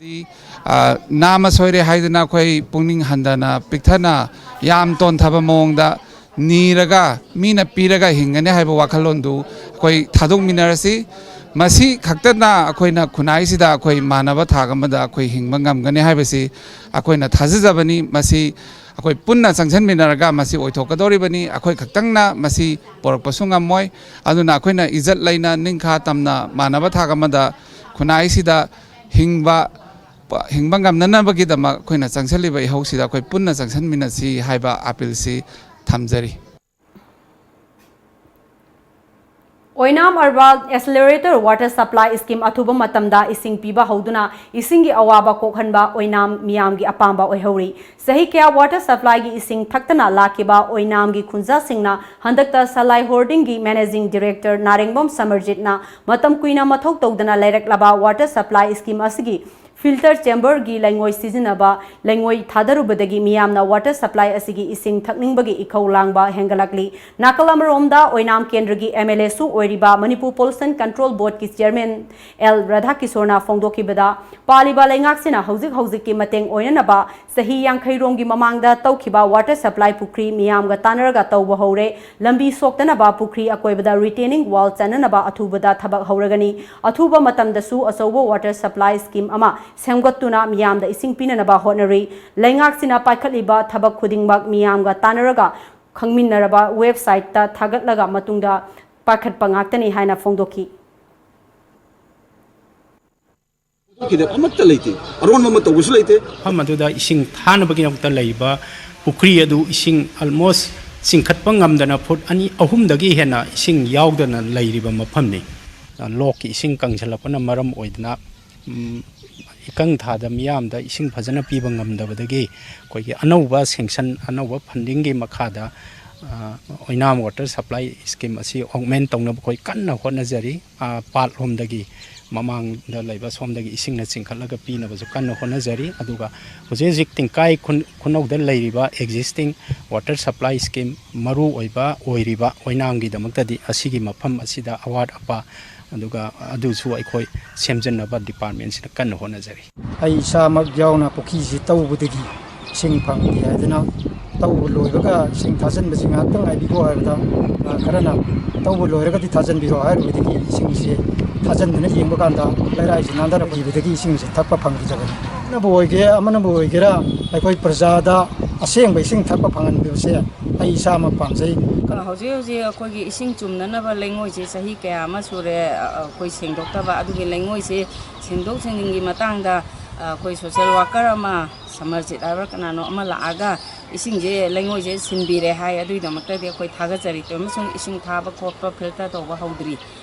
ꯑꯃꯗꯤ, ꯑ, ꯅꯥꯃ ꯁꯣꯏꯔꯦ ꯍꯥꯏꯗꯨꯅ ꯑꯩꯈꯣꯏ ꯄꯨꯛꯅꯤꯡ ꯍꯟꯊꯅ, ꯄꯤꯛꯊꯅ, ꯌꯥꯝ ꯇꯣꯟꯊꯕ ꯃꯑꯣꯡꯗ ꯅꯤꯔꯒ, ꯃꯤꯅ ꯄꯤꯔꯒ ꯍꯤꯡꯒꯅꯤ ꯍꯥꯏꯕ ꯋꯥꯈꯜꯂꯣꯟꯗꯨ ꯑꯩꯈꯣꯏ ꯊꯥꯗꯣꯛꯃꯤꯟꯅꯔꯁꯤ꯫ ꯃꯁꯤ ꯈꯛꯇꯅ ꯑꯩꯈꯣꯏꯅ ꯈꯨꯟꯅꯥꯏꯁꯤꯗ ꯑꯩꯈꯣꯏ ꯃꯥꯟꯅꯕ ꯊꯥꯛ ꯑꯃꯗ ꯑꯩꯈꯣꯏ ꯍꯤꯡꯕ ꯉꯝꯒꯅꯤ ꯍꯥꯏꯕꯁꯤ ꯑꯩꯈꯣꯏꯅ ꯊꯥꯖꯖꯕꯅꯤ꯫ ꯃꯁꯤ ꯑꯩꯈꯣꯏ ꯄꯨꯟꯅ ꯆꯪꯁꯤꯟꯃꯤꯟꯅꯔꯒ ꯃꯁꯤ ꯑꯣꯏꯊꯣꯛꯀꯗꯧꯔꯤꯕꯅꯤ꯫ ꯑꯩꯈꯣꯏ ꯈꯛꯇꯪꯅ ꯃꯁꯤ ꯄꯣꯔꯛꯄꯁꯨ ꯉꯝꯃꯣꯏ꯫ ꯑꯗꯨꯅ ꯑꯩꯈꯣꯏꯅ ꯏꯖꯠ ꯂꯩꯅ, ꯅꯤꯡꯈꯥ ꯇꯝꯅ, ꯃꯥꯟꯅꯕ ꯊꯥꯛ ꯑꯃꯗ ꯈꯨꯟꯅꯥꯏꯁꯤꯗ ꯍꯤꯡꯕ, ꯍꯤꯡꯕ ꯉꯝꯅꯅꯕꯒꯤꯗꯃꯛ ꯑꯩꯈꯣꯏꯅ ꯆꯪꯁꯤꯜꯂꯤꯕ ꯏꯍꯧꯁꯤꯗ ꯑꯩꯈꯣꯏ ꯄꯨꯟꯅ ꯆꯪꯁꯤꯟꯃꯤꯟꯅꯁꯤ ꯍꯥꯏꯕ appealꯁꯤ ꯊꯝꯖꯔꯤ꯫ ꯑꯣꯏꯅꯥꯝ Urban Accelerator Water Supply Scheme ꯑꯊꯨꯕ ꯃꯇꯝꯗ ꯏꯁꯤꯡ ꯄꯤꯕ ꯍꯧꯗꯨꯅ ꯏꯁꯤꯡꯒꯤ ꯑꯋꯥꯕ ꯀꯣꯛꯍꯟꯕ ꯑꯣꯏꯅꯥꯝ ꯃꯤꯌꯥꯝꯒꯤ ꯑꯄꯥꯝꯕ ꯑꯣꯏꯍꯧꯔꯤ꯫ ꯆꯍꯤ ꯀꯌꯥ water supplyꯒꯤ ꯏꯁꯤꯡ ꯊꯛꯇꯅ ꯂꯥꯛꯈꯤꯕ ꯑꯣꯏꯅꯥꯝꯒꯤ ꯈꯨꯟꯖꯥꯁꯤꯡꯅ ꯍꯟꯗꯛꯇ ꯁꯂꯥꯏ ꯍꯣꯔꯗꯤꯡꯒꯤ managing director ꯅꯥꯔꯦꯡꯕꯝ ꯁꯃꯔꯖꯤꯠꯅ ꯃꯇꯝ ꯀꯨꯏꯅ ꯃꯊꯧ ꯇꯧꯗꯅ ꯂꯩꯔꯛꯂꯕ water supply scheme ꯑꯁꯤꯒꯤ Filter chamberꯒꯤ ꯂꯩꯉꯣꯏ ꯁꯤꯖꯤꯟꯅꯕ, ꯂꯩꯉꯣꯏ ꯊꯥꯗꯔꯨꯕꯗꯒꯤ ꯃꯤꯌꯥꯝꯅ water supply ꯑꯁꯤꯒꯤ ꯏꯁꯤꯡ ꯊꯛꯅꯤꯡꯕꯒꯤ ꯏꯈꯧ ꯂꯥꯡꯕ ꯍꯦꯟꯒꯠꯂꯛꯂꯤ꯫ ꯅꯥꯀꯜ ꯑꯃꯔꯣꯝꯗ ꯑꯣꯏꯅꯥꯝ ꯀꯦꯟꯗ꯭ꯔꯒꯤ M L Aꯁꯨ ꯑꯣꯏꯔꯤꯕ Manipur Pollution Control Boardꯀꯤ chairman L ꯔꯥꯙꯥꯀꯤꯁꯣꯔꯅ ꯐꯣꯡꯗꯣꯛꯈꯤꯕꯗ, ꯄꯥꯜꯂꯤꯕ ꯂꯩꯉꯥꯛꯁꯤꯅ ꯍꯧꯖꯤꯛ ꯍꯧꯖꯤꯛꯀꯤ ꯃꯇꯦꯡ ꯑꯣꯏꯅꯅꯕ ꯆꯍꯤ ꯌꯥꯡꯈꯩ ꯔꯣꯝꯒꯤ ꯃꯃꯥꯡꯗ ꯇꯧꯈꯤꯕ water supply ꯄꯨꯈ꯭ꯔꯤ ꯃꯤꯌꯥꯝꯒ ꯇꯥꯟꯅꯔꯒ ꯇꯧꯕ ꯍꯧꯔꯦ꯫ ꯂꯝꯕꯤ ꯁꯣꯛꯇꯅꯕ ꯄꯨꯈ꯭ꯔꯤ ꯑꯀꯣꯏꯕꯗ retaining wall ꯆꯟꯅꯅꯕ ꯑꯊꯨꯕꯗ ꯊꯕꯛ ꯍꯧꯔꯒꯅꯤ꯫ ꯑꯊꯨꯕ ꯃꯇꯝꯗꯁꯨ ꯑꯆꯧꯕ water supply scheme ꯑꯃ ꯁꯦꯝꯒꯠꯇꯨꯅ ꯃꯤꯌꯥꯝꯗ ꯏꯁꯤꯡ ꯄꯤꯅꯅꯕ ꯍꯣꯠꯅꯔꯤ꯫ ꯂꯩꯉꯥꯛꯁꯤꯅ ꯄꯥꯏꯈꯠꯂꯤꯕ ꯊꯕꯛ ꯈꯨꯗꯤꯡꯃꯛ ꯃꯤꯌꯥꯝꯒ ꯇꯥꯟꯅꯔꯒ ꯈꯪꯃꯤꯟꯅꯔꯕ websiteꯇ ꯊꯥꯒꯠꯂꯒ ꯃꯇꯨꯡꯗ ꯄꯥꯏꯈꯠꯄ ꯉꯥꯛꯇꯅꯤ ꯍꯥꯏꯅ ꯐꯣꯡꯗꯣꯛꯈꯤ꯫ ꯈꯤꯗ ꯑꯃꯠꯇ ꯂꯩꯇꯦ꯫ ꯑꯔꯣꯟꯕ ꯑꯃ ꯇꯧꯕꯁꯨ ꯂꯩꯇꯦ꯫ ꯃꯐꯝ ꯑꯗꯨꯗ ꯏꯁꯤꯡ ꯊꯥꯅꯕꯒꯤꯗꯃꯛꯇ ꯂꯩꯕ ꯄꯨꯈ꯭ꯔꯤ ꯑꯗꯨ ꯏꯁꯤꯡ almost ꯆꯤꯡꯈꯠꯄ ꯉꯝꯗꯅ ꯐꯨꯠ ꯑꯅꯤ ꯑꯍꯨꯝꯗꯒꯤ ꯍꯦꯟꯅ ꯏꯁꯤꯡ ꯌꯥꯎꯗꯅ ꯂꯩꯔꯤꯕ ꯃꯐꯝꯅꯤ꯫ ꯂꯣꯛꯀꯤ ꯏꯁꯤꯡ ꯀꯪꯁꯤꯜꯂꯛꯄꯅ ꯃꯔꯝ ꯑꯣꯏꯗꯅ, ꯎꯝ, ꯏꯀꯪ ꯊꯥꯗ ꯃꯤꯌꯥꯝꯗ ꯏꯁꯤꯡ ꯐꯖꯅ ꯄꯤꯕ ꯉꯝꯗꯕꯗꯒꯤ ꯑꯩꯈꯣꯏꯒꯤ ꯑꯅꯧꯕ sanction, ꯑꯅꯧꯕ fundingꯒꯤ ꯃꯈꯥꯗ, ꯑ, ꯑꯣꯏꯅꯥꯝ water supply scheme ꯑꯁꯤ augment ꯇꯧꯅꯕ ꯑꯩꯈꯣꯏ ꯀꯟꯅ ꯍꯣꯠꯅꯖꯔꯤ꯫ ꯑ, ꯄꯥꯠꯂꯣꯝꯗꯒꯤ, ꯃꯃꯥꯡꯗ ꯂꯩꯕ ꯁꯣꯝꯗꯒꯤ ꯏꯁꯤꯡꯅ ꯆꯤꯡꯈꯠꯂꯒ ꯄꯤꯅꯕꯁꯨ ꯀꯟꯅ ꯍꯣꯠꯅꯖꯔꯤ꯫ ꯑꯗꯨꯒ ꯍꯧꯖꯤꯛ ꯍꯧꯖꯤꯛ ꯇꯤꯡꯀꯥꯏ ꯈꯨꯟ-, ꯈꯨꯅꯧꯗ ꯂꯩꯔꯤꯕ existing water supply scheme ꯃꯔꯨ ꯑꯣꯏꯕ ꯑꯣꯏꯔꯤꯕ ꯑꯣꯏꯅꯥꯝꯒꯤꯗꯃꯛꯇꯗꯤ ꯑꯁꯤꯒꯤ ꯃꯐꯝ ꯑꯁꯤꯗ ꯑꯋꯥꯠ ꯑꯄꯥ ꯑꯗꯨꯒ ꯑꯗꯨꯁꯨ ꯑꯩꯈꯣꯏ ꯁꯦꯝꯖꯤꯟꯅꯕ departmentꯁꯤꯅ ꯀꯟꯅ ꯍꯣꯠꯅꯖꯔꯤ꯫ ꯑꯩ ꯏꯁꯥꯃꯛ ꯌꯥꯎꯅ ꯄꯨꯈ꯭ꯔꯤꯁꯤ ꯇꯧꯕꯗꯒꯤ ꯏꯁꯤꯡ ꯐꯪꯗꯦ ꯍꯥꯏꯗꯨꯅ ꯇꯧꯕ ꯂꯣꯏꯕꯒ ꯏꯁꯤꯡ ꯊꯥꯖꯤꯟꯕꯁꯤ ꯉꯥꯏꯍꯥꯛꯇꯪ ꯉꯥꯏꯕꯤꯈꯣ ꯍꯥꯏꯕꯗ, ꯑ, ꯈꯔꯅ ꯇꯧꯕ ꯂꯣꯏꯔꯒꯗꯤ ꯊꯥꯖꯤꯟꯕꯤꯔꯣ ꯍꯥꯏꯔꯨꯕꯗꯒꯤ ꯏꯁꯤꯡꯁꯤ ꯊꯥꯖꯤꯟꯗꯨꯅ ꯌꯦꯡꯕ ꯀꯥꯟꯗ ꯂꯩꯔꯥꯏꯁꯤ ꯅꯥꯟꯊꯔꯛꯈꯤꯕꯗꯒꯤ ꯏꯁꯤꯡꯁꯤ ꯊꯛꯄ ꯐꯪꯈꯤꯗꯕꯅꯤ꯫ ꯑꯃꯅꯕꯨ ꯑꯣꯏꯒꯦ, ꯑꯃꯅꯕꯨ ꯑꯣꯏꯒꯦꯔꯥ, ꯑꯩꯈꯣꯏ ꯄ꯭ꯔꯖꯥꯗ ꯑꯁꯦꯡꯕ ꯏꯁꯤꯡ ꯊꯛꯄ ꯐꯪꯍꯟꯕꯤꯕꯁꯦ ꯑꯩ ꯏꯁꯥꯃꯛ ꯄꯥꯝꯖꯩ꯫ ꯍꯧꯖꯤꯛ ꯍꯧꯖꯤꯛ ꯑꯩꯈꯣꯏꯒꯤ ꯏꯁꯤꯡ ꯆꯨꯝꯅꯅꯕ ꯂꯩꯉꯣꯏꯁꯦ ꯆꯍꯤ ꯀꯌꯥ ꯑꯃ ꯁꯨꯔꯦ, ꯑ, ꯑꯩꯈꯣꯏ ꯁꯦꯡꯗꯣꯛꯇꯕ꯫ ꯑꯗꯨꯒꯤ ꯂꯩꯉꯣꯏꯁꯦ ꯁꯦꯡꯗꯣꯛ ꯁꯦꯡꯖꯤꯟꯒꯤ ꯃꯇꯥꯡꯗ, ꯑ, ꯑꯩꯈꯣꯏ social worker ꯑꯃ, ꯁꯃꯔꯖꯤꯠ ꯍꯥꯏꯕ꯭ꯔꯥ ꯀꯅꯥꯅꯣ ꯑꯃ ꯂꯥꯛꯑꯒ ꯏꯁꯤꯡꯁꯦ, ꯂꯩꯉꯣꯏꯁꯦ ꯁꯤꯟꯕꯤꯔꯦ ꯍꯥꯏ꯫ ꯑꯗꯨꯒꯤꯗꯃꯛꯇꯗꯤ ꯑꯩꯈꯣꯏ ꯊꯥꯒꯠꯆꯔꯤ꯫ ꯑꯃꯁꯨꯡ ꯏꯁꯤꯡ ꯊꯥꯕ ꯈꯣꯠꯄ filter ꯇꯧꯕ ꯍꯧꯗ꯭ꯔꯤ꯫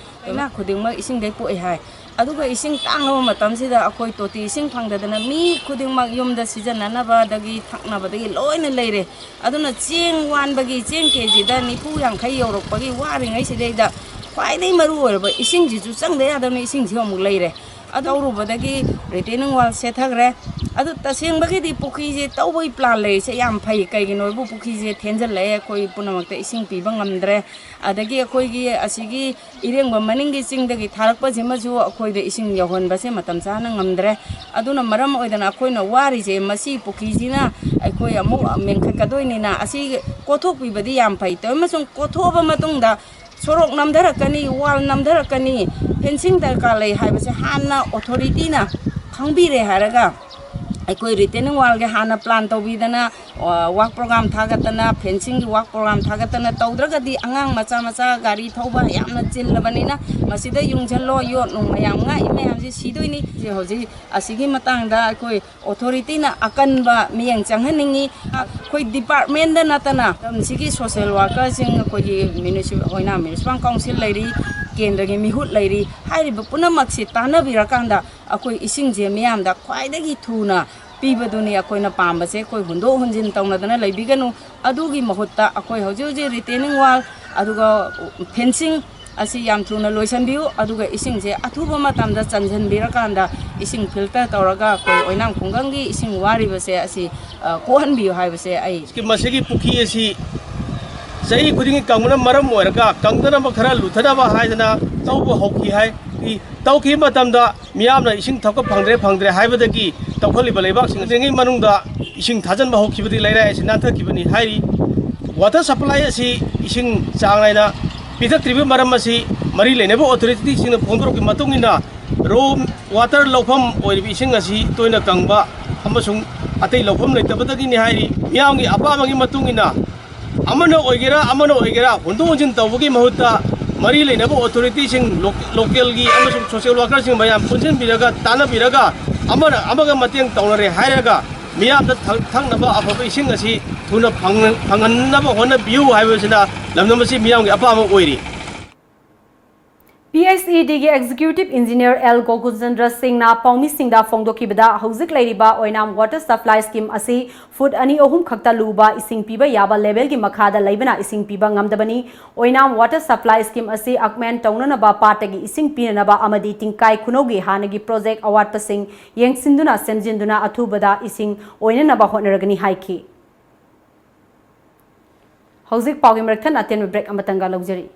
ꯂꯩꯅꯥ ꯈꯨꯗꯤꯡꯃꯛ ꯏꯁꯤꯡꯗꯩ ꯄꯣꯛꯏ ꯍꯥꯏ꯫ ꯑꯗꯨꯒ ꯏꯁꯤꯡ ꯇꯥꯡꯂꯕ ꯃꯇꯝꯁꯤꯗ ꯑꯩꯈꯣꯏ ꯇꯣꯇꯤ ꯏꯁꯤꯡ ꯐꯪꯗꯗꯅ ꯃꯤ ꯈꯨꯗꯤꯡꯃꯛ ꯌꯨꯝꯗ ꯁꯤꯖꯤꯟꯅꯅꯕꯗꯒꯤ ꯊꯛꯅꯕꯗꯒꯤ ꯂꯣꯏꯅ ꯂꯩꯔꯦ꯫ ꯑꯗꯨꯅ ꯆꯦꯡ ꯋꯥꯟꯕꯒꯤ, ꯆꯦꯡ KGꯗ ꯅꯤꯐꯨ ꯌꯥꯡꯈꯩ ꯌꯧꯔꯛꯄꯒꯤ ꯋꯥꯔꯤꯉꯩꯁꯤꯗꯩꯗ ꯈ꯭ꯋꯥꯏꯗꯒꯤ ꯃꯔꯨ ꯑꯣꯏꯔꯕ ꯏꯁꯤꯡꯁꯤꯁꯨ ꯆꯪꯗ ꯌꯥꯗꯕꯅ ꯏꯁꯤꯡꯁꯤ ꯑꯃꯨꯛ ꯂꯩꯔꯦ꯫ ꯑꯗꯨ ꯇꯧꯔꯨꯕꯗꯒꯤ retaining wall ꯁꯦꯠꯊꯈ꯭ꯔꯦ꯫ ꯑꯗꯨ ꯇꯁꯦꯡꯕꯒꯤꯗꯤ ꯄꯨꯈ꯭ꯔꯤꯁꯦ ꯇꯧꯕꯒꯤ plan ꯂꯩꯔꯤꯁꯦ ꯌꯥꯝ ꯐꯩ꯫ ꯀꯩꯒꯤꯅꯣ ꯍꯥꯏꯕꯨ ꯄꯨꯈ꯭ꯔꯤꯁꯦ ꯊꯦꯟꯖꯜꯂꯛꯑꯦ, ꯑꯩꯈꯣꯏ ꯄꯨꯝꯅꯃꯛꯇ ꯏꯁꯤꯡ ꯄꯤꯕ ꯉꯝꯗ꯭ꯔꯦ꯫ ꯑꯗꯒꯤ ꯑꯩꯈꯣꯏꯒꯤ ꯑꯁꯤꯒꯤ ꯏꯔꯦꯡꯕꯝ ꯃꯅꯤꯡꯒꯤ ꯆꯤꯡꯗꯒꯤ ꯊꯥꯔꯛꯄꯁꯤꯃꯁꯨ ꯑꯩꯈꯣꯏꯗ ꯏꯁꯤꯡ ꯌꯧꯍꯟꯕꯁꯦ ꯃꯇꯝ ꯆꯥꯅ ꯉꯝꯗ꯭ꯔꯦ꯫ ꯑꯗꯨꯅ ꯃꯔꯝ ꯑꯣꯏꯗꯅ ꯑꯩꯈꯣꯏꯅ ꯋꯥꯔꯤꯁꯦ ꯃꯁꯤ ꯄꯨꯈ꯭ꯔꯤꯁꯤꯅ ꯑꯩꯈꯣꯏ ꯑꯃꯨꯛ ꯃꯦꯟꯈꯠꯀꯗꯣꯏꯅꯤꯅ ꯑꯁꯤ ꯀꯣꯠꯊꯣꯛꯄꯤꯕꯗꯤ ꯌꯥꯝ ꯐꯩ꯫ ꯇꯧꯔꯤ ꯑꯃꯁꯨꯡ ꯀꯣꯠꯊꯣꯛꯑꯕ ꯃꯇꯨꯡꯗ ꯁꯣꯔꯣꯛ ꯅꯝꯊꯔꯛꯀꯅꯤ, wall ꯅꯝꯊꯔꯛꯀꯅꯤ, fencing ꯗꯔꯀꯥꯔ ꯂꯩ ꯍꯥꯏꯕꯁꯦ ꯍꯥꯟꯅ authority ꯅ ꯈꯪꯕꯤꯔꯦ ꯍꯥꯏꯔꯒ ꯑꯩꯈꯣꯏ retaining wall ꯒꯤ ꯍꯥꯟꯅ plan ꯇꯧꯕꯤꯗꯅ, ꯑ, work program ꯊꯥꯒꯠꯇꯅ, fencing ꯒꯤ work program ꯊꯥꯒꯠꯇꯅ ꯇꯧꯗ꯭ꯔꯒꯗꯤ ꯑꯉꯥꯡ ꯃꯆꯥ ꯃꯆꯥ ꯒꯥꯔꯤ ꯊꯧꯕ ꯌꯥꯝꯅ ꯆꯤꯜꯂꯕꯅꯤꯅ ꯃꯁꯤꯗ ꯌꯨꯡꯁꯤꯜꯂꯣ, ꯌꯣꯠ ꯅꯨꯡ ꯃꯌꯥꯝ ꯉꯥꯛꯏ ꯃꯌꯥꯝꯁꯤ ꯁꯤꯗꯣꯏꯅꯤ꯫ ꯍꯧꯖꯤꯛ ꯑꯁꯤꯒꯤ ꯃꯇꯥꯡꯗ ꯑꯩꯈꯣꯏ authority ꯅ ꯑꯀꯟꯕ ꯃꯤꯠꯌꯦꯡ ꯆꯪꯍꯟꯅꯤꯡꯉꯤ꯫ ꯑꯩꯈꯣꯏ department ꯗ ꯅꯠꯇꯅ ꯂꯝꯁꯤꯒꯤ social worker ꯁꯤꯡ, ꯑꯩꯈꯣꯏꯒꯤ municipal, ꯑꯣꯏꯅꯥꯝ municipal council ꯂꯩꯔꯤ, ꯀꯦꯟꯗ꯭ꯔꯒꯤ ꯃꯤꯍꯨꯠ ꯂꯩꯔꯤ, ꯍꯥꯏꯔꯤꯕ ꯄꯨꯝꯅꯃꯛꯁꯤ ꯇꯥꯟꯅꯕꯤꯔꯀꯥꯟꯗ ꯑꯩꯈꯣꯏ ꯏꯁꯤꯡꯁꯦ ꯃꯤꯌꯥꯝꯗ ꯈ꯭ꯋꯥꯏꯗꯒꯤ ꯊꯨꯅ ꯄꯤꯕꯗꯨꯅꯤ ꯑꯩꯈꯣꯏꯅ ꯄꯥꯝꯕꯁꯦ꯫ ꯑꯩꯈꯣꯏ ꯍꯨꯟꯗꯣꯛ ꯍꯨꯟꯖꯤꯟ ꯇꯧꯅꯗꯅ ꯂꯩꯕꯤꯒꯅꯨ꯫ ꯑꯗꯨꯒꯤ ꯃꯍꯨꯠꯇ ꯑꯩꯈꯣꯏ ꯍꯧꯖꯤꯛ ꯍꯧꯖꯤꯛ retaining wall, ꯑꯗꯨꯒ fencing ꯑꯁꯤ ꯌꯥꯝ ꯊꯨꯅ ꯂꯣꯏꯁꯤꯟꯕꯤꯌꯨ, ꯑꯗꯨꯒ ꯏꯁꯤꯡꯁꯦ ꯑꯊꯨꯕ ꯃꯇꯝꯗ ꯆꯟꯁꯤꯟꯕꯤꯔꯀꯥꯟꯗ ꯏꯁꯤꯡ filter ꯇꯧꯔꯒ ꯑꯩꯈꯣꯏ ꯑꯣꯏꯅꯥꯝ ꯈꯨꯡꯒꯪꯒꯤ ꯏꯁꯤꯡ ꯋꯥꯔꯤꯕꯁꯦ ꯑꯁꯤ, ꯑ, ꯀꯣꯛꯍꯟꯕꯤꯌꯨ ꯍꯥꯏꯕꯁꯦ ꯑꯩ ꯃꯁꯤꯒꯤ ꯄꯨꯈ꯭ꯔꯤ ꯑꯁꯤ ꯆꯍꯤ ꯈꯨꯗꯤꯡꯒꯤ ꯀꯪꯕꯅ ꯃꯔꯝ ꯑꯣꯏꯔꯒ ꯀꯪꯗꯅꯕ ꯈꯔ ꯂꯨꯊꯅꯕ ꯍꯥꯏꯗꯅ ꯇꯧꯕ ꯍꯧꯈꯤ ꯍꯥꯏ꯫ ꯇꯧꯈꯤꯕ ꯃꯇꯝꯗ ꯃꯤꯌꯥꯝꯅ ꯏꯁꯤꯡ ꯊꯛꯄ ꯐꯪꯗ꯭ꯔꯦ, ꯐꯪꯗ꯭ꯔꯦ ꯍꯥꯏꯕꯗꯒꯤ ꯇꯧꯈꯠꯂꯤꯕ ꯂꯩꯕꯥꯛꯁꯤꯡ ꯑꯁꯤꯒꯤ ꯃꯅꯨꯡꯗ ꯏꯁꯤꯡ ꯊꯥꯖꯤꯟꯕ ꯍꯧꯈꯤꯕꯗꯤ ꯂꯩꯔꯥꯏ ꯑꯁꯤ ꯅꯥꯟꯊꯈꯤꯕꯅꯤ ꯍꯥꯏꯔꯤ꯫ Water supply ꯑꯁꯤ ꯏꯁꯤꯡ ꯆꯥꯡ ꯅꯥꯏꯅ ꯄꯤꯊꯛꯇ꯭ꯔꯤꯕꯒꯤ ꯃꯔꯝ ꯑꯁꯤ ꯃꯔꯤ ꯂꯩꯅꯕ authority ꯁꯤꯡꯅ ꯐꯣꯡꯗꯣꯔꯛꯄꯒꯤ ꯃꯇꯨꯡ ꯏꯟꯅ raw water ꯂꯧꯐꯝ ꯑꯣꯏꯔꯤꯕ ꯏꯁꯤꯡ ꯑꯁꯤ ꯇꯣꯏꯅ ꯀꯪꯕ ꯑꯃꯁꯨꯡ ꯑꯇꯩ ꯂꯧꯐꯝ ꯂꯩꯇꯕꯗꯒꯤꯅꯤ ꯍꯥꯏꯔꯤ꯫ ꯃꯤꯌꯥꯝꯒꯤ ꯑꯄꯥꯝꯕꯒꯤ ꯃꯇꯨꯡ ꯏꯟꯅ ꯑꯃꯅ ꯑꯣꯏꯒꯦꯔꯥ, ꯑꯃꯅ ꯑꯣꯏꯒꯦꯔꯥ, ꯍꯣꯟꯗꯣꯛ ꯍꯣꯟꯖꯤꯟ ꯇꯧꯕꯒꯤ ꯃꯍꯨꯠꯇ ꯃꯔꯤ ꯂꯩꯅꯕ authority ꯁꯤꯡ, ꯂꯣ-, local ꯒꯤ ꯑꯃꯁꯨꯡ social worker ꯁꯤꯡ ꯃꯌꯥꯝ ꯄꯨꯟꯁꯤꯟꯕꯤꯔꯒ, ꯇꯥꯟꯅꯕꯤꯔꯒ, ꯑꯃꯅ ꯑꯃꯒ ꯃꯇꯦꯡ ꯇꯧꯅꯔꯦ ꯍꯥꯏꯔꯒ ꯃꯤꯌꯥꯝꯗ ꯊꯛ-, ꯊꯛꯅꯕ ꯑꯐꯕ ꯏꯁꯤꯡ ꯑꯁꯤ ꯊꯨꯅ ꯐꯪ-, ꯐꯪꯍꯟꯅꯕ ꯍꯣꯠꯅꯕꯤꯌꯨ ꯍꯥꯏꯕꯁꯤꯅ ꯂꯝꯗꯝ ꯑꯁꯤ ꯃꯤꯌꯥꯝꯒꯤ ꯑꯄꯥꯝꯕ ꯑꯣꯏꯔꯤ꯫ P H E ꯗꯤꯒꯤ executive engineer L ꯒꯣꯀꯨꯜꯆꯟꯗ꯭ꯔ ꯁꯤꯡꯅ ꯄꯥꯎꯃꯤꯁꯤꯡꯗ ꯐꯣꯡꯗꯣꯛꯈꯤꯕꯗ, ꯍꯧꯖꯤꯛ ꯂꯩꯔꯤꯕ ꯑꯣꯏꯅꯥꯝ ꯋꯥꯇꯔ ꯁꯄ꯭ꯂꯥꯏ ꯁ꯭ꯀꯤꯝ ꯑꯁꯤ ꯐꯨꯠ ꯑꯅꯤ ꯑꯍꯨꯝ ꯈꯛꯇ ꯂꯨꯕ ꯏꯁꯤꯡ ꯄꯤꯕ ꯌꯥꯕ ꯂꯦꯚꯦꯜꯒꯤ ꯃꯈꯥꯗ ꯂꯩꯕꯅ ꯏꯁꯤꯡ ꯄꯤꯕ ꯉꯝꯗꯕꯅꯤ꯫ ꯑꯣꯏꯅꯥꯝ ꯋꯥꯇꯔ ꯁꯄ꯭ꯂꯥꯏ ꯁ꯭ꯀꯤꯝ ꯑꯁꯤ ꯑꯛꯃꯦꯟ ꯇꯧꯅꯅꯕ ꯄꯥꯠꯇꯒꯤ ꯏꯁꯤꯡ ꯄꯤꯅꯅꯕ ꯑꯃꯗꯤ ꯇꯤꯡꯀꯥꯏ ꯈꯨꯅꯧꯒꯤ ꯍꯥꯟꯅꯒꯤ ꯄ꯭ꯔꯣꯖꯦꯛ ꯑꯋꯥꯠꯄꯁꯤꯡ ꯌꯦꯡꯁꯤꯟꯗꯨꯅ ꯁꯦꯝꯖꯤꯟꯗꯨꯅ ꯑꯊꯨꯕꯗ ꯏꯁꯤꯡ ꯑꯣꯏꯅꯅꯕ ꯍꯣꯠꯅꯔꯒꯅꯤ ꯍꯥꯏꯈꯤ꯫ ꯍꯧꯖꯤꯛ ꯄꯥꯎꯒꯤ ꯃꯔꯛ ꯊꯠꯅ ꯑꯇꯦꯟꯕ ꯕ꯭ꯔꯦꯛ ꯑꯃꯇꯪꯒ ꯂꯧꯖꯔꯤ꯫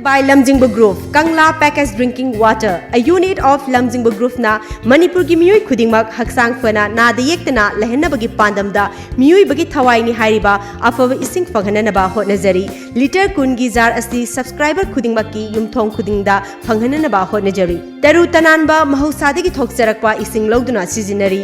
By ꯂꯝꯖꯤꯡꯕ group, Kangla package drinking water, a unit of ꯂꯝꯖꯤꯡꯕ ꯒ꯭ꯔꯨꯞꯅ ꯃꯅꯤꯄꯨꯔꯒꯤ ꯃꯤꯑꯣꯏ ꯈꯨꯗꯤꯡꯃꯛ ꯍꯛꯆꯥꯡ ꯐꯅ ꯅꯥꯗ ꯌꯦꯛꯇꯅ ꯂꯩꯍꯟꯅꯕꯒꯤ ꯄꯥꯟꯗꯝꯗ ꯃꯤꯑꯣꯏꯕꯒꯤ ꯊꯋꯥꯏꯅꯤ ꯍꯥꯏꯔꯤꯕ ꯑꯐꯕ ꯏꯁꯤꯡ ꯐꯪꯍꯟꯅꯅꯕ ꯍꯣꯠꯅꯖꯔꯤ꯫ ꯂꯤꯇꯔ ꯀꯨꯟꯒꯤ ꯖꯥꯔ ꯑꯁꯤ ꯁꯕꯁꯀ꯭ꯔꯥꯏꯕꯔ ꯈꯨꯗꯤꯡꯃꯛꯀꯤ ꯌꯨꯝꯊꯣꯡ ꯈꯨꯗꯤꯡꯗ ꯐꯪꯍꯟꯅꯅꯕ ꯍꯣꯠꯅꯖꯔꯤ꯫ ꯇꯔꯨ ꯇꯅꯥꯟꯕ ꯃꯍꯧꯁꯥꯗꯒꯤ ꯊꯣꯛꯆꯔꯛꯄ ꯏꯁꯤꯡ ꯂꯧꯗꯨꯅ ꯁꯤꯖꯤꯟꯅꯔꯤ꯫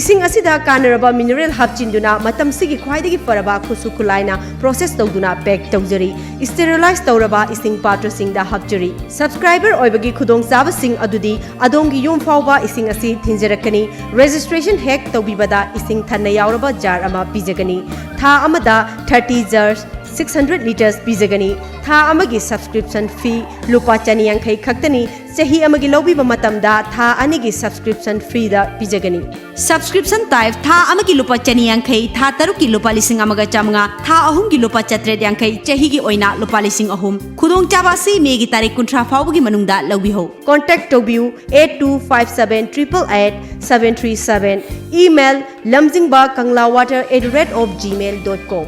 ꯏꯁꯤꯡ ꯑꯁꯤꯗ ꯀꯥꯟꯅꯔꯕ ꯃꯤꯅꯔꯦꯜ ꯍꯥꯞꯆꯤꯟꯗꯨꯅ ꯃꯇꯝꯁꯤꯒꯤ ꯈ꯭ꯋꯥꯏꯗꯒꯤ ꯐꯔꯕ ꯈꯨꯠꯁꯨ ꯈꯨꯠꯂꯥꯏꯅ ꯄ꯭ꯔꯣꯁꯦꯁ ꯇꯧꯗꯨꯅ ꯄꯦꯛ ꯇꯧꯖꯔꯤ꯫ ꯁ꯭ꯇꯦꯔꯤꯂꯥꯏꯖ ꯇꯧꯔꯕ ꯏꯁꯤꯡ ꯄꯥꯇ꯭ꯔꯁꯤꯡꯗ ꯍꯥꯞꯆꯔꯤ꯫ ꯁꯕꯁꯀ꯭ꯔꯥꯏꯕꯔ ꯑꯣꯏꯕꯒꯤ ꯈꯨꯗꯣꯡꯆꯥꯕꯁꯤꯡ ꯑꯗꯨꯗꯤ ꯑꯗꯣꯝꯒꯤ ꯌꯨꯝ ꯐꯥꯎꯕ ꯏꯁꯤꯡ ꯑꯁꯤ ꯊꯤꯟꯖꯔꯛꯀꯅꯤ꯫ ꯔꯦꯖꯤꯁꯇ꯭ꯔꯦꯁꯟ ꯍꯦꯛ ꯇꯧꯕꯤꯕꯗ ꯏꯁꯤꯡ ꯊꯟꯅ ꯌꯥꯎꯔꯕ ꯖꯥꯔ ꯑꯃ ꯄꯤꯖꯒꯅꯤ꯫ ꯊꯥ ꯑꯃꯗ thirty jar six hundred litres ꯄꯤꯖꯒꯅꯤ꯫ ꯊꯥ ꯑꯃꯒꯤ ꯁꯕꯁꯀ꯭ꯔꯤꯞꯁꯟ ꯐꯤ ꯂꯨꯄꯥ ꯆꯅꯤ ꯌꯥꯡꯈꯩ ꯈꯛꯇꯅꯤ꯫ ꯆꯍꯤ ꯑꯃꯒꯤ ꯂꯧꯕꯤꯕ ꯃꯇꯝꯗ ꯊꯥ ꯑꯅꯤꯒꯤ ꯁꯕꯁꯀ꯭ꯔꯤꯞꯁꯟ ꯐ꯭ꯔꯤꯗ ꯄꯤꯖꯒꯅꯤ꯫ ꯁꯕꯁꯀ꯭ꯔꯤꯞꯁꯟ ꯇꯥꯏꯞ: ꯊꯥ ꯑꯃꯒꯤ ꯂꯨꯄꯥ ꯆꯅꯤ ꯌꯥꯡꯈꯩ, ꯊꯥ ꯇꯔꯨꯛꯀꯤ ꯂꯨꯄꯥ ꯂꯤꯁꯤꯡ ꯑꯃꯒ ꯆꯥꯃꯉꯥ, ꯊꯥ ꯑꯍꯨꯝꯒꯤ ꯂꯨꯄꯥ ꯆꯥꯇ꯭ꯔꯦꯠ ꯌꯥꯡꯈꯩ, ꯆꯍꯤꯒꯤ ꯑꯣꯏꯅ ꯂꯨꯄꯥ ꯂꯤꯁꯤꯡ ꯑꯍꯨꯝ꯫ ꯈꯨꯗꯣꯡꯆꯥꯕ ꯑꯁꯤ ꯃꯦꯒꯤ ꯇꯥꯔꯤꯛ ꯀꯨꯟꯊ꯭ꯔꯥ ꯐꯥꯎꯕꯒꯤ ꯃꯅꯨꯡꯗ ꯂꯧꯕꯤꯍꯧ꯫ Contact ꯇꯧꯕꯤꯌꯨ eight two five seven triple eight seven three seven, email lamjingba kangla water at the rate of gmail dot com꯫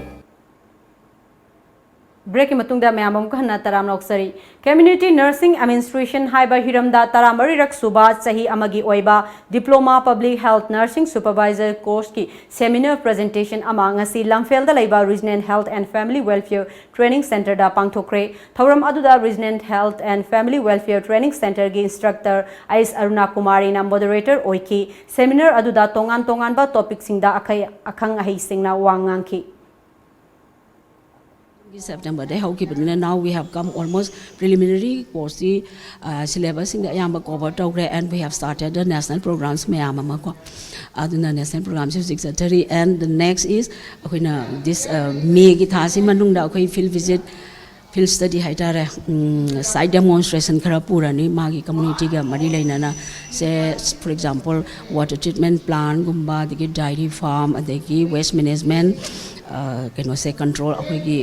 ꯕ꯭ꯔꯦꯛꯀꯤ ꯃꯇꯨꯡꯗ ꯃꯌꯥꯝ ꯑꯃꯨꯛ ꯍꯟꯅ ꯇꯔꯥꯝꯅ ꯑꯣꯛꯆꯔꯤ꯫ ꯀꯝꯃ꯭ꯌꯨꯅꯤꯇꯤ ꯅꯔꯁꯤꯡ ꯑꯦꯗꯃꯤꯅꯤꯁꯇ꯭ꯔꯦꯁꯟ ꯍꯥꯏꯕ ꯍꯤꯔꯝꯗ ꯇꯔꯥꯃꯔꯤꯔꯛ ꯁꯨꯕ ꯆꯍꯤ ꯑꯃꯒꯤ ꯑꯣꯏꯕ diploma public health nursing supervisor ꯀꯣꯔꯁꯀꯤ ꯁꯦꯃꯤꯅꯥꯔ ꯄ꯭ꯔꯖꯦꯟꯇꯦꯁꯟ ꯑꯃ ꯉꯁꯤ ꯂꯝꯐꯦꯜꯗ ꯂꯩꯕ regional health and family welfare training ꯁꯦꯟꯇꯔꯗ ꯄꯥꯡꯊꯣꯛꯈ꯭ꯔꯦ꯫ ꯊꯧꯔꯝ ꯑꯗꯨꯗ regional health and family welfare training ꯁꯦꯟꯇꯔꯒꯤ ꯏꯟꯁꯇ꯭ꯔꯛꯇꯔ ꯑꯩꯁ ꯑꯔꯨꯅꯥ ꯀꯨꯃꯥꯔꯤꯅ ꯃꯣꯗꯔꯦꯇꯔ ꯑꯣꯏꯈꯤ꯫ ꯁꯦꯃꯤꯅꯥꯔ ꯑꯗꯨꯗ ꯇꯣꯉꯥꯟ ꯇꯣꯉꯥꯟꯕ ꯇꯣꯄꯤꯛꯁꯤꯡꯗ ꯑꯈꯩ-, ꯑꯈꯪ ꯑꯍꯩꯁꯤꯡꯅ ꯋꯥ ꯉꯥꯡꯈꯤ꯫ ꯒꯤ ꯁꯦꯞꯇꯦꯝꯕꯔꯗꯩ ꯍꯧꯈꯤꯕꯅꯤꯅ, now we have come almost preliminary course ꯁꯤ, ꯑ, syllabus ꯁꯤꯡꯗ ꯑꯌꯥꯝꯕ cover ꯇꯧꯈ꯭ꯔꯦ, and we have started the national programs ꯃꯌꯥꯝ ꯑꯃ ꯀꯣ꯫ ꯑꯗꯨꯅ national program ꯁꯤ ꯍꯧꯖꯤꯛ ꯆꯠꯊꯔꯤ, and the next is ꯑꯩꯈꯣꯏꯅ this, ꯑ, ꯃꯦꯒꯤ ꯊꯥꯁꯤ ꯃꯅꯨꯡꯗ ꯑꯩꯈꯣꯏ field visit, ꯐꯤꯜ ꯁ꯭ꯇꯗꯤ ꯍꯥꯏꯇꯥꯔꯦ, ꯁꯥꯏꯠ ꯗꯦꯃꯣꯟꯁꯇ꯭ꯔꯦꯁꯟ ꯈꯔ ꯄꯨꯔꯅꯤ, ꯃꯥꯒꯤ ꯀꯝꯃꯨꯅꯤꯇꯤꯒ ꯃꯔꯤ ꯂꯩꯅꯅ꯫ ꯁꯦ, ꯐꯣꯔ ꯑꯦꯛꯖꯥꯝꯄꯜ, ꯋꯥꯇꯔ ꯇ꯭ꯔꯤꯠꯃꯦꯟ ꯄ꯭ꯂꯥꯟꯒꯨꯝꯕ, ꯑꯗꯒꯤ ꯗꯥꯏꯔꯤ ꯐꯥꯔꯝ, ꯑꯗꯒꯤ ꯋꯦꯁ ꯃꯦꯅꯦꯖꯃꯦꯟ, ꯀꯩꯅꯣꯁꯦ, ꯀꯟꯇ꯭ꯔꯣꯜ, ꯑꯩꯈꯣꯏꯒꯤ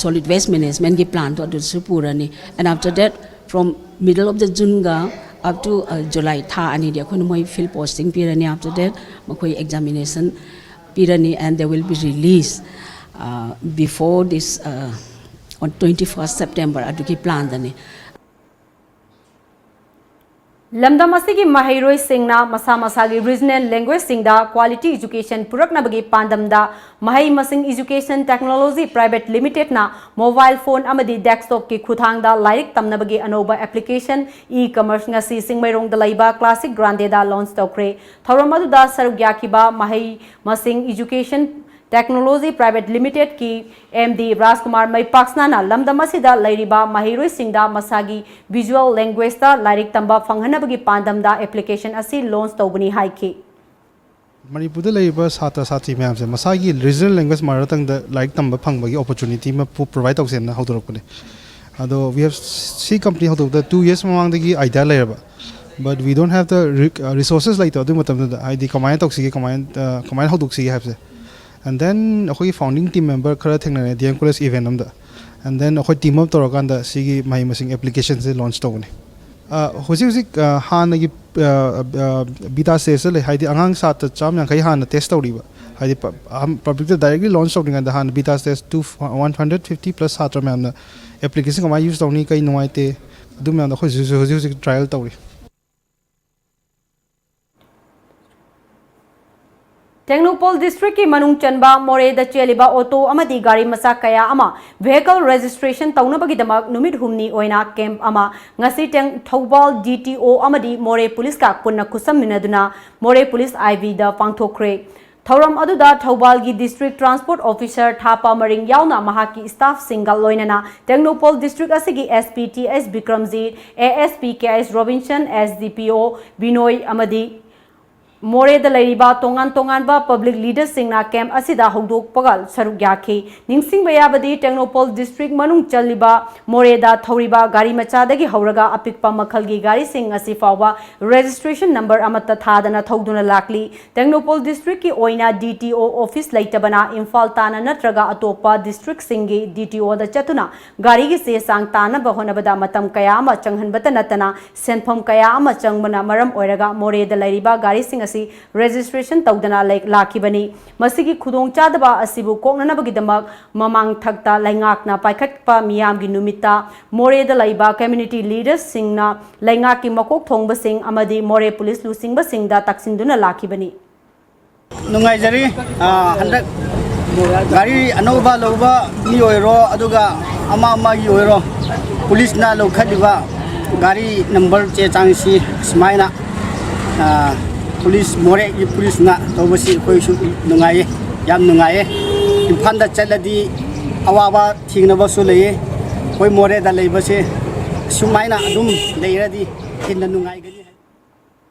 ꯁꯣꯂꯤꯠ ꯋꯦꯁ ꯃꯦꯅꯦꯖꯃꯦꯟꯒꯤ ꯄ꯭ꯂꯥꯟꯗꯣ ꯑꯗꯨꯁꯨ ꯄꯨꯔꯅꯤ꯫ And after that, from middle of the June ꯒ up to July, ꯊꯥ ꯑꯅꯤꯗꯤ ꯑꯩꯈꯣꯏꯅ ꯃꯣꯏ ꯐꯤꯜ ꯄꯣꯁꯇꯤꯡ ꯄꯤꯔꯅꯤ꯫ After that, ꯃꯈꯣꯏ ꯑꯦꯛꯖꯥꯃꯤꯅꯦꯁꯟ ꯄꯤꯔꯅꯤ, and they will be released before this, on twenty first September ꯑꯗꯨꯒꯤ ꯄ꯭ꯂꯥꯟꯗꯅꯤ꯫ ꯂꯝꯗꯝ ꯑꯁꯤꯒꯤ ꯃꯍꯩꯔꯣꯏꯁꯤꯡꯅ ꯃꯁꯥ ꯃꯁꯥꯒꯤ ꯔꯤꯖꯅꯦꯜ ꯂꯦꯡꯒ꯭ꯋꯦꯖꯁꯤꯡꯗ ꯀ꯭ꯋꯥꯂꯤꯇꯤ ꯏꯖꯨꯀꯦꯁꯟ ꯄꯨꯔꯛꯅꯕꯒꯤ ꯄꯥꯟꯗꯝꯗ ꯃꯍꯩ ꯃꯁꯤꯡ ꯏꯖꯨꯀꯦꯁꯟ ꯇꯦꯛꯅꯣꯂꯣꯖꯤ ꯄ꯭ꯔꯥꯏꯚꯦꯠ ꯂꯤꯃꯤꯇꯦꯗꯅ ꯃꯣꯕꯥꯏꯜ ꯐꯣꯟ ꯑꯃꯗꯤ ꯗꯦꯁꯛꯇꯣꯞꯀꯤ ꯈꯨꯠꯊꯥꯡꯗ ꯂꯥꯏꯔꯤꯛ ꯇꯝꯅꯕꯒꯤ ꯑꯅꯧꯕ ꯑꯦꯄ꯭ꯂꯤꯀꯦꯁꯟ ꯏ ꯀꯃꯔꯁ ꯉꯁꯤ ꯆꯤꯡꯃꯩꯔꯣꯡꯗ ꯂꯩꯕ ꯀ꯭ꯂꯥꯁꯤꯛ ꯒ꯭ꯔꯥꯟꯗꯦꯗ ꯂꯣꯟꯆ ꯇꯧꯈ꯭ꯔꯦ꯫ ꯊꯧꯔꯝ ꯑꯗꯨꯗ ꯁꯔꯨꯛ ꯌꯥꯈꯤꯕ ꯃꯍꯩ ꯃꯁꯤꯡ ꯏꯖꯨꯀꯦꯁꯟ ꯇꯦꯛꯅꯣꯂꯣꯖꯤ ꯄ꯭ꯔꯥꯏꯚꯦꯠ ꯂꯤꯃꯤꯇꯦꯗꯀꯤ ꯑꯦꯝ ꯗꯤ ꯔꯥꯖꯀꯨꯃꯥꯔ ꯃꯩꯄꯥꯛꯁꯅꯥꯅ ꯂꯝꯗꯝ ꯑꯁꯤꯗ ꯂꯩꯔꯤꯕ ꯃꯍꯩꯔꯣꯏꯁꯤꯡꯗ ꯃꯁꯥꯒꯤ ꯚꯤꯖꯨꯋꯦꯜ ꯂꯦꯡꯒ꯭ꯋꯦꯖꯇ ꯂꯥꯏꯔꯤꯛ ꯇꯝꯕ ꯐꯪꯍꯟꯅꯕꯒꯤ ꯄꯥꯟꯗꯝꯗ ꯑꯦꯄ꯭ꯂꯤꯀꯦꯁꯟ ꯑꯁꯤ ꯂꯣꯟꯆ ꯇꯧꯕꯅꯤ ꯍꯥꯏꯈꯤ꯫ ꯃꯅꯤꯄꯨꯔꯗ ꯂꯩꯔꯤꯕ ꯁꯥꯇ꯭ꯔ ꯁꯥꯇ꯭ꯔꯤ ꯃꯌꯥꯝꯁꯦ ꯃꯁꯥꯒꯤ ꯔꯤꯖꯅꯦꯜ ꯂꯦꯡꯒ꯭ꯋꯦꯖ ꯃꯥꯗꯔ ꯇꯪꯗ ꯂꯥꯏꯔꯤꯛ ꯇꯝꯕ ꯐꯪꯕꯒꯤ ꯑꯣꯄꯣꯔꯆꯨꯅꯤꯇꯤ ꯑꯃ ꯄ꯭ꯔꯣꯚꯥꯏꯗ ꯇꯧꯁꯦꯅ ꯍꯧꯗꯣꯔꯛꯄꯅꯦ꯫ ꯑꯗꯣ we have, ꯁꯤ ꯀꯝꯄꯅꯤ ꯍꯧꯗꯣꯛꯄꯗ ꯇꯨ ꯌꯔꯁ ꯃꯃꯥꯡꯗꯒꯤ ꯑꯥꯏꯗꯤꯌꯥ ꯂꯩꯔꯕ, but we don't have the resources ꯂꯩꯇꯕ ꯑꯗꯨꯒꯤ ꯃꯇꯝꯗꯨꯗ, ꯍꯥꯏꯗꯤ ꯀꯃꯥꯏꯅ ꯇꯧꯁꯤꯒꯦ, ꯀꯃꯥꯏꯅ ꯀꯃꯥꯏꯅ ꯍꯧꯗꯣꯛꯁꯤꯒꯦ ꯍꯥꯏꯕꯁꯦ꯫ And then ꯑꯩꯈꯣꯏꯒꯤ ꯐꯥꯎꯟꯗꯤꯡ ꯇꯤꯝ ꯃꯦꯝꯕꯔ ꯈꯔ ꯊꯦꯡꯅꯔꯦ ꯗꯤ ꯑꯦꯝ ꯀꯣꯂꯦꯖ ꯏꯚꯦꯟ ꯑꯃꯗ꯫ And then ꯑꯩꯈꯣꯏ ꯇꯤꯝ ꯑꯞ ꯇꯧꯔꯀꯥꯟꯗ ꯁꯤꯒꯤ ꯃꯍꯩ ꯃꯁꯤꯡ ꯑꯦꯄ꯭ꯂꯤꯀꯦꯁꯟꯁꯦ ꯂꯣꯟꯆ ꯇꯧꯕꯅꯦ꯫ ꯍꯧꯖꯤꯛ ꯍꯧꯖꯤꯛ ꯍꯥꯟꯅꯒꯤ ꯕꯤꯇꯥ ꯁ꯭ꯇꯦꯖꯇ ꯂꯩ, ꯍꯥꯏꯗꯤ ꯑꯉꯥꯡ ꯁꯥꯇ꯭ꯔ ꯆꯥꯝ ꯌꯥꯡꯈꯩ ꯍꯥꯟꯅ ꯇꯦꯁ ꯇꯧꯔꯤꯕ, ꯍꯥꯏꯗꯤ ꯄꯕ꯭ꯂꯤꯛꯇ ꯗꯥꯏꯔꯦꯛꯂꯤ ꯂꯣꯟꯆ ꯇꯧꯗ꯭ꯔꯤꯉꯩꯗ ꯍꯥꯟꯅ Vita stage two, one hundred fifty plus ꯁꯥꯇ꯭ꯔ ꯃꯌꯥꯝꯅ ꯑꯦꯄ꯭ꯂꯤꯀꯦꯁꯟ ꯀꯃꯥꯏꯅ ꯌꯨꯁ ꯇꯧꯅꯤ, ꯀꯩ ꯅꯨꯡꯉꯥꯏꯇꯦ, ꯑꯗꯨ ꯃꯌꯥꯝꯗꯣ ꯑꯩꯈꯣꯏ ꯍꯧꯖꯤꯛ ꯍꯧꯖꯤꯛ ꯍꯧꯖꯤꯛ ꯇ꯭ꯔꯥꯏꯌꯦꯜ ꯇꯧꯔꯤ꯫ ꯇꯦꯡꯅꯧꯄꯜ ꯗꯤꯁꯇ꯭ꯔꯤꯛꯀꯤ ꯃꯅꯨꯡ ꯆꯟꯕ ꯃꯣꯔꯦꯗ ꯆꯦꯜꯂꯤꯕ ꯑꯣꯇꯣ ꯑꯃꯗꯤ ꯒꯥꯔꯤ ꯃꯆꯥ ꯀꯌꯥ ꯑꯃ ꯚꯦꯍꯤꯀꯜ ꯔꯦꯖꯤꯁꯇ꯭ꯔꯦꯁꯟ ꯇꯧꯅꯕꯒꯤꯗꯃꯛ ꯅꯨꯃꯤꯠ ꯍꯨꯝꯅꯤ ꯑꯣꯏꯅ ꯀꯦꯝꯞ ꯑꯃ ꯉꯁꯤ ꯊꯧꯕꯥꯜ ꯗꯤ ꯇꯤ ꯑꯣ ꯑꯃꯗꯤ ꯃꯣꯔꯦ ꯄꯨꯂꯤꯁꯀ ꯄꯨꯟꯅ ꯈꯨꯠꯁꯝꯃꯤꯟꯅꯗꯨꯅ ꯃꯣꯔꯦ ꯄꯨꯂꯤꯁ ꯑꯥꯏ ꯕꯤꯗ ꯄꯥꯡꯊꯣꯛꯈ꯭ꯔꯦ꯫ ꯊꯧꯔꯝ ꯑꯗꯨꯗ ꯊꯧꯕꯥꯜꯒꯤ ꯗꯤꯁꯇ꯭ꯔꯤꯛ ꯇ꯭ꯔꯥꯟꯁꯄꯣꯔꯠ ꯑꯣꯐꯤꯁꯔ ꯊꯥꯄ ꯃꯔꯤꯡ ꯌꯥꯎꯅ ꯃꯍꯥꯛꯀꯤ ꯁ꯭ꯇꯥꯐꯁꯤꯡꯒ ꯂꯣꯏꯅꯅ ꯇꯦꯡꯅꯧꯄꯜ ꯗꯤꯁꯇ꯭ꯔꯤꯛ ꯑꯁꯤꯒꯤ S P T S Bikramjit, A S P K S Robinson, S D ꯄꯤ ꯑꯣ ꯕꯤꯅꯣꯏ ꯑꯃꯗꯤ ꯃꯣꯔꯦꯗ ꯂꯩꯔꯤꯕ ꯇꯣꯉꯥꯟ ꯇꯣꯉꯥꯟꯕ ꯄꯕ꯭ꯂꯤꯛ ꯂꯤꯗꯔꯁꯤꯡꯅ ꯀꯦꯝꯞ ꯑꯁꯤꯗ ꯍꯧꯗꯣꯛꯄꯒ ꯁꯔꯨꯛ ꯌꯥꯈꯤ꯫ ꯅꯤꯡꯁꯤꯡꯕ ꯌꯥꯕꯗꯤ, ꯇꯦꯡꯅꯧꯄꯜ ꯗꯤꯁꯇ꯭ꯔꯤꯛ ꯃꯅꯨꯡ ꯆꯜꯂꯤꯕ ꯃꯣꯔꯦꯗ ꯊꯧꯔꯤꯕ ꯒꯥꯔꯤ ꯃꯆꯥꯗꯒꯤ ꯍꯧꯔꯒ ꯑꯄꯤꯛꯄ ꯃꯈꯜꯒꯤ ꯒꯥꯔꯤꯁꯤꯡ ꯑꯁꯤ ꯐꯥꯎꯕ ꯔꯦꯖꯤꯁꯇ꯭ꯔꯦꯁꯟ ꯅꯝꯕꯔ ꯑꯃꯠꯇ ꯊꯥꯗꯅ ꯊꯧꯗꯨꯅ ꯂꯥꯛꯂꯤ꯫ ꯇꯦꯡꯅꯧꯄꯜ ꯗꯤꯁꯇ꯭ꯔꯤꯛꯀꯤ ꯑꯣꯏꯅ ꯗꯤ ꯇꯤ ꯑꯣ ꯑꯣꯐꯤꯁ ꯂꯩꯇꯕꯅ ꯏꯝꯐꯥꯜ ꯇꯥꯟꯅ ꯅꯠꯇ꯭ꯔꯒ ꯑꯇꯣꯞꯄ ꯗꯤꯁꯇ꯭ꯔꯤꯛꯁꯤꯡꯒꯤ ꯗꯤ ꯇꯤ ꯑꯣꯗ ꯆꯠꯇꯨꯅ ꯒꯥꯔꯤꯒꯤ ꯆꯦ ꯆꯥꯡ ꯇꯥꯟꯅꯕ ꯍꯣꯠꯅꯕꯗ ꯃꯇꯝ ꯀꯌꯥ ꯑꯃ ꯆꯪꯍꯟꯕꯇ ꯅꯠꯇꯅ ꯁꯦꯟꯐꯝ ꯀꯌꯥ ꯑꯃ ꯆꯪꯕꯅ ꯃꯔꯝ ꯑꯣꯏꯔꯒ ꯃꯣꯔꯦꯗ ꯂꯩꯔꯤꯕ ꯒꯥꯔꯤꯁꯤꯡ ꯑꯁꯤ ꯔꯦꯖꯤꯁꯇ꯭ꯔꯦꯁꯟ ꯇꯧꯗꯅ ꯂꯩ-, ꯂꯥꯛꯈꯤꯕꯅꯤ꯫ ꯃꯁꯤꯒꯤ ꯈꯨꯗꯣꯡꯆꯥꯗꯕ ꯑꯁꯤꯕꯨ ꯀꯣꯛꯅꯅꯕꯒꯤꯗꯃꯛ ꯃꯃꯥꯡ ꯊꯛꯇ ꯂꯩꯉꯥꯛꯅ ꯄꯥꯏꯈꯠꯄ ꯃꯤꯌꯥꯝꯒꯤ ꯅꯨꯃꯤꯠꯇ ꯃꯣꯔꯦꯗ ꯂꯩꯕ ꯀꯝꯃ꯭ꯌꯨꯅꯤꯇꯤ ꯂꯤꯗꯔꯁꯤꯡꯅ ꯂꯩꯉꯥꯛꯀꯤ ꯃꯀꯣꯛ ꯊꯣꯡꯕꯁꯤꯡ ꯑꯃꯗꯤ ꯃꯣꯔꯦ ꯄꯨꯂꯤꯁ ꯂꯨꯆꯤꯡꯕꯁꯤꯡꯗ ꯇꯛꯁꯤꯟꯗꯨꯅ ꯂꯥꯛꯈꯤꯕꯅꯤ꯫ ꯅꯨꯡꯉꯥꯏꯖꯔꯤ꯫ ꯑ, ꯍꯟꯗꯛ ꯒꯥꯔꯤ ꯑꯅꯧꯕ ꯂꯧꯕ ꯃꯤ ꯑꯣꯏꯔꯣ, ꯑꯗꯨꯒ ꯑꯃ ꯑꯃꯒꯤ ꯑꯣꯏꯔꯣ, ꯄꯨꯂꯤꯁꯅ ꯂꯧꯈꯠꯂꯤꯕ ꯒꯥꯔꯤ ꯅꯝꯕꯔ ꯆꯦ ꯆꯥꯡꯁꯤ ꯁꯨꯃꯥꯏꯅ, ꯑ, ꯄꯨꯂꯤꯁ, ꯃꯣꯔꯦꯒꯤ ꯄꯨꯂꯤꯁꯅ ꯇꯧꯕꯁꯤ ꯑꯩꯈꯣꯏꯁꯨ ꯅꯨꯡꯉꯥꯏꯌꯦ, ꯌꯥꯝ ꯅꯨꯡꯉꯥꯏꯌꯦ꯫ ꯏꯝꯐꯥꯜꯗ ꯆꯠꯂꯗꯤ ꯑꯋꯥꯕ ꯊꯦꯡꯅꯕꯁꯨ ꯂꯩꯌꯦ꯫ ꯑꯩꯈꯣꯏ ꯃꯣꯔꯦꯗ ꯂꯩꯕꯁꯦ ꯁꯨꯃꯥꯏꯅ ꯑꯗꯨꯝ ꯂꯩꯔꯗꯤ ꯍꯦꯟꯅ ꯅꯨꯡꯉꯥꯏꯒꯅꯤ꯫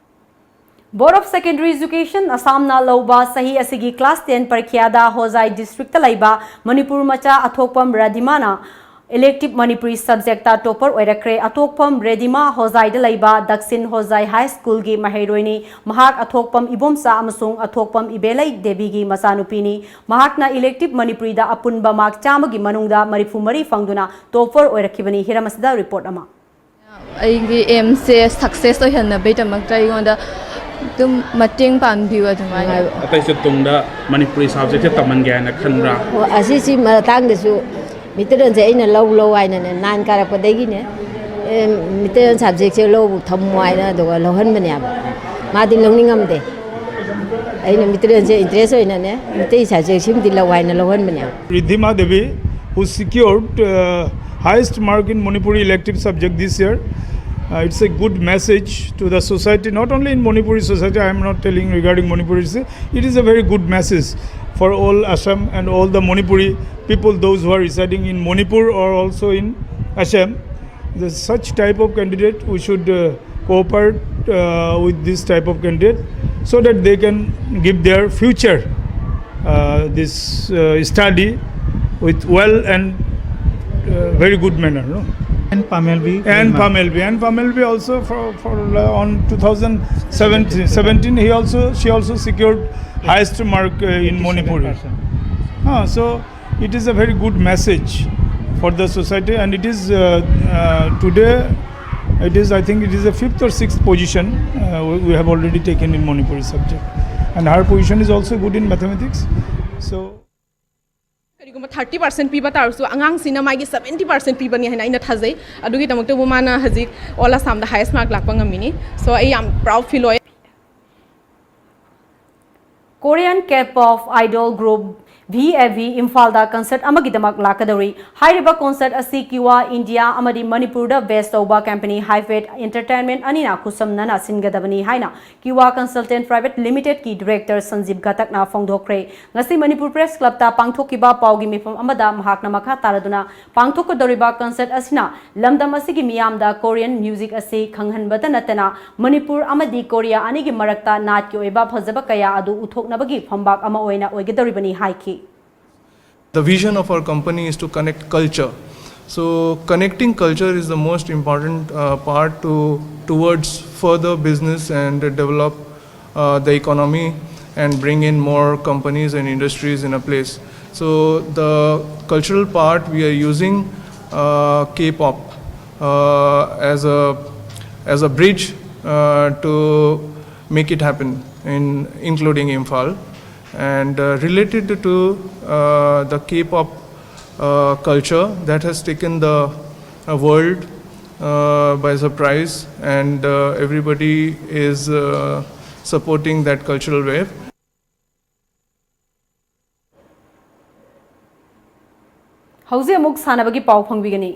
Board of Secondary Education ꯑꯁꯥꯝꯅ ꯂꯧꯕ ꯆꯍꯤ ꯑꯁꯤꯒꯤ ꯀ꯭ꯂꯥꯁ ꯇꯦꯟ ꯄꯔꯤꯈ꯭ꯌꯥꯗ ꯍꯣꯖꯥꯏ ꯗꯤꯁꯇ꯭ꯔꯤꯛꯇ ꯂꯩꯕ ꯃꯅꯤꯄꯨꯔ ꯃꯆꯥ ꯑꯊꯣꯛꯄꯝ ꯔꯥꯙꯤꯃꯥꯅ ꯏꯂꯦꯛꯇꯤꯞ ꯃꯅꯤꯄꯨꯔꯤ ꯁꯕꯖꯦꯛꯇ ꯇꯣꯄꯔ ꯑꯣꯏꯔꯛꯈ꯭ꯔꯦ꯫ ꯑꯊꯣꯛꯄꯝ ꯔꯦꯗꯤꯃꯥ ꯍꯣꯖꯥꯏꯗ ꯂꯩꯕ ꯗꯛꯁꯤꯟ ꯍꯣꯖꯥꯏ ꯍꯥꯏ ꯁ꯭ꯀꯨꯜꯒꯤ ꯃꯍꯩꯔꯣꯏꯅꯤ꯫ ꯃꯍꯥꯛ ꯑꯊꯣꯛꯄꯝ ꯏꯕꯣꯝꯆꯥ ꯑꯃꯁꯨꯡ ꯑꯊꯣꯛꯄꯝ ꯏꯕꯦꯂꯩ ꯗꯦꯕꯤꯒꯤ ꯃꯆꯥꯅꯨꯄꯤꯅꯤ꯫ ꯃꯍꯥꯛꯅ ꯏꯂꯦꯛꯇꯤꯞ ꯃꯅꯤꯄꯨꯔꯤꯗ ꯑꯄꯨꯟꯕ ꯃꯥꯔꯛ ꯆꯥꯝꯃꯒꯤ ꯃꯅꯨꯡꯗ ꯃꯔꯤꯐꯨ ꯃꯔꯤ ꯐꯪꯗꯨꯅ ꯇꯣꯄꯔ ꯑꯣꯏꯔꯛꯈꯤꯕꯅꯤ꯫ ꯍꯤꯔꯝ ꯑꯁꯤꯗ ꯔꯤꯄꯣꯔꯠ ꯑꯃ꯫ ꯑꯩꯒꯤ ꯑꯦꯝꯁꯦ ꯁꯛꯁꯦꯁ ꯑꯣꯏꯍꯟꯅꯕꯒꯤꯗꯃꯛꯇ ꯑꯩꯉꯣꯟꯗ ꯑꯗꯨꯝ ꯃꯇꯦꯡ ꯄꯥꯡꯕꯤꯌꯨ ꯑꯗꯨꯃꯥꯏꯅ꯫ ꯑꯇꯩꯁꯨ ꯇꯨꯡꯗ ꯃꯅꯤꯄꯨꯔꯤ ꯁꯕꯖꯦꯛꯁꯦ ꯇꯝꯍꯟꯒꯦ ꯍꯥꯏꯅ ꯈꯟꯕ꯭ꯔꯥ? ꯑꯣ, ꯑꯁꯤꯁꯤ ꯃꯇꯥꯡꯗꯁꯨ ꯃꯤꯇꯔꯦꯟꯁꯦ ꯑꯩꯅ ꯂꯧ ꯂꯧ ꯍꯥꯏꯅꯅꯦ, ꯅꯥꯏꯟ ꯀꯥꯔꯛꯄꯗꯒꯤꯅꯦ, ꯑꯦ, ꯃꯤꯇꯔꯦꯟ ꯁꯕꯖꯦꯛꯁꯦ ꯂꯧ ꯊꯝꯃꯣ ꯍꯥꯏꯅ ꯑꯗꯨꯒ ꯂꯧꯍꯟꯕꯅꯦꯕ꯫ ꯃꯥꯗꯤ ꯂꯧꯅꯤꯡꯉꯝꯗꯦ꯫ ꯑꯩꯅ ꯃꯤꯇꯔꯦꯟꯁꯦ ꯏꯟꯇꯔꯦꯁ ꯑꯣꯏꯅꯅꯦ, ꯃꯤꯇꯩ ꯁꯕꯖꯦꯛꯁꯤꯃꯗꯤ ꯂꯧ ꯍꯥꯏꯅ ꯂꯧꯍꯟꯕꯅꯦꯕ꯫ Riddhima Devi, who secured uh, highest mark in Manipuri elective subject this year. Uh, it's a good message to the society, not only in Manipuri society, I am not telling regarding Manipuri, it's a- it is a very good message for all Assam and all the Manipuri people, those who are residing in Manipur or also in Assam. The such type of candidate, we should uh, cooperate uh, with this type of candidate so that they can give their future uh, this uh, study with well and uh, very good manner. No? And Pamelvi. And Pamelvi. And Pamelvi also for, for uh, on two thousand seventeen, seventeen, he also, she also secured highest mark uh, in Manipuri. Ah, so it is a very good message for the society, and it is uh, uh, today, it is, I think it is the fifth or sixth position uh, we, we have already taken in Manipuri subject, and her position is also good in mathematics. So ꯀꯔꯤꯒꯨꯝꯕ thirty percent ꯄꯤꯕ ꯇꯥꯔꯁꯨ ꯑꯉꯥꯡꯁꯤꯅ ꯃꯥꯒꯤ seventy percent ꯄꯤꯕꯅꯤ ꯍꯥꯏꯅ ꯑꯩꯅ ꯊꯥꯖꯩ꯫ ꯑꯗꯨꯒꯤꯗꯃꯛꯇꯕꯨ ꯃꯥꯅ ꯍꯧꯖꯤꯛ ꯑꯣꯜ ꯑꯁꯥꯝꯗ ꯍꯥꯏꯌꯦꯁ ꯃꯥꯔꯛ ꯂꯥꯛꯄ ꯉꯝꯃꯤꯅꯤ꯫ ꯁꯣ ꯑꯩ ꯌꯥꯝ ꯄ꯭ꯔꯥꯎꯗ ꯐꯤꯜ ꯑꯣꯏ꯫ Korean K-pop idol group V A V ꯏꯝꯐꯥꯜꯗ ꯀꯟꯁꯔꯠ ꯑꯃꯒꯤꯗꯃꯛ ꯂꯥꯛꯀꯗꯧꯔꯤ꯫ ꯍꯥꯏꯔꯤꯕ ꯀꯟꯁꯔꯠ ꯑꯁꯤ ꯀꯤꯋꯥ ꯏꯟꯗꯤꯌꯥ ꯑꯃꯗꯤ ꯃꯅꯤꯄꯨꯔꯗ ꯕꯦꯁ ꯇꯧꯕ ꯀꯝꯄꯅꯤ ꯍꯥꯏꯐꯦꯠ ꯏꯟꯇꯔꯇꯦꯟꯃꯦꯟ ꯑꯅꯤꯅ ꯈꯨꯠꯁꯝꯅꯅ ꯁꯤꯟꯒꯗꯕꯅꯤ ꯍꯥꯏꯅ ꯀꯤꯋꯥ ꯀꯟꯁꯜꯇꯦꯟ ꯄ꯭ꯔꯥꯏꯚꯦꯠ ꯂꯤꯃꯤꯇꯦꯗꯀꯤ ꯗꯤꯔꯦꯛꯇꯔ ꯁꯟꯖꯤꯞ ꯘꯇꯛꯅ ꯐꯣꯡꯗꯣꯛꯈ꯭ꯔꯦ꯫ ꯉꯁꯤ ꯃꯅꯤꯄꯨꯔ ꯄ꯭ꯔꯦꯁ ꯀ꯭ꯂꯕꯇ ꯄꯥꯡꯊꯣꯛꯈꯤꯕ ꯄꯥꯎꯒꯤ ꯃꯤꯐꯝ ꯑꯃꯗ ꯃꯍꯥꯛꯅ ꯃꯈꯥ ꯇꯥꯔꯗꯨꯅ ꯄꯥꯡꯊꯣꯛꯀꯗꯧꯔꯤꯕ ꯀꯟꯁꯔꯠ ꯑꯁꯤꯅ ꯂꯝꯗꯝ ꯑꯁꯤꯒꯤ ꯃꯤꯌꯥꯝꯗ ꯀꯣꯔꯤꯌꯟ ꯃ꯭ꯌꯨꯖꯤꯛ ꯑꯁꯤ ꯈꯪꯍꯟꯕꯇ ꯅꯠꯇꯅ ꯃꯅꯤꯄꯨꯔ ꯑꯃꯗꯤ ꯀꯣꯔꯤꯌꯥ ꯑꯅꯤꯒꯤ ꯃꯔꯛꯇ ꯅꯥꯠꯀꯤ ꯑꯣꯏꯕ ꯐꯖꯕ ꯀꯌꯥ ꯑꯗꯨ ꯎꯠꯊꯣꯛꯅꯕꯒꯤ ꯐꯝꯕꯥꯛ ꯑꯃ ꯑꯣꯏꯅ ꯑꯣꯏꯒꯗꯧꯔꯤꯕꯅꯤ ꯍꯥꯏꯈꯤ꯫ The vision of our company is to connect culture. So connecting culture is the most important uh, part to towards further business and develop uh, the economy and bring in more companies and industries in a place. So the cultural part, we are using uh, K-pop uh, as a as a bridge uh, to make it happen, in including Imphal. And uh, related to uh, the K-pop uh, culture that has taken the uh, world uh, by surprise, and uh, everybody is uh, supporting that cultural wave. ꯍꯧꯖꯤꯛ ꯑꯃꯨꯛ ꯁꯥꯟꯅꯕꯒꯤ ꯄꯥꯎ ꯐꯪꯕꯤꯒꯅꯤ꯫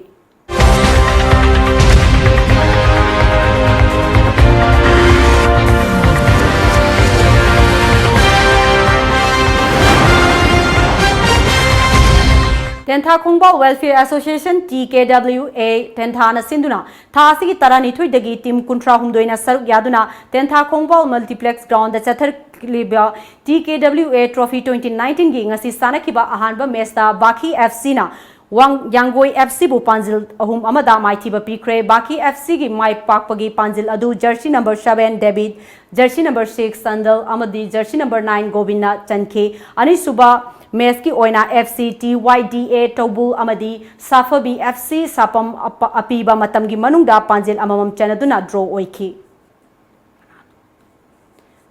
ꯇꯦꯟꯊꯥ ꯈꯣꯡꯕꯥꯜ Welfare Association, T K W A, ꯇꯦꯟꯊꯥꯅ ꯁꯤꯟꯗꯨꯅ ꯊꯥ ꯑꯁꯤꯒꯤ ꯇꯔꯥꯅꯤꯊꯣꯏꯗꯒꯤ team ꯀꯨꯟꯊ꯭ꯔꯥ ꯍꯨꯝꯗꯣꯏꯅ ꯁꯔꯨꯛ ꯌꯥꯗꯨꯅ ꯇꯦꯟꯊꯥ ꯈꯣꯡꯕꯥꯜ Multiplex Groundꯗ ꯆꯠꯊꯔꯛꯂꯤꯕ T K W A Trophy twenty nineteenꯒꯤ ꯉꯁꯤ ꯁꯥꯟꯅꯈꯤꯕ ꯑꯍꯥꯟꯕ ꯃꯦꯆꯇ ꯕꯥꯈꯤ F Cꯅ ꯋꯥꯡ-, ꯌꯥꯡꯒꯣꯏ F Cꯕꯨ ꯄꯥꯟꯖꯤꯜ ꯑꯍꯨꯝ ꯑꯃꯗ ꯃꯥꯏꯊꯤꯕ ꯄꯤꯈ꯭ꯔꯦ꯫ ꯕꯥꯈꯤ F Cꯒꯤ ꯃꯥꯏ ꯄꯥꯛꯄꯒꯤ ꯄꯥꯟꯖꯤꯜ ꯑꯗꯨ jersey number seven David, jersey number six Sandal ꯑꯃꯗꯤ jersey number nine Gobinꯅ ꯆꯟꯈꯤ꯫ ꯑꯅꯤꯁꯨꯕ ꯃꯦꯆꯀꯤ ꯑꯣꯏꯅ F C T Y D A ꯇꯧꯕꯨꯜ ꯑꯃꯗꯤ ꯁꯥꯐꯕꯤ F C ꯁꯥꯄꯝ ꯑꯄ-, ꯑꯄꯤꯕ ꯃꯇꯝꯒꯤ ꯃꯅꯨꯡꯗ ꯄꯥꯟꯖꯤꯜ ꯑꯃꯃꯝ ꯆꯟꯅꯗꯨꯅ draw ꯑꯣꯏꯈꯤ꯫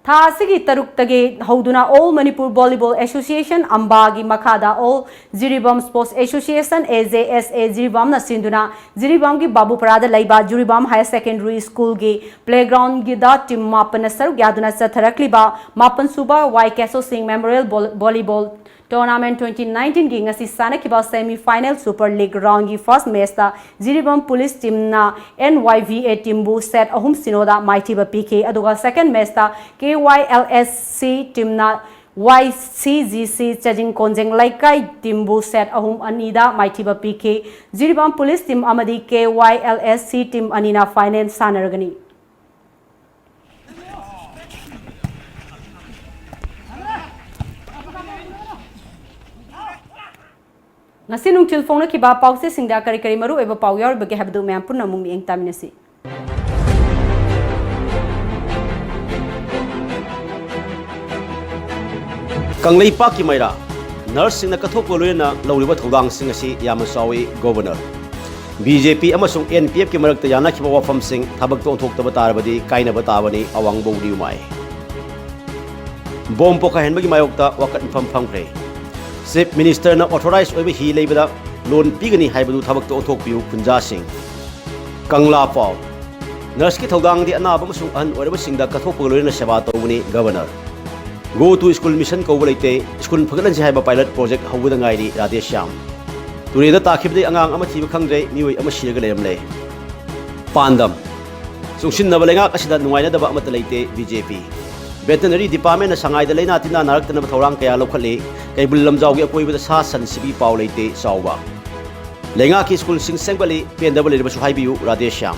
ꯊꯥ ꯑꯁꯤꯒꯤ ꯇꯔꯨꯛꯇꯒꯤ ꯍꯧꯗꯨꯅ All Manipur Volleyball Association, ꯑꯝꯕꯥꯒꯤ ꯃꯈꯥꯗ All Jiribam Sports Association, A J S A Jiribamꯅ ꯁꯤꯟꯗꯨꯅ ꯖꯤꯔꯤꯕꯥꯝꯒꯤ ꯕꯥꯕꯨꯄꯔꯥꯗ ꯂꯩꯕ ꯖꯤꯔꯤꯕꯥꯝ Higher Secondary Schoolꯒꯤ playgroundꯒꯤꯗ ꯇꯤꯝ ꯃꯥꯄꯟꯅ ꯁꯔꯨꯛ ꯌꯥꯗꯨꯅ ꯆꯠꯊꯔꯛꯂꯤꯕ ꯃꯥꯄꯟꯁꯨꯕ Y Keso Singh Memorial Vol-, Volleyball Tournament twenty nineteenꯒꯤ ꯉꯁꯤ ꯁꯥꯟꯅꯈꯤꯕ semi final Super League roundꯒꯤ first matchꯇ Jiribam Police teamꯅ N Y V A teamꯕꯨ set ꯑꯍꯨꯝ ꯁꯤꯅꯣꯗ ꯃꯥꯏꯊꯤꯕ ꯄꯤꯈꯤ꯫ ꯑꯗꯨꯒ second matchꯇ K Y L S C teamꯅ Y C G C ꯆꯖꯤꯡ ꯀꯣꯟꯖꯦꯡ ꯂꯩꯀꯥꯏ teamꯕꯨ set ꯑꯍꯨꯝ ꯑꯅꯤꯗ ꯃꯥꯏꯊꯤꯕ ꯄꯤꯈꯤ꯫ ꯖꯤꯔꯤꯕꯥꯝ Police team ꯑꯃꯗꯤ K Y L S C team ꯑꯅꯤꯅ final ꯁꯥꯟꯅꯔꯒꯅꯤ꯫ ꯉꯁꯤ ꯅꯨꯡꯊꯤꯜ ꯐꯣꯡꯅꯈꯤꯕ ꯄꯥꯎꯆꯦꯁꯤꯡꯗ ꯀꯔꯤ ꯀꯔꯤ ꯃꯔꯨꯑꯣꯏꯕ ꯄꯥꯎ ꯌꯥꯎꯔꯤꯕꯒꯦ ꯍꯥꯏꯕꯗꯨ ꯃꯌꯥꯝ ꯄꯨꯟꯅ ꯑꯃꯨꯛ ꯃꯤꯠꯌꯦꯡ ꯇꯥꯃꯤꯟꯅꯁꯤ꯫ ꯀꯪꯂꯩꯄꯥꯛꯀꯤ ꯃꯩꯔꯥ, nurseꯁꯤꯡꯅ ꯀꯠꯊꯣꯛꯄꯒ ꯂꯣꯏꯅꯅ ꯂꯧꯔꯤꯕ ꯊꯧꯗꯥꯡꯁꯤꯡ ꯑꯁꯤ ꯌꯥꯝꯅ ꯆꯥꯎꯏ꯫ Governor, B J P ꯑꯃꯁꯨꯡ N P Fꯀꯤ ꯃꯔꯛꯇ ꯌꯥꯅꯈꯤꯕ ꯋꯥꯐꯝꯁꯤꯡ ꯊꯕꯛꯇ ꯑꯣꯟꯊꯣꯛꯇꯕ ꯇꯥꯔꯕꯗꯤ ꯀꯥꯏꯅꯕ ꯇꯥꯕꯅꯤ꯫ ꯑꯋꯥꯡꯕꯧ ꯔꯤꯎꯃꯥꯏ꯫ ꯕꯣꯝ ꯄꯣꯈꯥꯏꯍꯟꯕꯒꯤ ꯃꯥꯌꯣꯛꯇ ꯋꯥꯀꯠ ꯃꯤꯐꯝ ꯐꯝꯈ꯭ꯔꯦ꯫ Chief Ministerꯅ authorized ꯑꯣꯏꯕ ꯍꯤ ꯂꯩꯕꯗ loan ꯄꯤꯒꯅꯤ ꯍꯥꯏꯕꯗꯨ ꯊꯕꯛꯇ ꯑꯣꯟꯊꯣꯛꯄꯤꯌꯨ꯫ ꯈꯨꯟꯖꯥꯁꯤꯡ꯫ ꯀꯪꯂꯥ ꯄꯥꯎ꯫ Nurseꯀꯤ ꯊꯧꯗꯥꯡꯗꯤ ꯑꯅꯥꯕ ꯑꯃꯁꯨꯡ ꯑꯍꯜ ꯑꯣꯏꯔꯕꯁꯤꯡꯗ ꯀꯠꯊꯣꯛꯄꯒ ꯂꯣꯏꯅꯅ ꯁꯦꯕꯥ ꯇꯧꯕꯅꯤ꯫ Governor꯫ Go to School Mission ꯀꯧꯕ ꯂꯩꯇꯦ꯫ School ꯐꯒꯠꯍꯟꯁꯤ ꯍꯥꯏꯕ pilot project ꯍꯧꯕꯗ ꯉꯥꯏꯔꯤ꯫ ꯔꯥꯙꯦꯁ꯭ꯌꯥꯝ꯫ ꯇꯨꯔꯦꯜꯗ ꯇꯥꯈꯤꯕꯗꯒꯤ ꯑꯉꯥꯡ ꯑꯃ ꯊꯤꯕ ꯈꯪꯗ꯭ꯔꯦ, ꯃꯤꯑꯣꯏ ꯑꯃ ꯁꯤꯔꯒ ꯂꯩꯔꯝꯂꯦ꯫ ꯄꯥꯟꯗꯝ꯫ ꯆꯨꯡꯁꯤꯟꯅꯕ ꯂꯩꯉꯥꯛ ꯑꯁꯤꯗ ꯅꯨꯡꯉꯥꯏꯅꯗꯕ ꯑꯃꯠꯇ ꯂꯩꯇꯦ꯫ B J P꯫ Veterinary Departmentꯅ ꯁꯉꯥꯏꯗ ꯂꯩꯅꯥ ꯇꯤꯟꯅꯥ ꯅꯥꯔꯛꯇꯅꯕ ꯊꯧꯔꯥꯡ ꯀꯌꯥ ꯂꯧꯈꯠꯂꯤ꯫ ꯀꯩꯕꯨꯜ ꯂꯝꯖꯥꯎꯒꯤ ꯑꯀꯣꯏꯕꯗ ꯁꯥ ꯁꯟ ꯁꯤꯕꯤ ꯄꯥꯎ ꯂꯩꯇꯦ꯫ ꯆꯥꯎꯕ꯫ ꯂꯩꯉꯥꯛꯀꯤ ꯁ꯭ꯀꯨꯜꯁꯤꯡ ꯁꯦꯝꯒꯠꯂꯤ꯫ ꯄꯦꯟꯗꯕ ꯂꯩꯔꯕꯁꯨ ꯍꯥꯏꯕꯤꯌꯨ, ꯔꯥꯙꯦꯁ꯭ꯌꯥꯝ꯫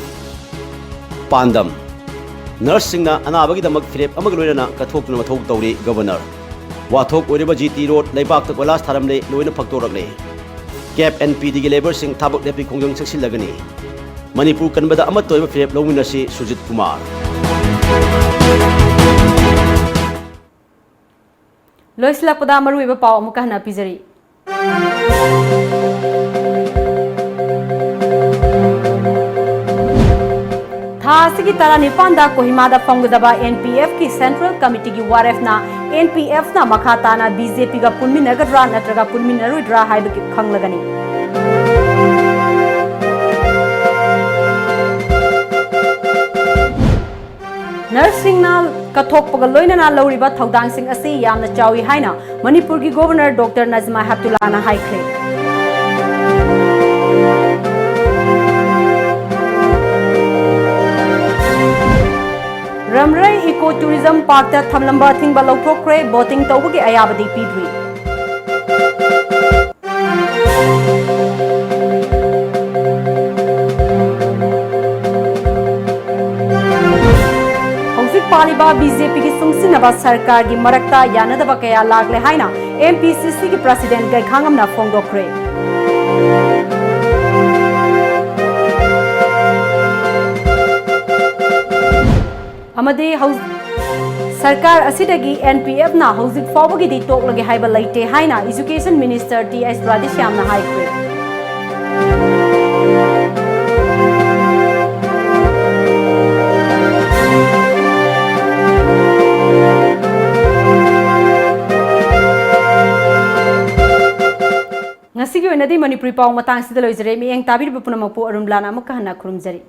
ꯄꯥꯟꯗꯝ: ꯅꯔꯁꯁꯤꯡꯅ ꯑꯅꯥꯕꯒꯤꯗꯃꯛ ꯐꯤꯔꯦꯞ ꯑꯃꯒ ꯂꯣꯏꯅꯅ ꯀꯠꯊꯣꯛꯇꯨꯅ ꯃꯊꯧ ꯇꯧꯔꯤ꯫ ꯒꯕꯔꯅꯔ꯫ ꯋꯥꯊꯣꯛ ꯑꯣꯏꯔꯤꯕ ꯖꯤ ꯇꯤ ꯔꯣꯗ ꯂꯩꯕꯥꯛꯇ ꯀꯣꯏꯂꯥꯁ ꯊꯥꯔꯝꯂꯦ, ꯂꯣꯏꯅ ꯐꯛꯇꯣꯔꯛꯂꯦ꯫ ꯀꯦꯞ ꯑꯦꯟ ꯄꯤ ꯗꯤꯒꯤ ꯂꯦꯕꯔꯁꯤꯡ ꯊꯕꯛ ꯂꯦꯞꯄꯤ ꯈꯣꯡꯖꯪ ꯆꯪꯁꯤꯜꯂꯒꯅꯤ꯫ ꯃꯅꯤꯄꯨꯔ ꯀꯟꯕꯗ ꯑꯃꯠꯇ ꯑꯣꯏꯕ ꯐꯤꯔꯦꯞ ꯂꯧꯃꯤꯟꯅꯁꯤ, ꯁꯨꯖꯤꯠ ꯀꯨꯃꯥꯔ꯫ ꯂꯣꯏꯁꯤꯜꯂꯛꯄꯗ ꯃꯔꯨꯑꯣꯏꯕ ꯄꯥꯎ ꯑꯃꯨꯛꯀ ꯍꯟꯅ ꯄꯤꯖꯔꯤ꯫ ꯊꯥ ꯑꯁꯤꯒꯤ ꯇꯔꯥꯅꯤꯄꯥꯟꯗ ꯀꯣꯍꯤꯃꯥꯗ ꯐꯝꯒꯗꯕ ꯑꯦꯟ ꯄꯤ ꯑꯦꯐꯀꯤ ꯁꯦꯟꯇ꯭ꯔꯦꯜ ꯀꯃꯤꯇꯤꯒꯤ ꯋꯥꯔꯦꯞꯅ ꯑꯦꯟ ꯄꯤ ꯑꯦꯐꯅ ꯃꯈꯥ ꯇꯥꯅ ꯕꯤ ꯖꯦ ꯄꯤꯒ ꯄꯨꯟꯃꯤꯟꯅꯒꯗ꯭ꯔꯥ ꯅꯠꯇ꯭ꯔꯒ ꯄꯨꯟꯃꯤꯟꯅꯔꯣꯏꯗ꯭ꯔꯥ ꯍꯥꯏꯕꯗꯨ ꯈꯪꯂꯒꯅꯤ꯫ ꯅꯔꯁꯁꯤꯡꯅ ꯀꯠꯊꯣꯛꯄꯒ ꯂꯣꯏꯅꯅ ꯂꯧꯔꯤꯕ ꯊꯧꯗꯥꯡꯁꯤꯡ ꯑꯁꯤ ꯌꯥꯝꯅ ꯆꯥꯎꯏ ꯍꯥꯏꯅ ꯃꯅꯤꯄꯨꯔꯒꯤ ꯒꯣꯚꯔꯅꯔ ꯗꯣꯛꯇꯔ ꯅꯖꯃꯥ ꯍꯦꯞꯇꯨꯂꯥꯅ ꯍꯥꯏꯈ꯭ꯔꯦ꯫ ꯔꯝꯔꯩ ꯏꯀꯣ ꯇꯨꯔꯤꯖꯝ ꯄꯥꯔꯛꯇ ꯊꯝꯂꯝꯕ ꯑꯊꯤꯡꯕ ꯂꯧꯊꯣꯛꯈ꯭ꯔꯦ, ꯕꯣꯇꯤꯡ ꯇꯧꯕꯒꯤ ꯑꯌꯥꯕꯗꯤ ꯄꯤꯗ꯭ꯔꯤ꯫ ꯍꯧꯖꯤꯛ ꯄꯥꯜꯂꯤꯕ ꯕꯤ ꯖꯦ ꯄꯤꯒꯤ ꯁꯨꯡꯁꯤꯟꯅꯕ ꯁꯔꯀꯥꯔꯒꯤ ꯃꯔꯛꯇ ꯌꯥꯅꯗꯕ ꯀꯌꯥ ꯂꯥꯛꯂꯦ ꯍꯥꯏꯅ ꯑꯦꯝ ꯄꯤ ꯁꯤ ꯁꯤꯒꯤ ꯄ꯭ꯔꯁꯤꯗꯦꯟ ꯒꯩꯈꯥꯉꯝꯅ ꯐꯣꯡꯗꯣꯛꯈ꯭ꯔꯦ꯫ ꯑꯃꯗꯤ ꯍꯧ-, ꯁꯔꯀꯥꯔ ꯑꯁꯤꯗꯒꯤ ꯑꯦꯟ ꯄꯤ ꯑꯦꯐꯅ ꯍꯧꯖꯤꯛ ꯐꯥꯎꯕꯒꯤꯗꯤ ꯇꯣꯛꯂꯒꯦ ꯍꯥꯏꯕ ꯂꯩꯇꯦ ꯍꯥꯏꯅ ꯏꯖꯨꯀꯦꯁꯟ ꯃꯤꯅꯤꯁꯇꯔ ꯇꯤ ꯑꯩꯆ ꯔꯥꯙꯦꯁ꯭ꯌꯥꯝꯅ ꯍꯥꯏꯈ꯭ꯔꯦ꯫ ꯉꯁꯤꯒꯤ ꯑꯣꯏꯅꯗꯤ ꯃꯅꯤꯄꯨꯔꯤ ꯄꯥꯎ ꯃꯇꯥꯡꯁꯤꯗ ꯂꯣꯏꯖꯔꯦ꯫ ꯃꯤꯠꯌꯦꯡ ꯇꯥꯕꯤꯔꯤꯕ ꯄꯨꯝꯅꯃꯛꯄꯨ ꯑꯔꯨꯟ ꯂꯥꯟ ꯑꯃꯨꯛꯀ ꯍꯟꯅ ꯈꯨꯔꯨꯝꯖꯔꯤ꯫